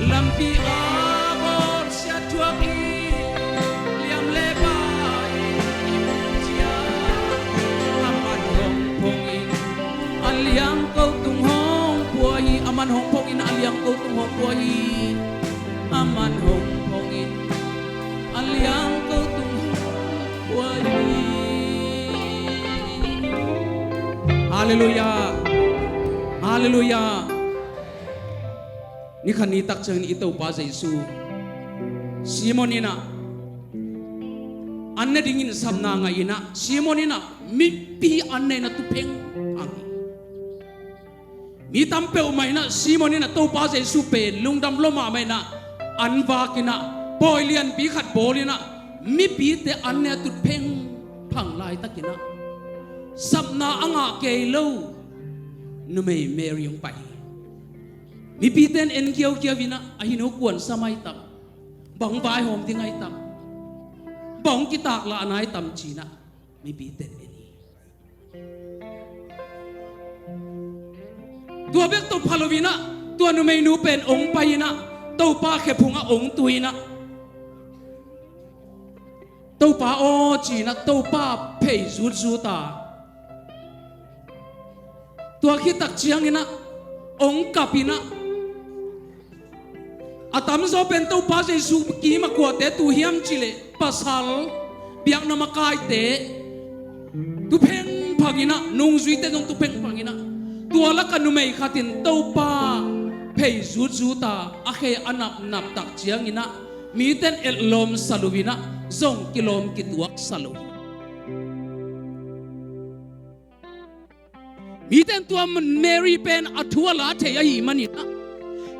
Lampi a bawlsiat thuak in, liam le bai in i puk ciang, a man hong phong in, a liang ko tung hong pua hi. A man hong phong in, a liang ko tung hong pua hi. A man hong phong in, a liang ko tung hong pua hi. Halleluiah. Halleluiah. Ni khat ni tak ciangin i Topa Jesu, Simon in ah an ne dingin sapna ngah in ah, Simon in ah mipi an ne in ah tupheng phang hi. Mi tam peuhmah in ah Simon in ah Topa Jesu pen lungdam lua mahmah in ah an vak in ah pawi lianpi khat bawl in ah mipite an ne a tupheng phang laitak in ah sapna a ngah kei lo numei Mary hong pai hi. Mipite in en kiaukiau in ah, a hi nu kuan sam ai tam, bang vaihawm ding ai tam, bang kitaklahna ai tam ci in ah mipite in en hi. Tua bek tawh pha lo in ah tua numeinu pen hong pai in ah Topa khe phungah hong tu in ah, Topa aw ci in ah Topa phei zutzut a, tua khit tak ciangin ah hong kap in ah, a tamzaw pen Topa Jesu kiim a kuate tu hiam cih leh pasal, biakna makaite, tupheng phang in ah, nungzuite zong tupheng phang in ah, tua lakah numei khat in Topa phei zutzut a, a khe a napnap tak ciangin ah mite in etlawm sa lo in ah zong kilawm kituak sa lo hi. Mite in tua Mary pen a thu a la thei ahih manin ah,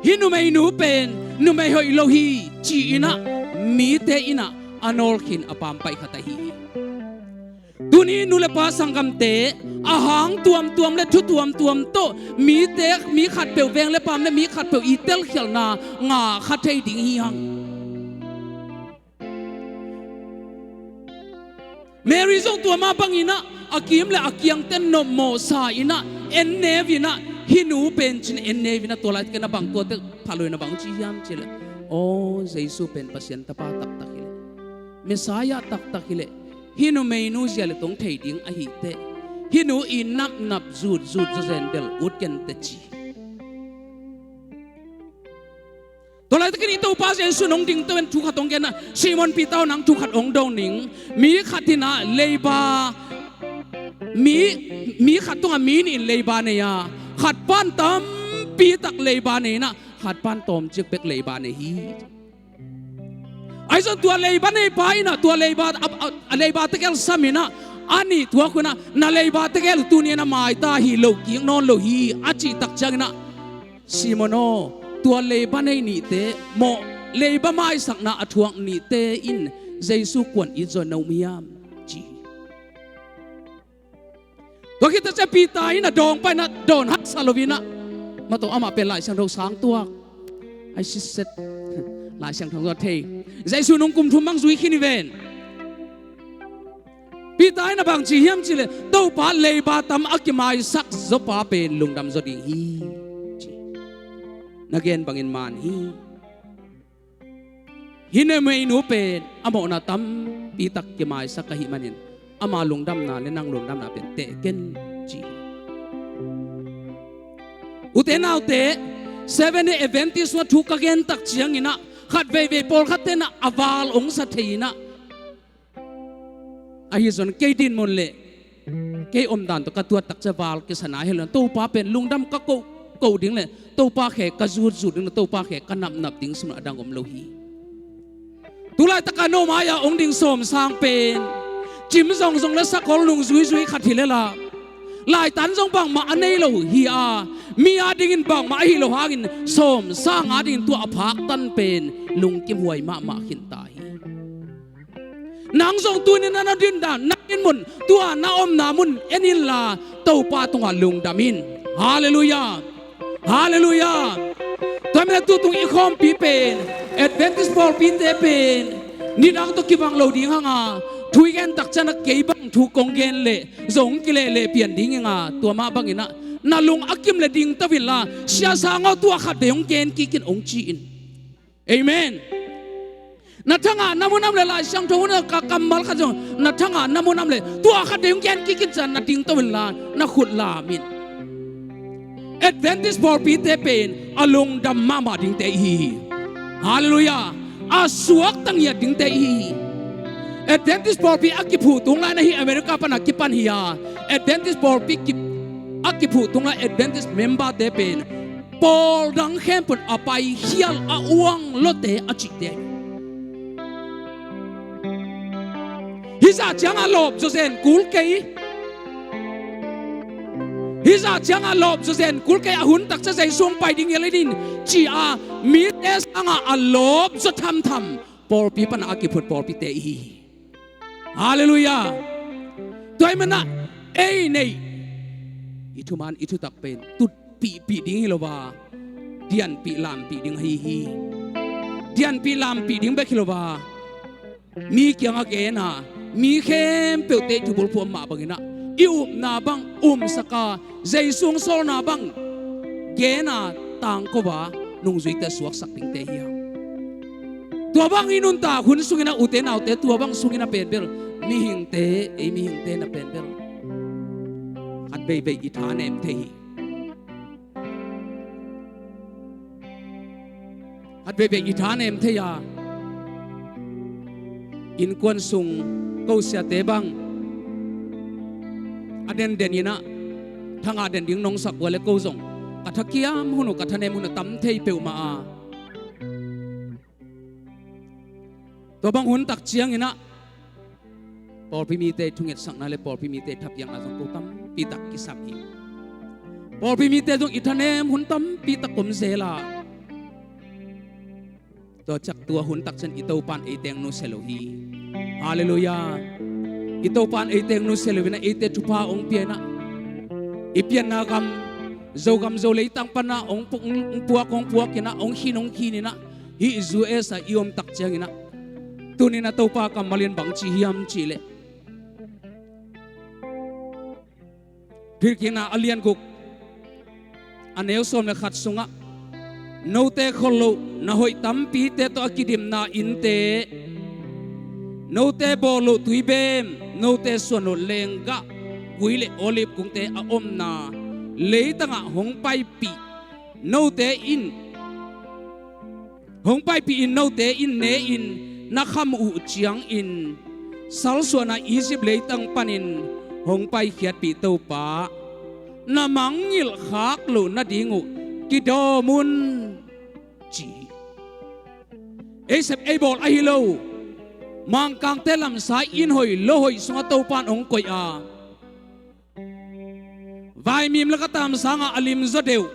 hih numeinu pen numei hoih lo hi ci in ah mite in ah a nawlkhin a pampaih khat ahi hi. Tuni nu le pa sanggamte, a hang tuamtuam le thu tuamtuam tawh mite, mi khatpeuh veng le paam le mi khatpeuh i telkhialhna ngah kha thei ding hi hang. Mary zong tua mah bangin ah a kiim le a kiangte nopmawh sa in ah en neu in ah, hih nu pen ci in en neu in ah, tua laitakin a bang, tuate pha lo in a bang ci hiam cih leh, aw, Jesu pen Pasian Tapa taktak hi leh, Messiah taktak hi leh, hih numeinu zia le tong thei ding ahi teh, hih nu i napnap zutzut zawzen bel ut ken teh ci. Tua laitakin i Topa Jesu in hong dingto in thu khat hong gen a, Simon Peter aw, nang thu khat hong dong ning. Mi khat in ah leiba, mi, mi khat tungah mi nih in leiba nei a, khat pan tampi tak leiba nei in ah, khat pan tawmcik bek leiba nei hi. Ahi zong tua leiba neipa in ah tua leiba, a, a, a leiba tegel sam in ah, a nih thuak un ah, na leiba tegel tuni in ah maita hi, lo kik nawn lo hi, a cih tak ciangin ah, Simon aw, tua leiba nei nihte, mawh leiba maisakna a thuak nihte in Jesu kuan it zaw na um hiam ci hi. Tua khit ciang Peter in a dawng paina dawn haksa lo in ah, ma tawh amah pen Lai Siangtho sang tuak. Ai siset. Lai Siangtho tuak thei. Jesu nung kum thum bang zui khin hi ven. Peter in a bang ci hiam cih leh, Topa, leiba tam a kimaisak zawpa pen lungdam zaw ding hi, ci. Na gen bangin man hi. Hih numeinu pen a mawhna tampi tak kimaisak ahih manin ama lungdamna le nang lungdamna pen teh ken, ci hi. Ute naute, Seventh Day Adventist sungah thu ka gen tak ciangin ah, khat veivei pawlkhatte in ah a val hong sa thei in ah, ahi zong kei dinmun le kei omdan tawh ka tuat tak ciang val kisa nai hi lo. Topa pen lungdam ka koh, koh ding le Topa khe ka zutzut ding le Topa khe ka napnap ding sung a dang om lo hi. Tulaitak a no mai-a hong ding sawmsang pen cim zongzong le sakhol nung zuizui khat hi lela, laitan zong bangmah a nei lo hi a, mi adingin bangmah ahi lo hangin sawmsang adingin tua a phaktan pen lungkimhuai mahmah khinta hi. Nang zong tuni-in na dindan, na dinmun, tua na omna mun en inla, Topa tungah lungdam in. Halleluiah. Halleluiah. Tua manin tutung i khawmpi pen, Adventist pawlpite pen nidang tawh kibang lo ding hang a, thu i gen tak ciang a kei bang thu kong gen leh zong kileleh pian ding ing a, tua mah bangin ah na lung a kim le dingto inla, Sia Sang aw, tua khat vei hong gen kik in, hong ci in. Amen. Na thangah na munam le Lai Siangtho hun ka kammal khat zong na thangah na munam le tua khat ding gen kik in, ciang na dingto inla na khut lam in. Adventist pawlpite pen a lungdam mahmah dingte i hi hi. Halleluiah. A suakta ngiat dingte i hi hi. Adventist pawlpi a kiphuh tung lai-in ah hih America pan a kipan hi a, Adventist pawlpi ki, a kiphuh tung lai Adventist member-te pen pawl dang khempeuh in a paikhial a uang lote a cihte. Hih zah ciangah lawp zawzen kul kei. Hih zah ciangah lawp zawzen kul kei, a hun tak ciang Jesu hong pai ding hi a, lei ding ci-a mite sangah a lawp zaw thamtham pawlpi pan a kiphut pawlpite i hi hi. Halleluiah. Tua ahih manin ah ei neih i thuman i thutak pen tutpihpih ding hi lo a, dianpih lampih ding ahi hi. Dianpih lampih ding bek hi lo a, mi kiangah gen a, mi khempeuhte i thubulphuh mah bangin ah i upna bang umsak a, Jesu hong sawlna bang gen a, tangko a, nungzuite suaksak dingte hi hang. Tua bang i nuntak hun sungin ah, ute naute, tua bang sungin a pen bel mihingte, ei mihingte na pen bel khat veivei i thanem thei hi. Khat veivei i thanem thei a, innkuan sung ko siate bang a denden in ah, thangah den ding nong sak uh a leh ko zong ka thakiam hun uh, ka thanem hun uh tam thei peuhmah a. Tua bang hun tak ciangin ah pawlpi mite thungetsakna le pawlpi mite thapiakna zong ko tampi tak kisam hi. Pawlpi mite zong i thanem hun tampi tak om zel a, tua ciang tua hun tak ciang i Topa in eite hong nusia lo hi. Halleluiah. I Topa in eite hong nusia lo in ah, eite thupha hong pia in ah, i pianna gam, Zogam Zo leitang pan ah hong pu-, hong puak hong puak in ah, hong khin hong khin in ah, hih U S A i om tak ciangin ah, tuni-in ah Topa kammal in bang ci hiam cih leh, Thuhilhkikna a lian guk, a neu sawm le khat sungah, note khol loh na hoih tampite tawh a kidimna innte, note bawl loh tuibem, note suan loh leenggah, gui le olive kungte a omna leitangah hong paipih note in, hong paipih in note in ne-in na kham uh ciangin, salsuahna Egypt leitang panin hong paikhiatpih Topa, na mangngilh khak loh nading uh kidawm un, ci hi. Ei sep ei bawl ahi lo, Mangkangte lamsai inn hoih lo hoih sungah Topa in hong koih a, vaimim le katam sangah a limzaw deuh,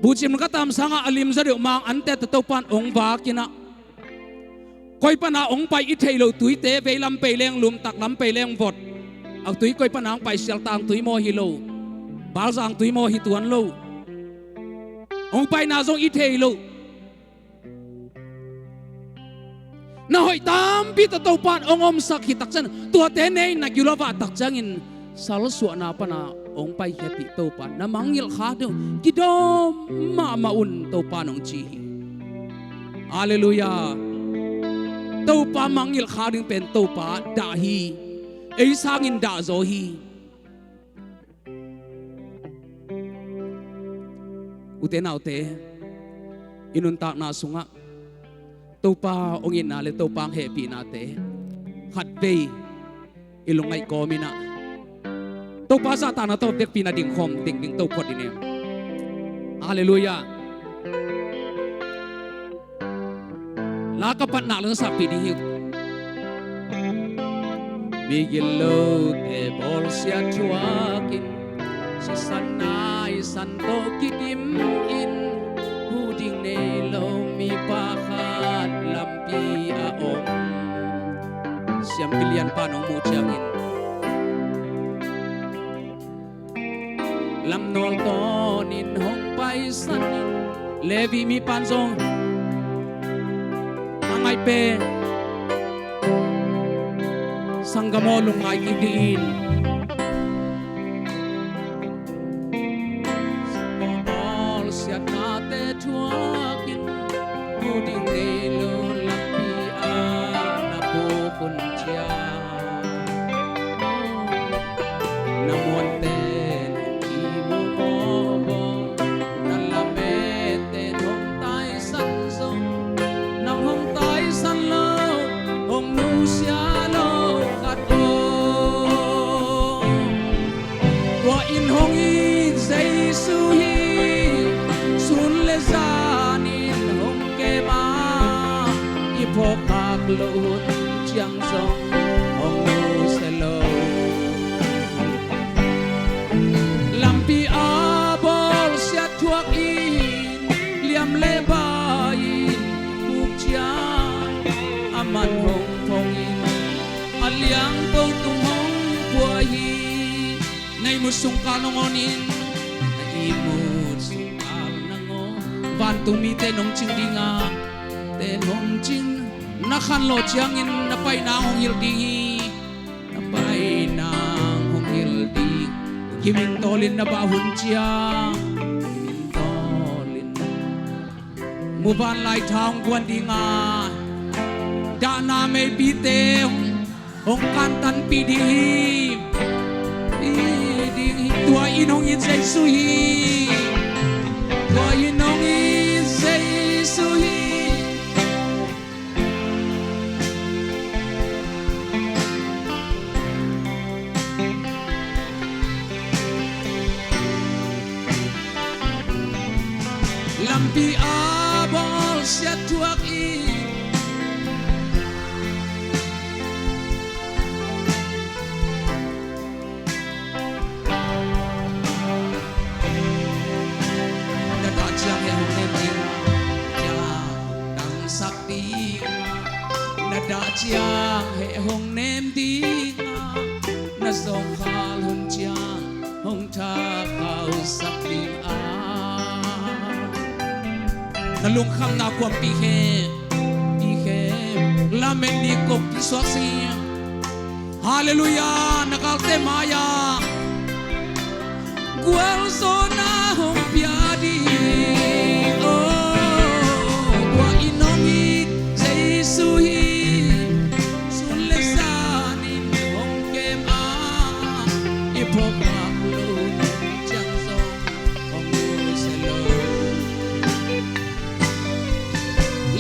buhcim le katam sangah a limzaw deuh mang ante tawh Topa in hong vak in ah, Koi pana hong pai i theih loh tuite, veilam pei leng lum, taklam pei leng vot. A tui koi pana hong pai, Sialtang tui maw hi lo, Balzang tui maw hi tuan lo. Hong paina zong i thei loh. Na hoih tampi tawh Topa'n hong omsak hi tak ciang, tuate nei na gilo vah tak ciangin, salsuahna pana hong paikhiat hi Topa, na mangngilh khak ding kidawm mahmah un, Topa'n hong ci hi. Halleluiah. Topa mangngilh khak ding pen Topa dah hi. Ei sangin dah zaw hi. Ute naute, i nuntakna sungah Topa hong itna le Topa hong hehpihnate khatvei i lungngaih kawm in ah, Topa zahtakna tawh vekpi in ah dingkhawm ding, ding to phot in e. Halleluiah. La ka patna lungsampih ding hi. Migilo te bawlsia thuakin, sisan naisan tawh kidim in, hu ding nei lo mipa khat lampi a om. Siampi lianpa nong muh ciangin, lamnawl tawnin hong paisan in, Levi mipan zong a ngaih pen, sanggam aw, lungngai kik dih in. Bawlsiatnate thuakin, hu ding nei lo lampi a na puk hun ciang, na muanten hong ihmu mawk aw, na lamette'n hong taisan zong, nang hong taisan lo, hong nusia lo khat aw. Tua in hong it Jesu hi, sun le zanin hong kem a, i phawk khak loh hun ciang zong hong nusia lo. Lampi a bawlsiat thuak in, liam le bai in buk ciang, aman hong phong in, a liangko tung hong pua hi. Na ihmut sung kal nangawn in, na ihmut sung kal nangawn, vantung mite nong cing ding a, te nong cing, na khanlawh ciangin na paina hong hilh ding hi. Na paina hong hilh ding, kimin tawlin na bah hun ciang, kimin tawlin. Muvanlai tha hong guan ding a, dahna meipite hong, hong kantanpih ding hi. Hi ding hi. Tua in hong it Jesu hi. Tua in hong it Jesu hi. Lampi a bawlsiat thuak in, na dah ciang heh hong nem ding, ciang dangsak ding, na dah ciang heh hong nem ding, na zawngkhal hun ciang hong thakhauhsak ding a, na lungkhamna kuampih khe, pih khe, lamen ding kong pih suak sing. Halleluiah. Na galte mai-ah gualzawhna hong pia ding. Oh, tua in hong it Jesu hi. Sun le zanin hong kem a, i phawk khak loh ciang zong hong nusia lo.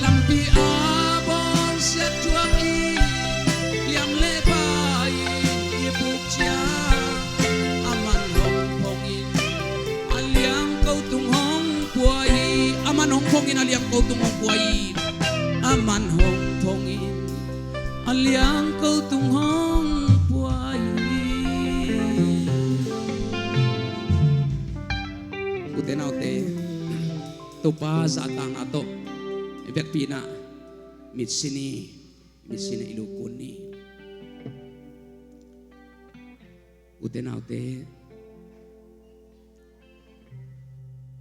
Lampi a bawlsiat thuak in, liam le bai in i buk ciang, aman hong phong in, a liangko tung hong pua hi. Aman hong phong in, a liangko tung hong pua hi. Aman hong phong in, a liangko tung hong pua hi. Ute naute, Topa zahtakna tawh i vekpi in ah mitsi ni. Misi na i lukun ni. Ute naute,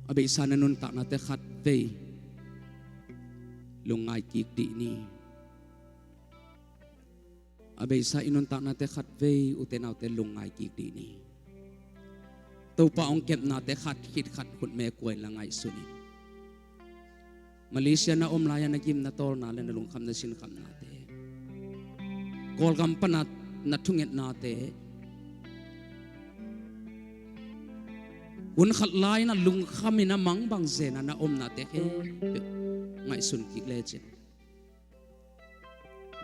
a beisa na nuntaknate khatvei lungngai kik dih ni. A beisa i nuntaknate khatvei ute naute lungngai kik dih ni. Topa hong kepnate khat khit khat khut me kuai la ngaihsun in. Malaysia na om lai-a na gimna tawlna le na lungkham na sinkhamnate, Kawlgam pana na thungetnate, hun khat lai-in a lungkham in a mangbang zena na omnate khempeuh ngaihsun kik lecin.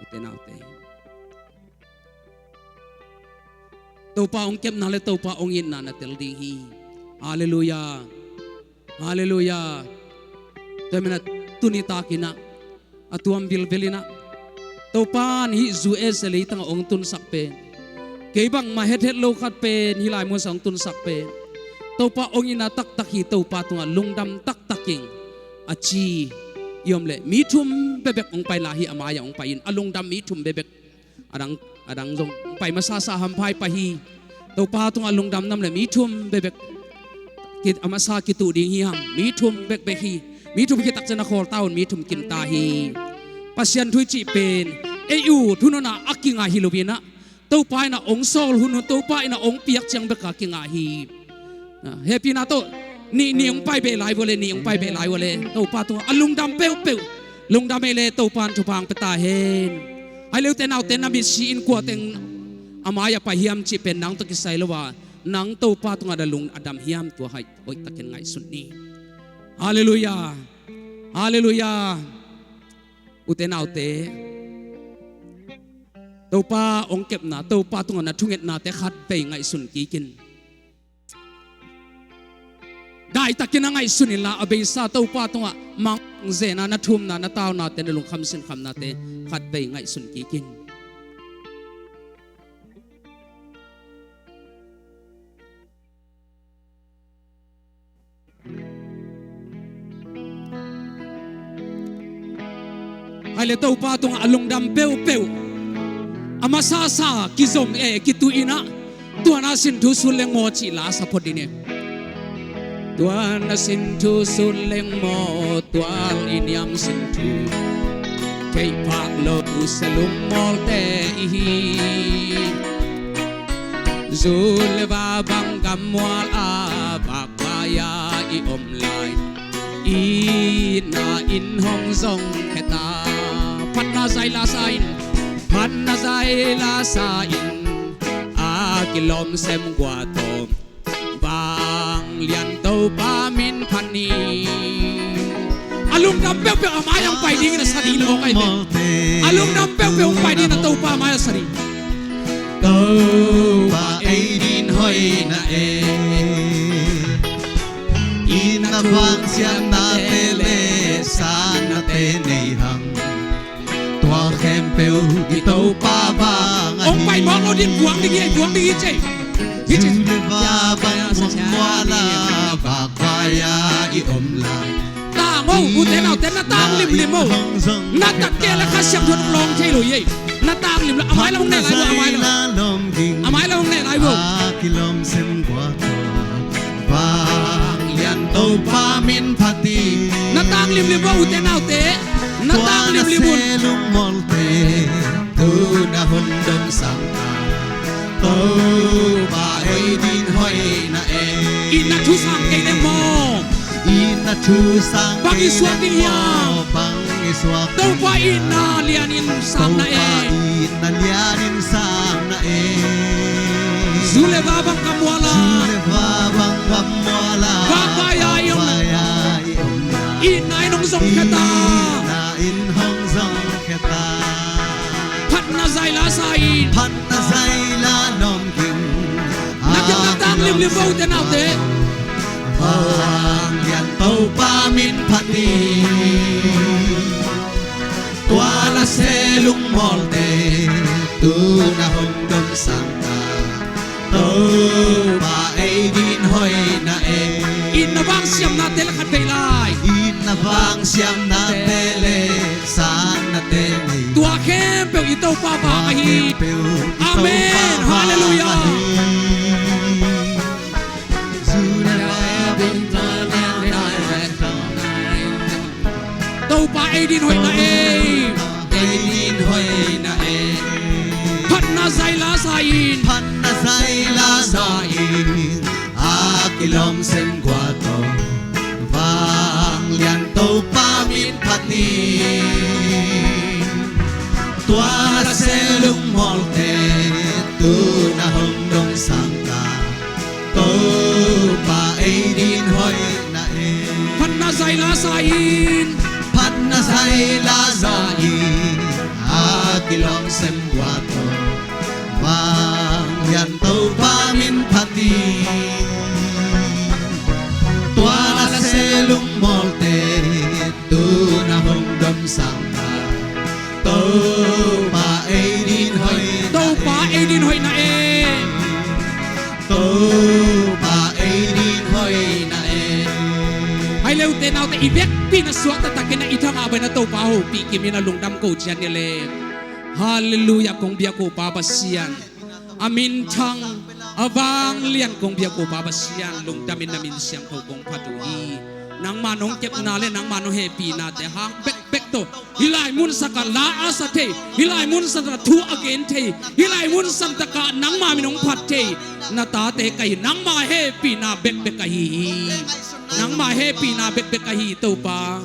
Ute naute, Topa hong kepna le Topa hong itna na tel ding hi. Halleluiah. Halleluiah. Tua manin a tuni takin ah, a tuam bilbel in ah, Topa in hih U S A leitang ah hong tunsak pen, kei bangmah hethet lo khat pen hih lai mun sung hong tunsak pen, Topa hong itna taktak hi, Topa tungah lungdam taktak ing, a ci i om leh mi thum bekbek hong pai lai hi. A mai-ah hong pai in a lungdam mi thum bekbek, a dang, a dang zong hong pai masasa Hamphai pah hi. Topa tungah lungdam nam le mi thum bekbek, ki, a masa kituh ding hi hang, mi thum bekbek hi. Mi thum khit tak ciang a khawl ta un, mi thum kin ta hi. Pasian thu i cih pen ei ut hun hun a a kingah hi lo-in ah, Topa in a hong sawl hun hun, Topa in a hong piak ciang bek a kingah hi. Hehpihna tawh nih, nih hong pai beh lai vua le, nih hong pai beh lai vua le, Topa tungah a lungdam peuhpeuh, lungdam ei le Topa in thupha hong pia ta hen. Hai le ute naute, na mitsi in kua teng a mai-ah pai hiam cih pen nang tawh kisai lo a, nang Topa tungah a lung a dam hiam, tua hai hoihtakin ngaihsun ni. Halleluiah. Halleluiah. Ute naute, Topa hong kepna, Topa tungah na thungetnate khatvei ngaihsun kik in. Daitakin a ngaihsun inla, a beisa Topa tungah mang zena na thumna, na taunate, na lungkham sinkhamnate khatvei ngaihsun kik in. Hai le Topa tungah a lungdam peuhpeuh, a masasa kizom e, kituh in ah, tua na sin thu sun leng maw cih la sa phot ding e. Tua na sin thu sun leng maw, tual i niam sin thu theih phak lo se lungmawlte i hi. Zu le va bang gammual a vak vai-a i om lai, itna in hong zong kheta. Phatna zai la sa in, phatna zai la sa in, a kilawm sem gua tawh, vanglian Topa min phat ni. A lungdam peuhpeuh a mai-ah hong pai dingin a sa ding lo kai ve. A lungdam peuhpeuh hong pai dingin a Topa a mai-ah sa ding. Topa ei din hoihna e, itna vang siamnate le satnate nei hang. Tua khempeuh i Topa vang ahi. Hong pai mawk lo din buang ding hi, buang ding hi cei. Hi cei. Zu le va bang gammual a vak vai-a i om lai. Tang o, ute naute, na tang limlim o. Na tat kei leh Kha Siangtho in hong lawng thei lo hi. Na tang limlim, a mai lam hong neh lai vo, a mai lam. A mai lam hong neh lai vo. A kilawm sem gua tawh, vanglian Topa min phat hi. Na tang limlim vo, ute naute. Na tang limlim un. Tua na se lungmawlte, tu na hun dong sang ta. Topa ei din hoihna e. Itna thu sang kei leng maw. Itna thu sang kei leng maw. Bang i suak ding hiam. Bang i suak ding hiam. Topa itna lianin sang na e. Topa itna lianin sang na e. Zu le va bang gammual a. Zu le va bang gammual a. Vak vai-a i om. Vak vai-a i om. Itna in hong zong kheta. Itna in hong zong kheta. Phatna zai la sa in. Phatna zai la nawm khin. Na kep na tang limlim vo, ute naute. Vanglian Topa min phat hi. Tua na se lungmawlte, tu na hun dong sang ta. Topa ei din hoihna e. Itna vang siamnate le khat vei lai. Itna vang siamnate le satnate nei. Tua khempeuh Topa vang ahi. Amen. Halleluiah. Topa ei din hoihna ei. Ei din hoihna ei. Phatna zaila sa in. Phatna zaila sa in. A kilawm sem gua tawh vanglian Topa min phat ni. Tua na se lungmawlte tu na hong dong sangka Topa ei din hoihna e. Phatna zaila sa in. Phatna zaila sa in. A kilawm sem gua tawh vanglian Topa min phat ni. Tua na se lungmawlte tu na hong dom sangka Topa ei din hoih. Topa ei din hoihna e. Topa ei din hoihna e. Hai leute naute i vekpi na suak taktakin a i thangah baina Topa hopih kimin a lungdam ko cian ni le. Halleluiah, kong biak ko Pa Pasian. A minthang a vanglian kong biak ko Pa Pasian, lungdamin na min siangtho kong phat uh hi. Nangma nong kepna le nangma nong hehpihnate hang bekbek tawh hih lai munsak ah la a sa thei, hih lai munsak ah thu a gen thei, hih lai munsak takah nangma min hong phat thei na tate ka hi. Nangma hehpihna bekbek ahi hi. Nangma hehpihna bekbek ahi Topa.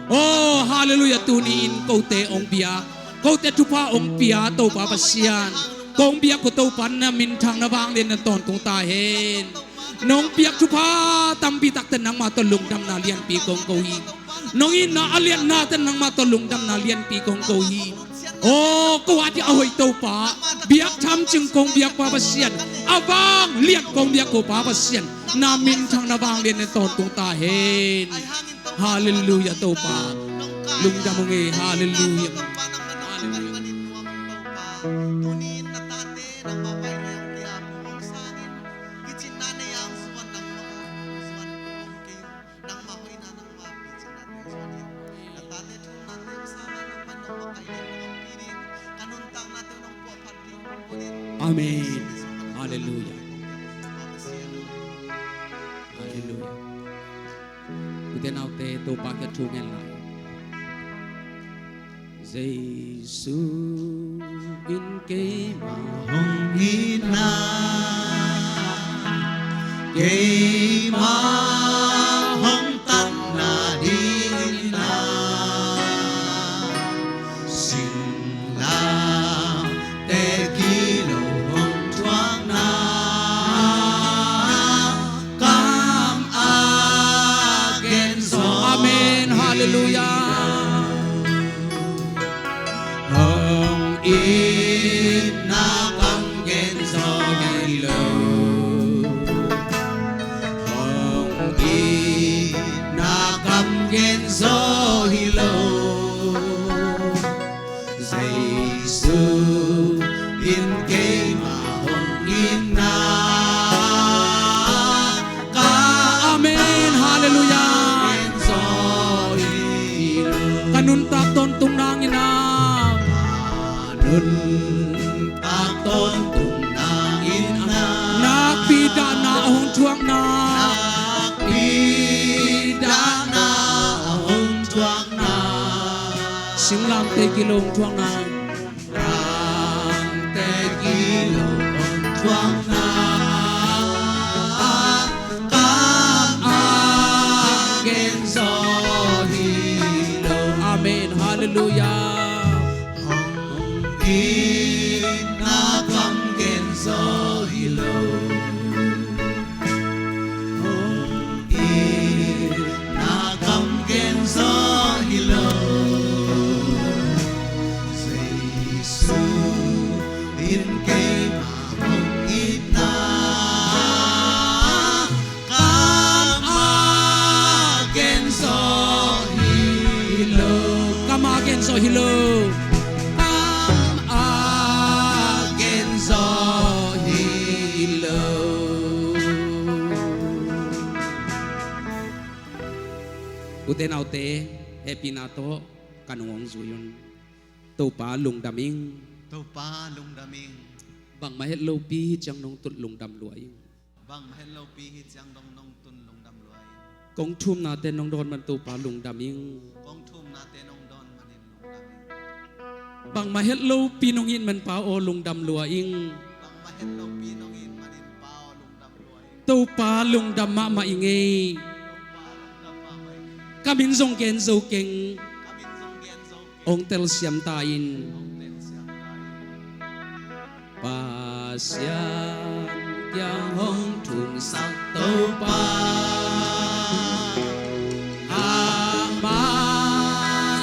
Oh, halleluiah, tuni-in kote hong biak, kote thupha hong pia Topa Pasian, kong biak ko Topa na minthang na vanglian na tawntung ta hen. Nong piak thupha tampi takte nangma tawh lungdamna lianpi kong ko hi. Nong itna a liatnate nangma tawh lungdamna lianpi kong ko hi. Oh, ko a di a hoih Topa, biak tham cing kong biak Pa Pasian, a vanglian kong biak ko Pa Pasian, na minthang na vanglian na tawntung ta hen. Halleluiah Topa. Lungdam ung e. Halleluiah. Halleluiah. Amen. Halleluiah. Halleluiah. Ute naute, Topa kiang thu ngen lai. Jesu in keima hong itna, keima hong tatna dingin a, singlamteh kilo hong thuakna, kam a gen zaw. Amen. Halleluiah. Hong itna kam gen zaw hi lo. Hong itna kam gen zaw hi lo. Jesu in keima hong itna ka, amen, halleluiah, en zaw hi lo. Ka nuntak tawntung nangin a, ka nuntak tawntung nangin a, nakpi dahna a hong thuakna, nakpi dahna a hong thuakna, singlamteh kilo hong thuakna, singlamteh kilo hong thuakna, kam a gen zaw hi lo. Amen. Halleluiah. Hong itna kam gen zaw hi lo. Hong itna kam gen zaw hi lo. Jesu in keima hong itna kam a gen zaw hi lo. Kam a gen zaw hi lo. Kam a gen zaw hi lo. Ute naute, hehpihna tawh ka nung hong zui un. Topa lungdam ing. Topa lungdam ing. Bangmah het lopi hi ciang nong tun lungdam lua ing. Bangmah het lopi hi ciang dong nong tun lungdam lua ing. Kong thumnate nong dawn man Topa lungdam ing. Kong thumnate nong dawn manin lungdam ing. Bangmah het lopi nong it man Pa aw lungdam lua ing. Bangmah het lopi nong it manin Pa aw lungdam lua ing. Topa lungdam mahmah ing ei. Topa lungdam mahmah ing ei. Ka min zong gen zo keng. Ka min zong gen zo keng. Ong telsiam ta in. Ong telsiam ta in. Pasian kiang hong thumsak Topa, amah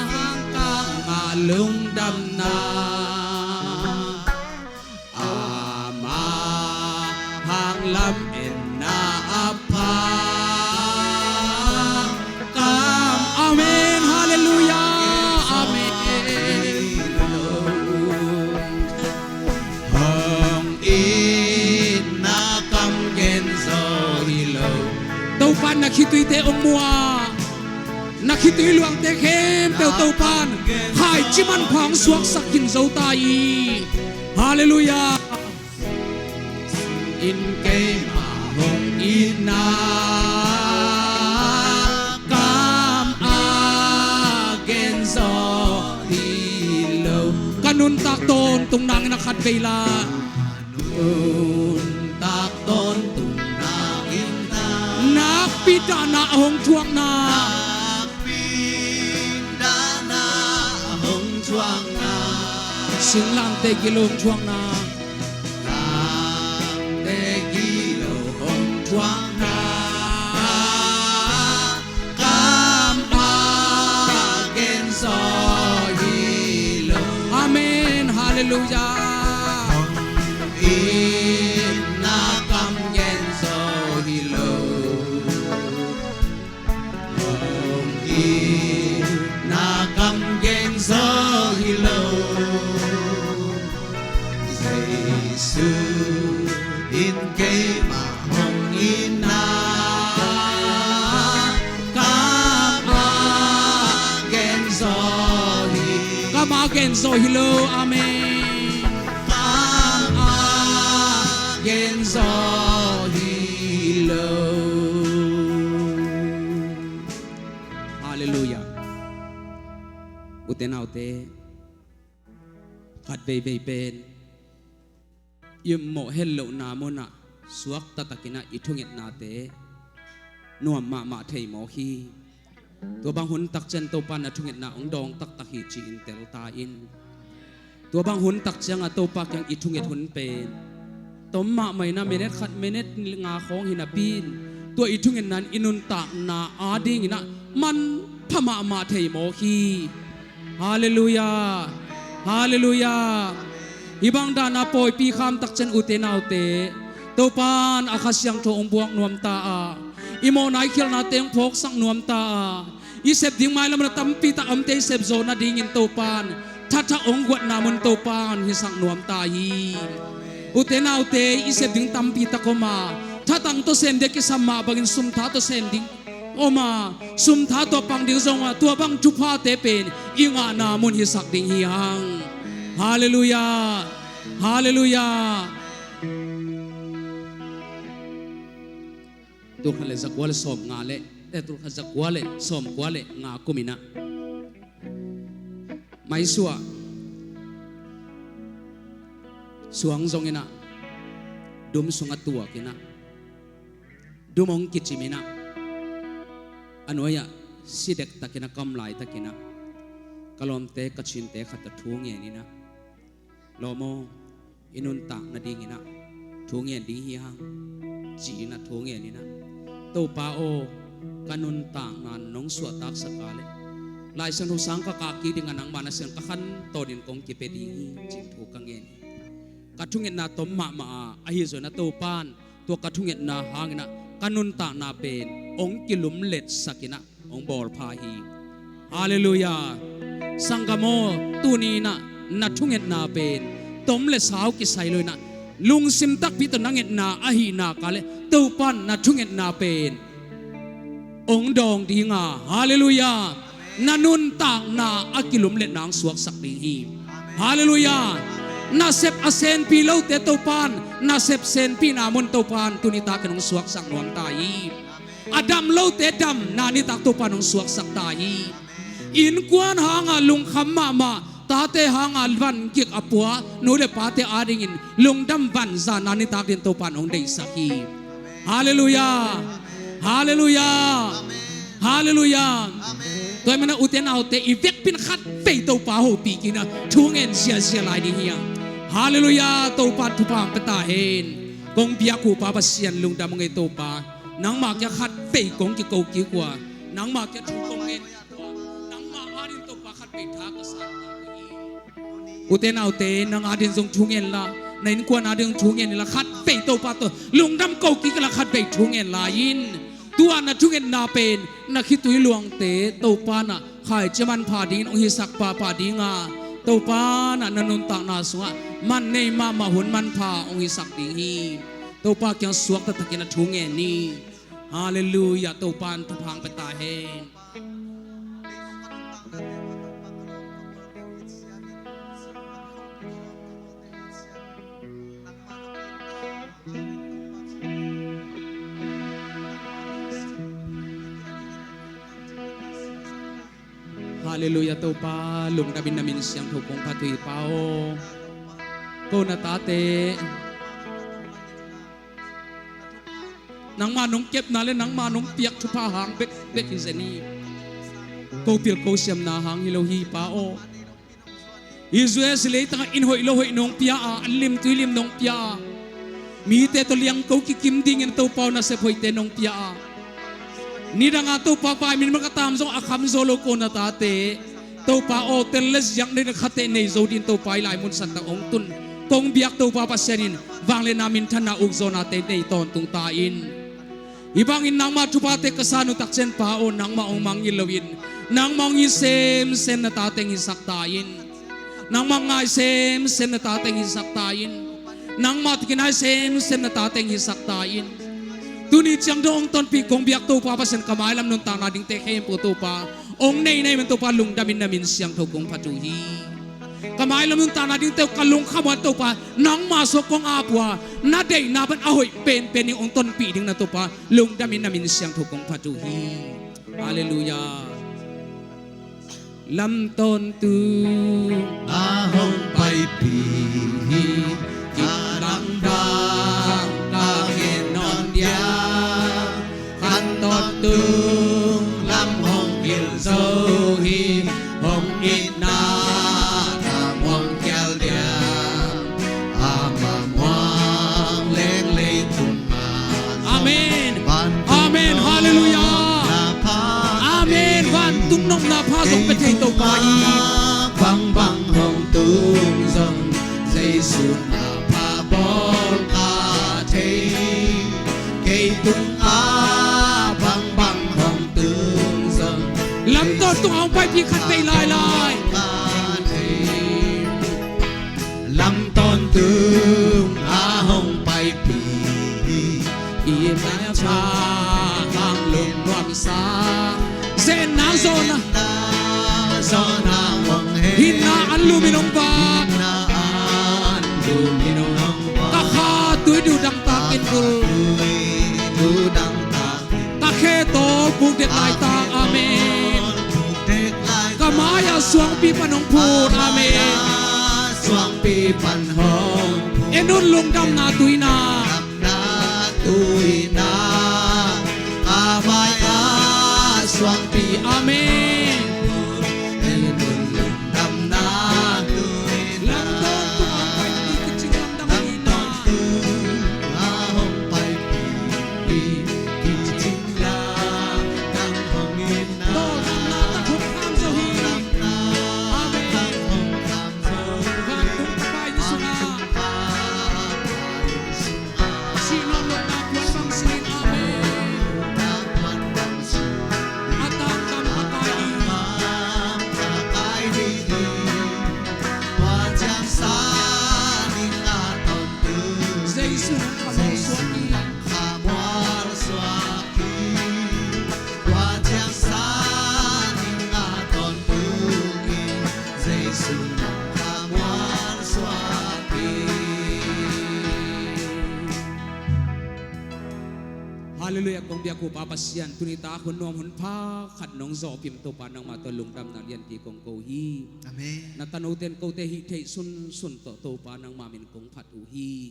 hang ka ngah lungdamna, amah hang lametna a pha. Kam, amen, halleluiah, amen. Hong itna kam gen zaw hi lo. Topa na khituite ong mu a, na khitui luangte khempeuh Topan khaici manpha hong suaksak khin zo ta hi. Halleluiah. In keimah hong itna kam a gen zaw hi lo. Ka nuntak tawntung nangin a khat vei la. Nuntak tawntung nangin a nakpi dahna a hong thuakna. Nakpi dahna a hong thuakna. Singlamteh gilo hong thuakna. Lamteh gilo hong thuakna. Kam a gen zaw hi lo. Amen, halleluiah. Itna kam gen zaw hi lo. Hong itna kam gen zaw hi lo. Jesu in keimah hong itna kam a gen zaw hi. Kam a gen zaw hi lo. Amen. Kam a gen zaw hi lo. Halleluiah. Ute naute, khat veivei pen i mawh hetlohna munah suakta takinah i thungetnate nuam mahmah thei mawk hi. Tua bang hun takciang Topa na thungetna hong dawng taktak hi ci-in tel ta in. Tua bang hun takciangah Topa kiang i thunget hun pen tom mahmah inah minute khat minute nga khawng hi napi in tua i thungetna in i nuntakna adinginah manpha mahmah thei mawk hi. Halleluiah. Halleluiah. Hih bang dana pawipi kham takciang ute naute, Topan a Kha Siangtho hong buak nuam ta a, i mawhna i khialhnate hong phawksak nuam ta a, i sep ding mailam na tampi tak omte i sep zawh nadingin Topan thathak hong guatna mun Topan hisak nuam ta hi. Ute naute, i sep ding tampi tak om a, thatang tawh sem ding kisam mah bangin sumtha tawh sem ding om a, sumtha tawh pang ding zong a, tua bang thuphate pen i ngahna mun hisak ding hi hang. Halleluiah. Halleluiah. Tulkhat le zakua le sawmnga le, eh, tulkhat zakua le sawmkua le nga kuminah maisuah suang zonginah dum sungah tuakinah dum hong kiciminah a nuai-ah si dektakinah ka om laitakinah ka lawmte ka cinte khat tawh thu ngeninah, lawm aw, i nuntak nadinginah thu ngen ding hi hang, ci-inah thu ngeninah, Topa aw, ka nuntakna nong suahtaksak a leh Lai Siangtho sang ka kah kik dingah nangma na siang ka khantawnin kong kipia ding hi, ci-in thu ka ngen hi. Ka thungetna tom mahmah a, ahi zongin a Topan tua ka thungetna hanginah ka nuntakna pen hong kilumletsakinah hong bawlpha hi. Halleluiah. Sanggam aw, tuni inah na thungetna pen tom le sau kisai loinah lungsim takpi tawh na ngetna ahih nak a leh Topan na thungetna pen hong dawng dinga, halleluiah, na nuntakna a kilumletna hong suaksak ding hi. Halleluiah. Nasep a senpi lote Topan nasep senpihna mun Topan tuni takin hong suaksak nuam ta hi. A dam lote damna nitak Topan hong suaksak ta hi. Innkuan hanga lungkham mahmah, tate hanga van kik a pua nu le pate adingin lungdam vanzana nitak din Topan hong deihsak hi. Halleluiah. Halleluiah. Halleluiah. Tua hi mana ute naute i vekpin khat vei Topa hopih kik na thu ngen ziazia lai ding hi a. Halleluiah. Topa thupha hong pia ta hen. Kong biak uh Pa Pasian lungdam ngei Topa. Nangmah kia khat vei kong kiko kik uh a, nangmah kia thu kong ngen kik uh a, nangmah adin Topa khat vei tha ka sa kik uh hi. Ute naute, nang adin zong thu ngen la, na innkuan adin zong thu ngen la, khat vei Topa tawh lungdam ko kik la, khat vei thu ngen la in. Tua na thungetna pen na khitui luangte Topa na khaici a manpha dingin hong hisak pahpah dinga, Topa na na nuntakna sungah man nei mahmah hun manpha hong hisak ding hi. Topa kiang suak taktakin a thu ngen ni. Halleluiah. Topa in thupha hong pia ta hen. Halleluiah. Topa lungdamin na min siangtho kong phat uh hi Pa aw. Ko na tate nangmah nong kepna le nangmah nong piak thupha hang bekbek hi zen hi. Ko pil ko siamna hang hi lo hi Pa aw. Israel si leitangah inn hoih lo hoih nong pia a, an lim tui lim nong pia a, mite tawh liangko kikim dingin Topa aw nasep hoihte nong pia a, nidanga Topa vai min man ka tam zong a kham zo lo ko na tate Topa aw tel le ziak nei le khate nei zo din Topa i lai mun santak hong tun kong biak Topa Pasian in vangliatna minthanna ukzawhnate nei tawntung ta in. Hih bangin nangmah thuphate ka sa nuntak ciang Pa aw nangmah hong mangngilh loin nangmah hong it semsem na tate hong hisak ta in. Nangmah hong ngai semsem na tate hong hisak ta in. Nangmah tawh kinai semsem na tate hong hisak ta in. Tuni ciang dong hong tonpih kong biak Topa Pasian ka mailam nuntakna dingte khempeuh Topa hong nei na hih man Topa lungdamin na min siangtho kong phat uh hi. Ka mailam nuntakna dingte uh ka lungkham uh a Topa nangmah suak kong ap uh a, na deihna pan a hoih penpen ding hong tonpih ding na Topa lungdamin na min siangtho kong phat uh hi. Halleluiah. Lam tawntung a hong paipih hi. Kik nang bang ka ngen nawn dia, khan tawntung lam hong hilh zo hi. Hong itna ka muang kial dia, ama muang leng leitung a. Amen. Amen. Halleluiah. Amen. Vantung nopna pha zong pia thei Topa hi. Bangbang hong tung zong Jesu na pha bawl ka thei. Kei tungah bangbang hong tung zong lam tawntung a hong paipih khat vei lailai. Lam tawntung a hong paipih hi. I masa hang lungnuamsa zenna zawhna, hinna an lumin hong vak. Ka kha tui duh dang takin bul, ka khe tawh buk dek laitak. Amen. Ka mai-ah suangpi pan hong phut. Amen. Suangpi pan hong phut. En un lungdamna tuina. Lungdamna tuina. Ka mai-ah suangpi. Amen. En un lungdamna tuina. Lam tawntung a hong paipih kicing lamdang hina. Lam tawntung a hong paipih kicing lamdang hong hina. Tawldamna tak hong kham zo hi. Amen. Vantung Tapa Jesu na. Sih nawn loh na puan bang sinin. Amen. A tangkam a kai hi. Jesu na khamang suak hi. Tua ciang sa ding a tawntung in Jesu nang kha mua Kong biak uh Pa Pasian, tuni tak hun nuam hun pha khat nong zawhpih Topa nangmah tawh lungdamna lianpi kong ko hi. Amen. Na tanote in kote hih theih sunsun tawh Topa nangmah min kong phat uh hi.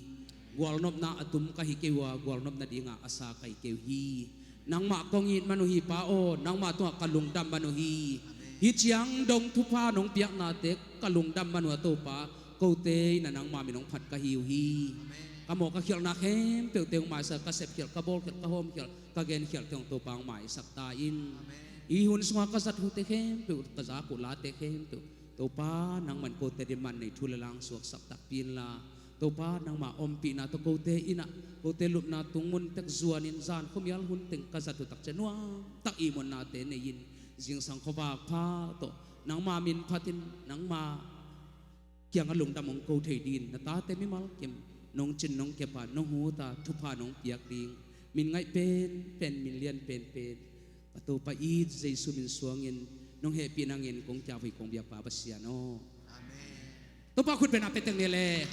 Gualnopna a tum ka hi kei uh a, gualnopna dingah a sa ka hi kei uh hi. Nangmah kong it man uh hi Pa aw, nangmah tungah ka lungdam man uh hi. Amen. Hih ciang dong thupha nong piaknate ka lungdam man uh a Topa, kote in a nangmah min hong phat ka hi uh hi. Amen. Ka mawh ka khialhna khempeuhte hong maisak, ka sepkhial, ka bawlkhial, ka hawmkhial, ka genkhialte hong Topa hong maisak ta in. Amen. Hih hun sungah ka zat hute khempeuh, ka zak uh late khempeuh Topa nangman kote ding man nei thu le lang suaksak takpi inla, Topa nangmah ompihna tawh kote innah, kote lupna tung mun tek zuanin zan khuamial hun teng ka zat uh takciang nuamtak ihmuannate nei in, zingsang khuavak pha tawh nangmah min phatin nangmah kiangah lungdam hong ko thei dingin na tate mimal kim nong cin nong kep a, nong huh a, thupha nong piak ding, min ngaih penpen, min lian penpen, a Topa it Jesu min suangin nong hehpih nangin kong kiavui kong biak Pa Pasian aw. Amen. Topa khut bengna pia teng ni leh,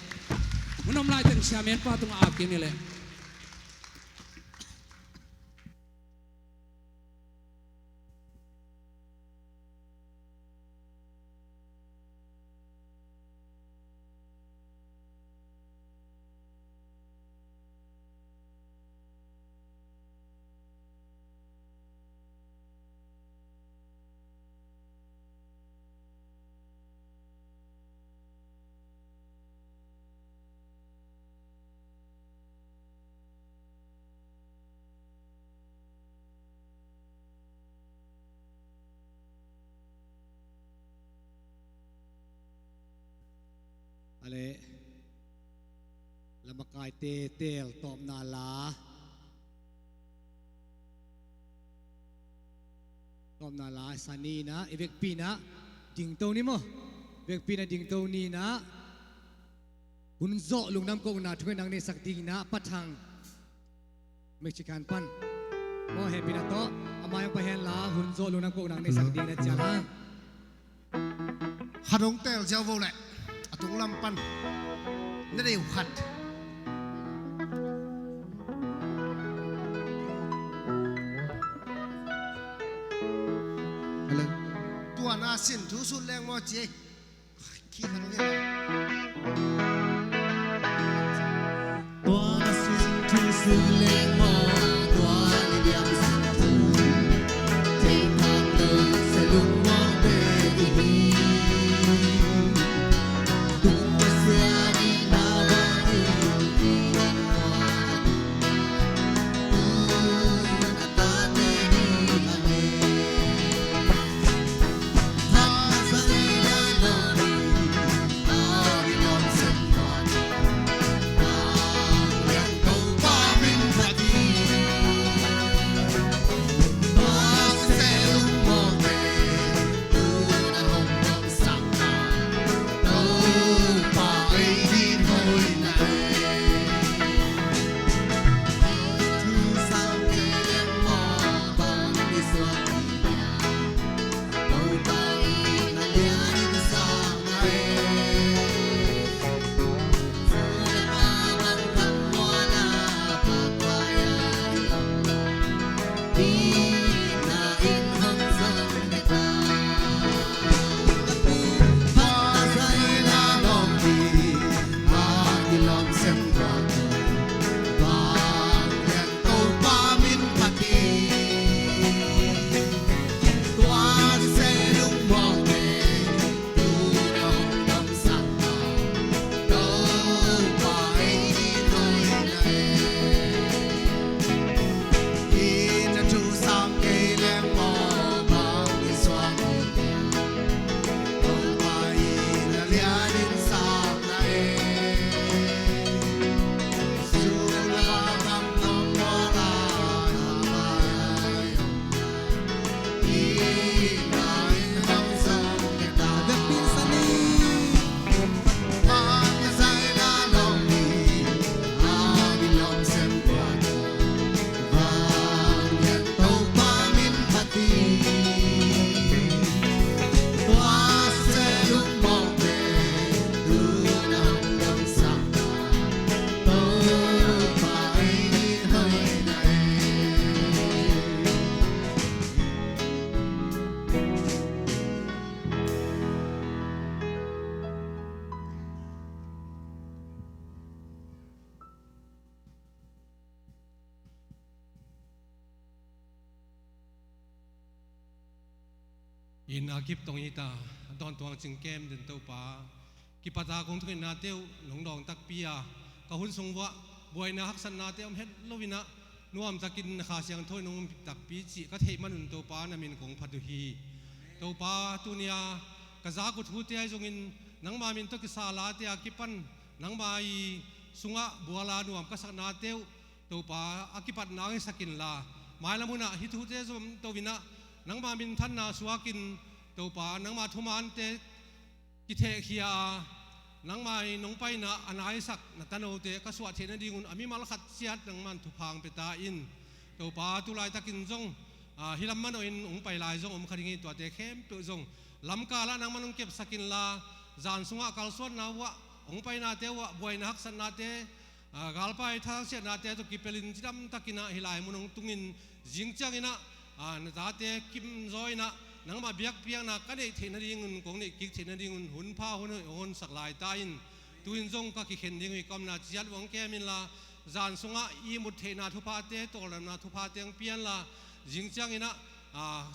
mun om lai teng siamenpa tungah ap kik ni leh. A leh, la makaite teel tawpna la, tawpna la sa ni in ah, i vekpi in ah dingto ni maw? Vekpi in ah dingto ni in ah, hun zawh lungdam kohna thu ngen nang neihsak ding in ah Pa Thang, Mexican pan maw, hehpihna tawh a mai hong pai hen la, hun zawh lungdam kohna neihsak ding in ah cial hang. Khat hong teel ziau vo leh, a tung lam pan na dei uh khat. Hello. Tua na sin thu sut leng maw ci ei. Khi khat hong hi. Inn a kip tong hi ta, a dawn tuang cing kem den Topa. Kipata kong thungetnate uh nong dawng takpi a, ka hun sung vuah buaina haksatnate om het loinah, nuamtakin na Kha Siangtho in nong umpih takpi cih ka theih manun Topa na min kong phat uh hi. Topa, tunia ka zak uh thute ahi zongin nangma min tawh kisa late a kipan nangma i sungah buala nuam ka saknate uh Topa, a kipatna hong hisak inla, mailam hunah hih thute zom to inah nangma minthanna suakin Topa, nangma thumante kithehkhia a, nangma i nong paina a naisak na tanote ka suah theih nadingun a mimal khat ciat nangman thupha hong pia ta in. Topa, tulaitakin zong, a, hih lam manawhin hong pai lai zong om kha ding hi, tuate khempeuh zong lamkalah nangman hong kepsak inla, zan sungah kalsuanna vuah hong painate vuah buaina haksatnate, a, galpai thaksiatnate tawh kipelin cidamtakinah hih lai mun hong tungin zing cianginah, a, na tate kimzaw inah nangmah biakpiakna ka neih theih nadingun, kong neih kik theih nadingun hun pha hun hoih hong honsak lai ta in. Tu-in zong ka kikhen ding uh hi, ka omna ciat uh hong kem inla, zan sungah ihmut theihna thuphate, tawldamna thuphate hong pia inla, zing cianginah, a,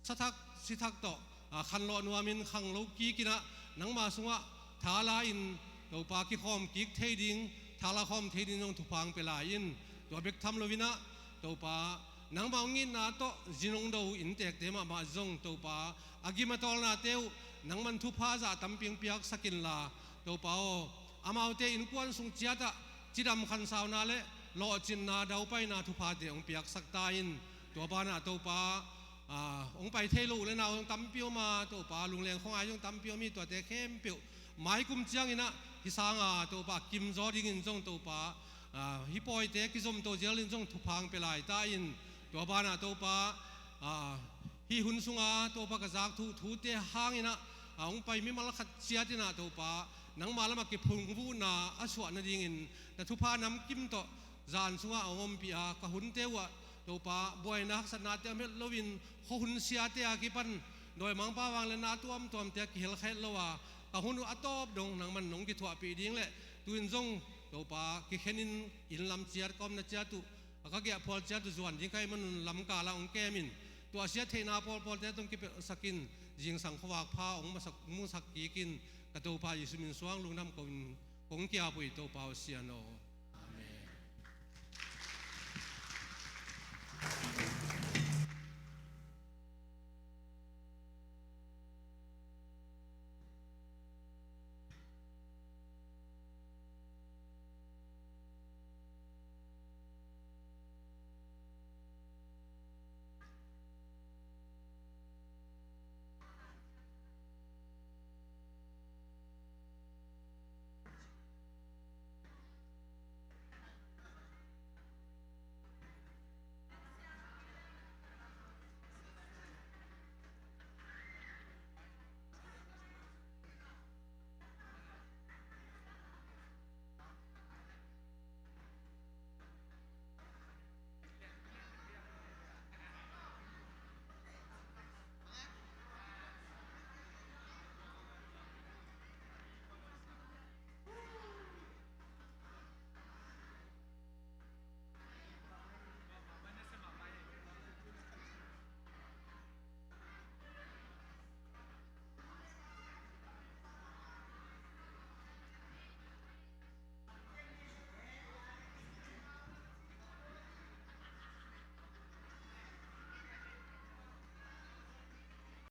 sathak sithak tawh, a, khanlawh nuamin khanglo kikinah nangma sungah tha la-in Topa kikhawm kik thei ding, tha la khawm thei ding zong thupha hong pia lai in. Tua bek tham loinah Topa, nangma hong itna tawh zin hong do inntekte mahmah zong Topa, a gim a tawlnate uh nangman thupha zah tampi hong piaksak inla, Topa aw, amaute innkuan sung ciatah cidam khansauna le lawhcinna daupaina thuphate hong piaksak ta in. Tua banah Topa, a, hong pai thei lo u le nau zong tampi om a, Topa, lungleng khuangai zong tampi om hi, tuate khempeuh maikum cianginah hih sanga Topa kimzaw dingin zong Topa, a, hih pawite kizomto zialin zong thupha hong pia lai ta in. Tua banah Topa, a, hih hun sunga Topa ka zak thu, thute hanginah, a, hong pai mimal khat ciatinah Topa, nangma lamah kiphungvuhna a suah nadingin na thupha namkim tawh zan sungah hong ompih a, ka hunte uhah Topa, buaina haksatnate om het loin, khuahun siate a kipan dawimangpa vangliatna tuamtuamte a kihel kha het lo a, ka hun uh a tawp dong nangman nong kithuahpih ding le, tu-in zong Topa, kikhenin inn lam ciat, ka omna ciat uh, a ka giahphual ciat uh zuan ding ka hih manun lamkalah hong kem in. Tua siat theihna pawlpawlte tawh hong kipelhsak in, zingsang khuavak pha hong masak, hong musak kik in, ka Topa Jesuh min suang lungdam ko in kong ki-ap uh hi, Topa aw, Sian aw.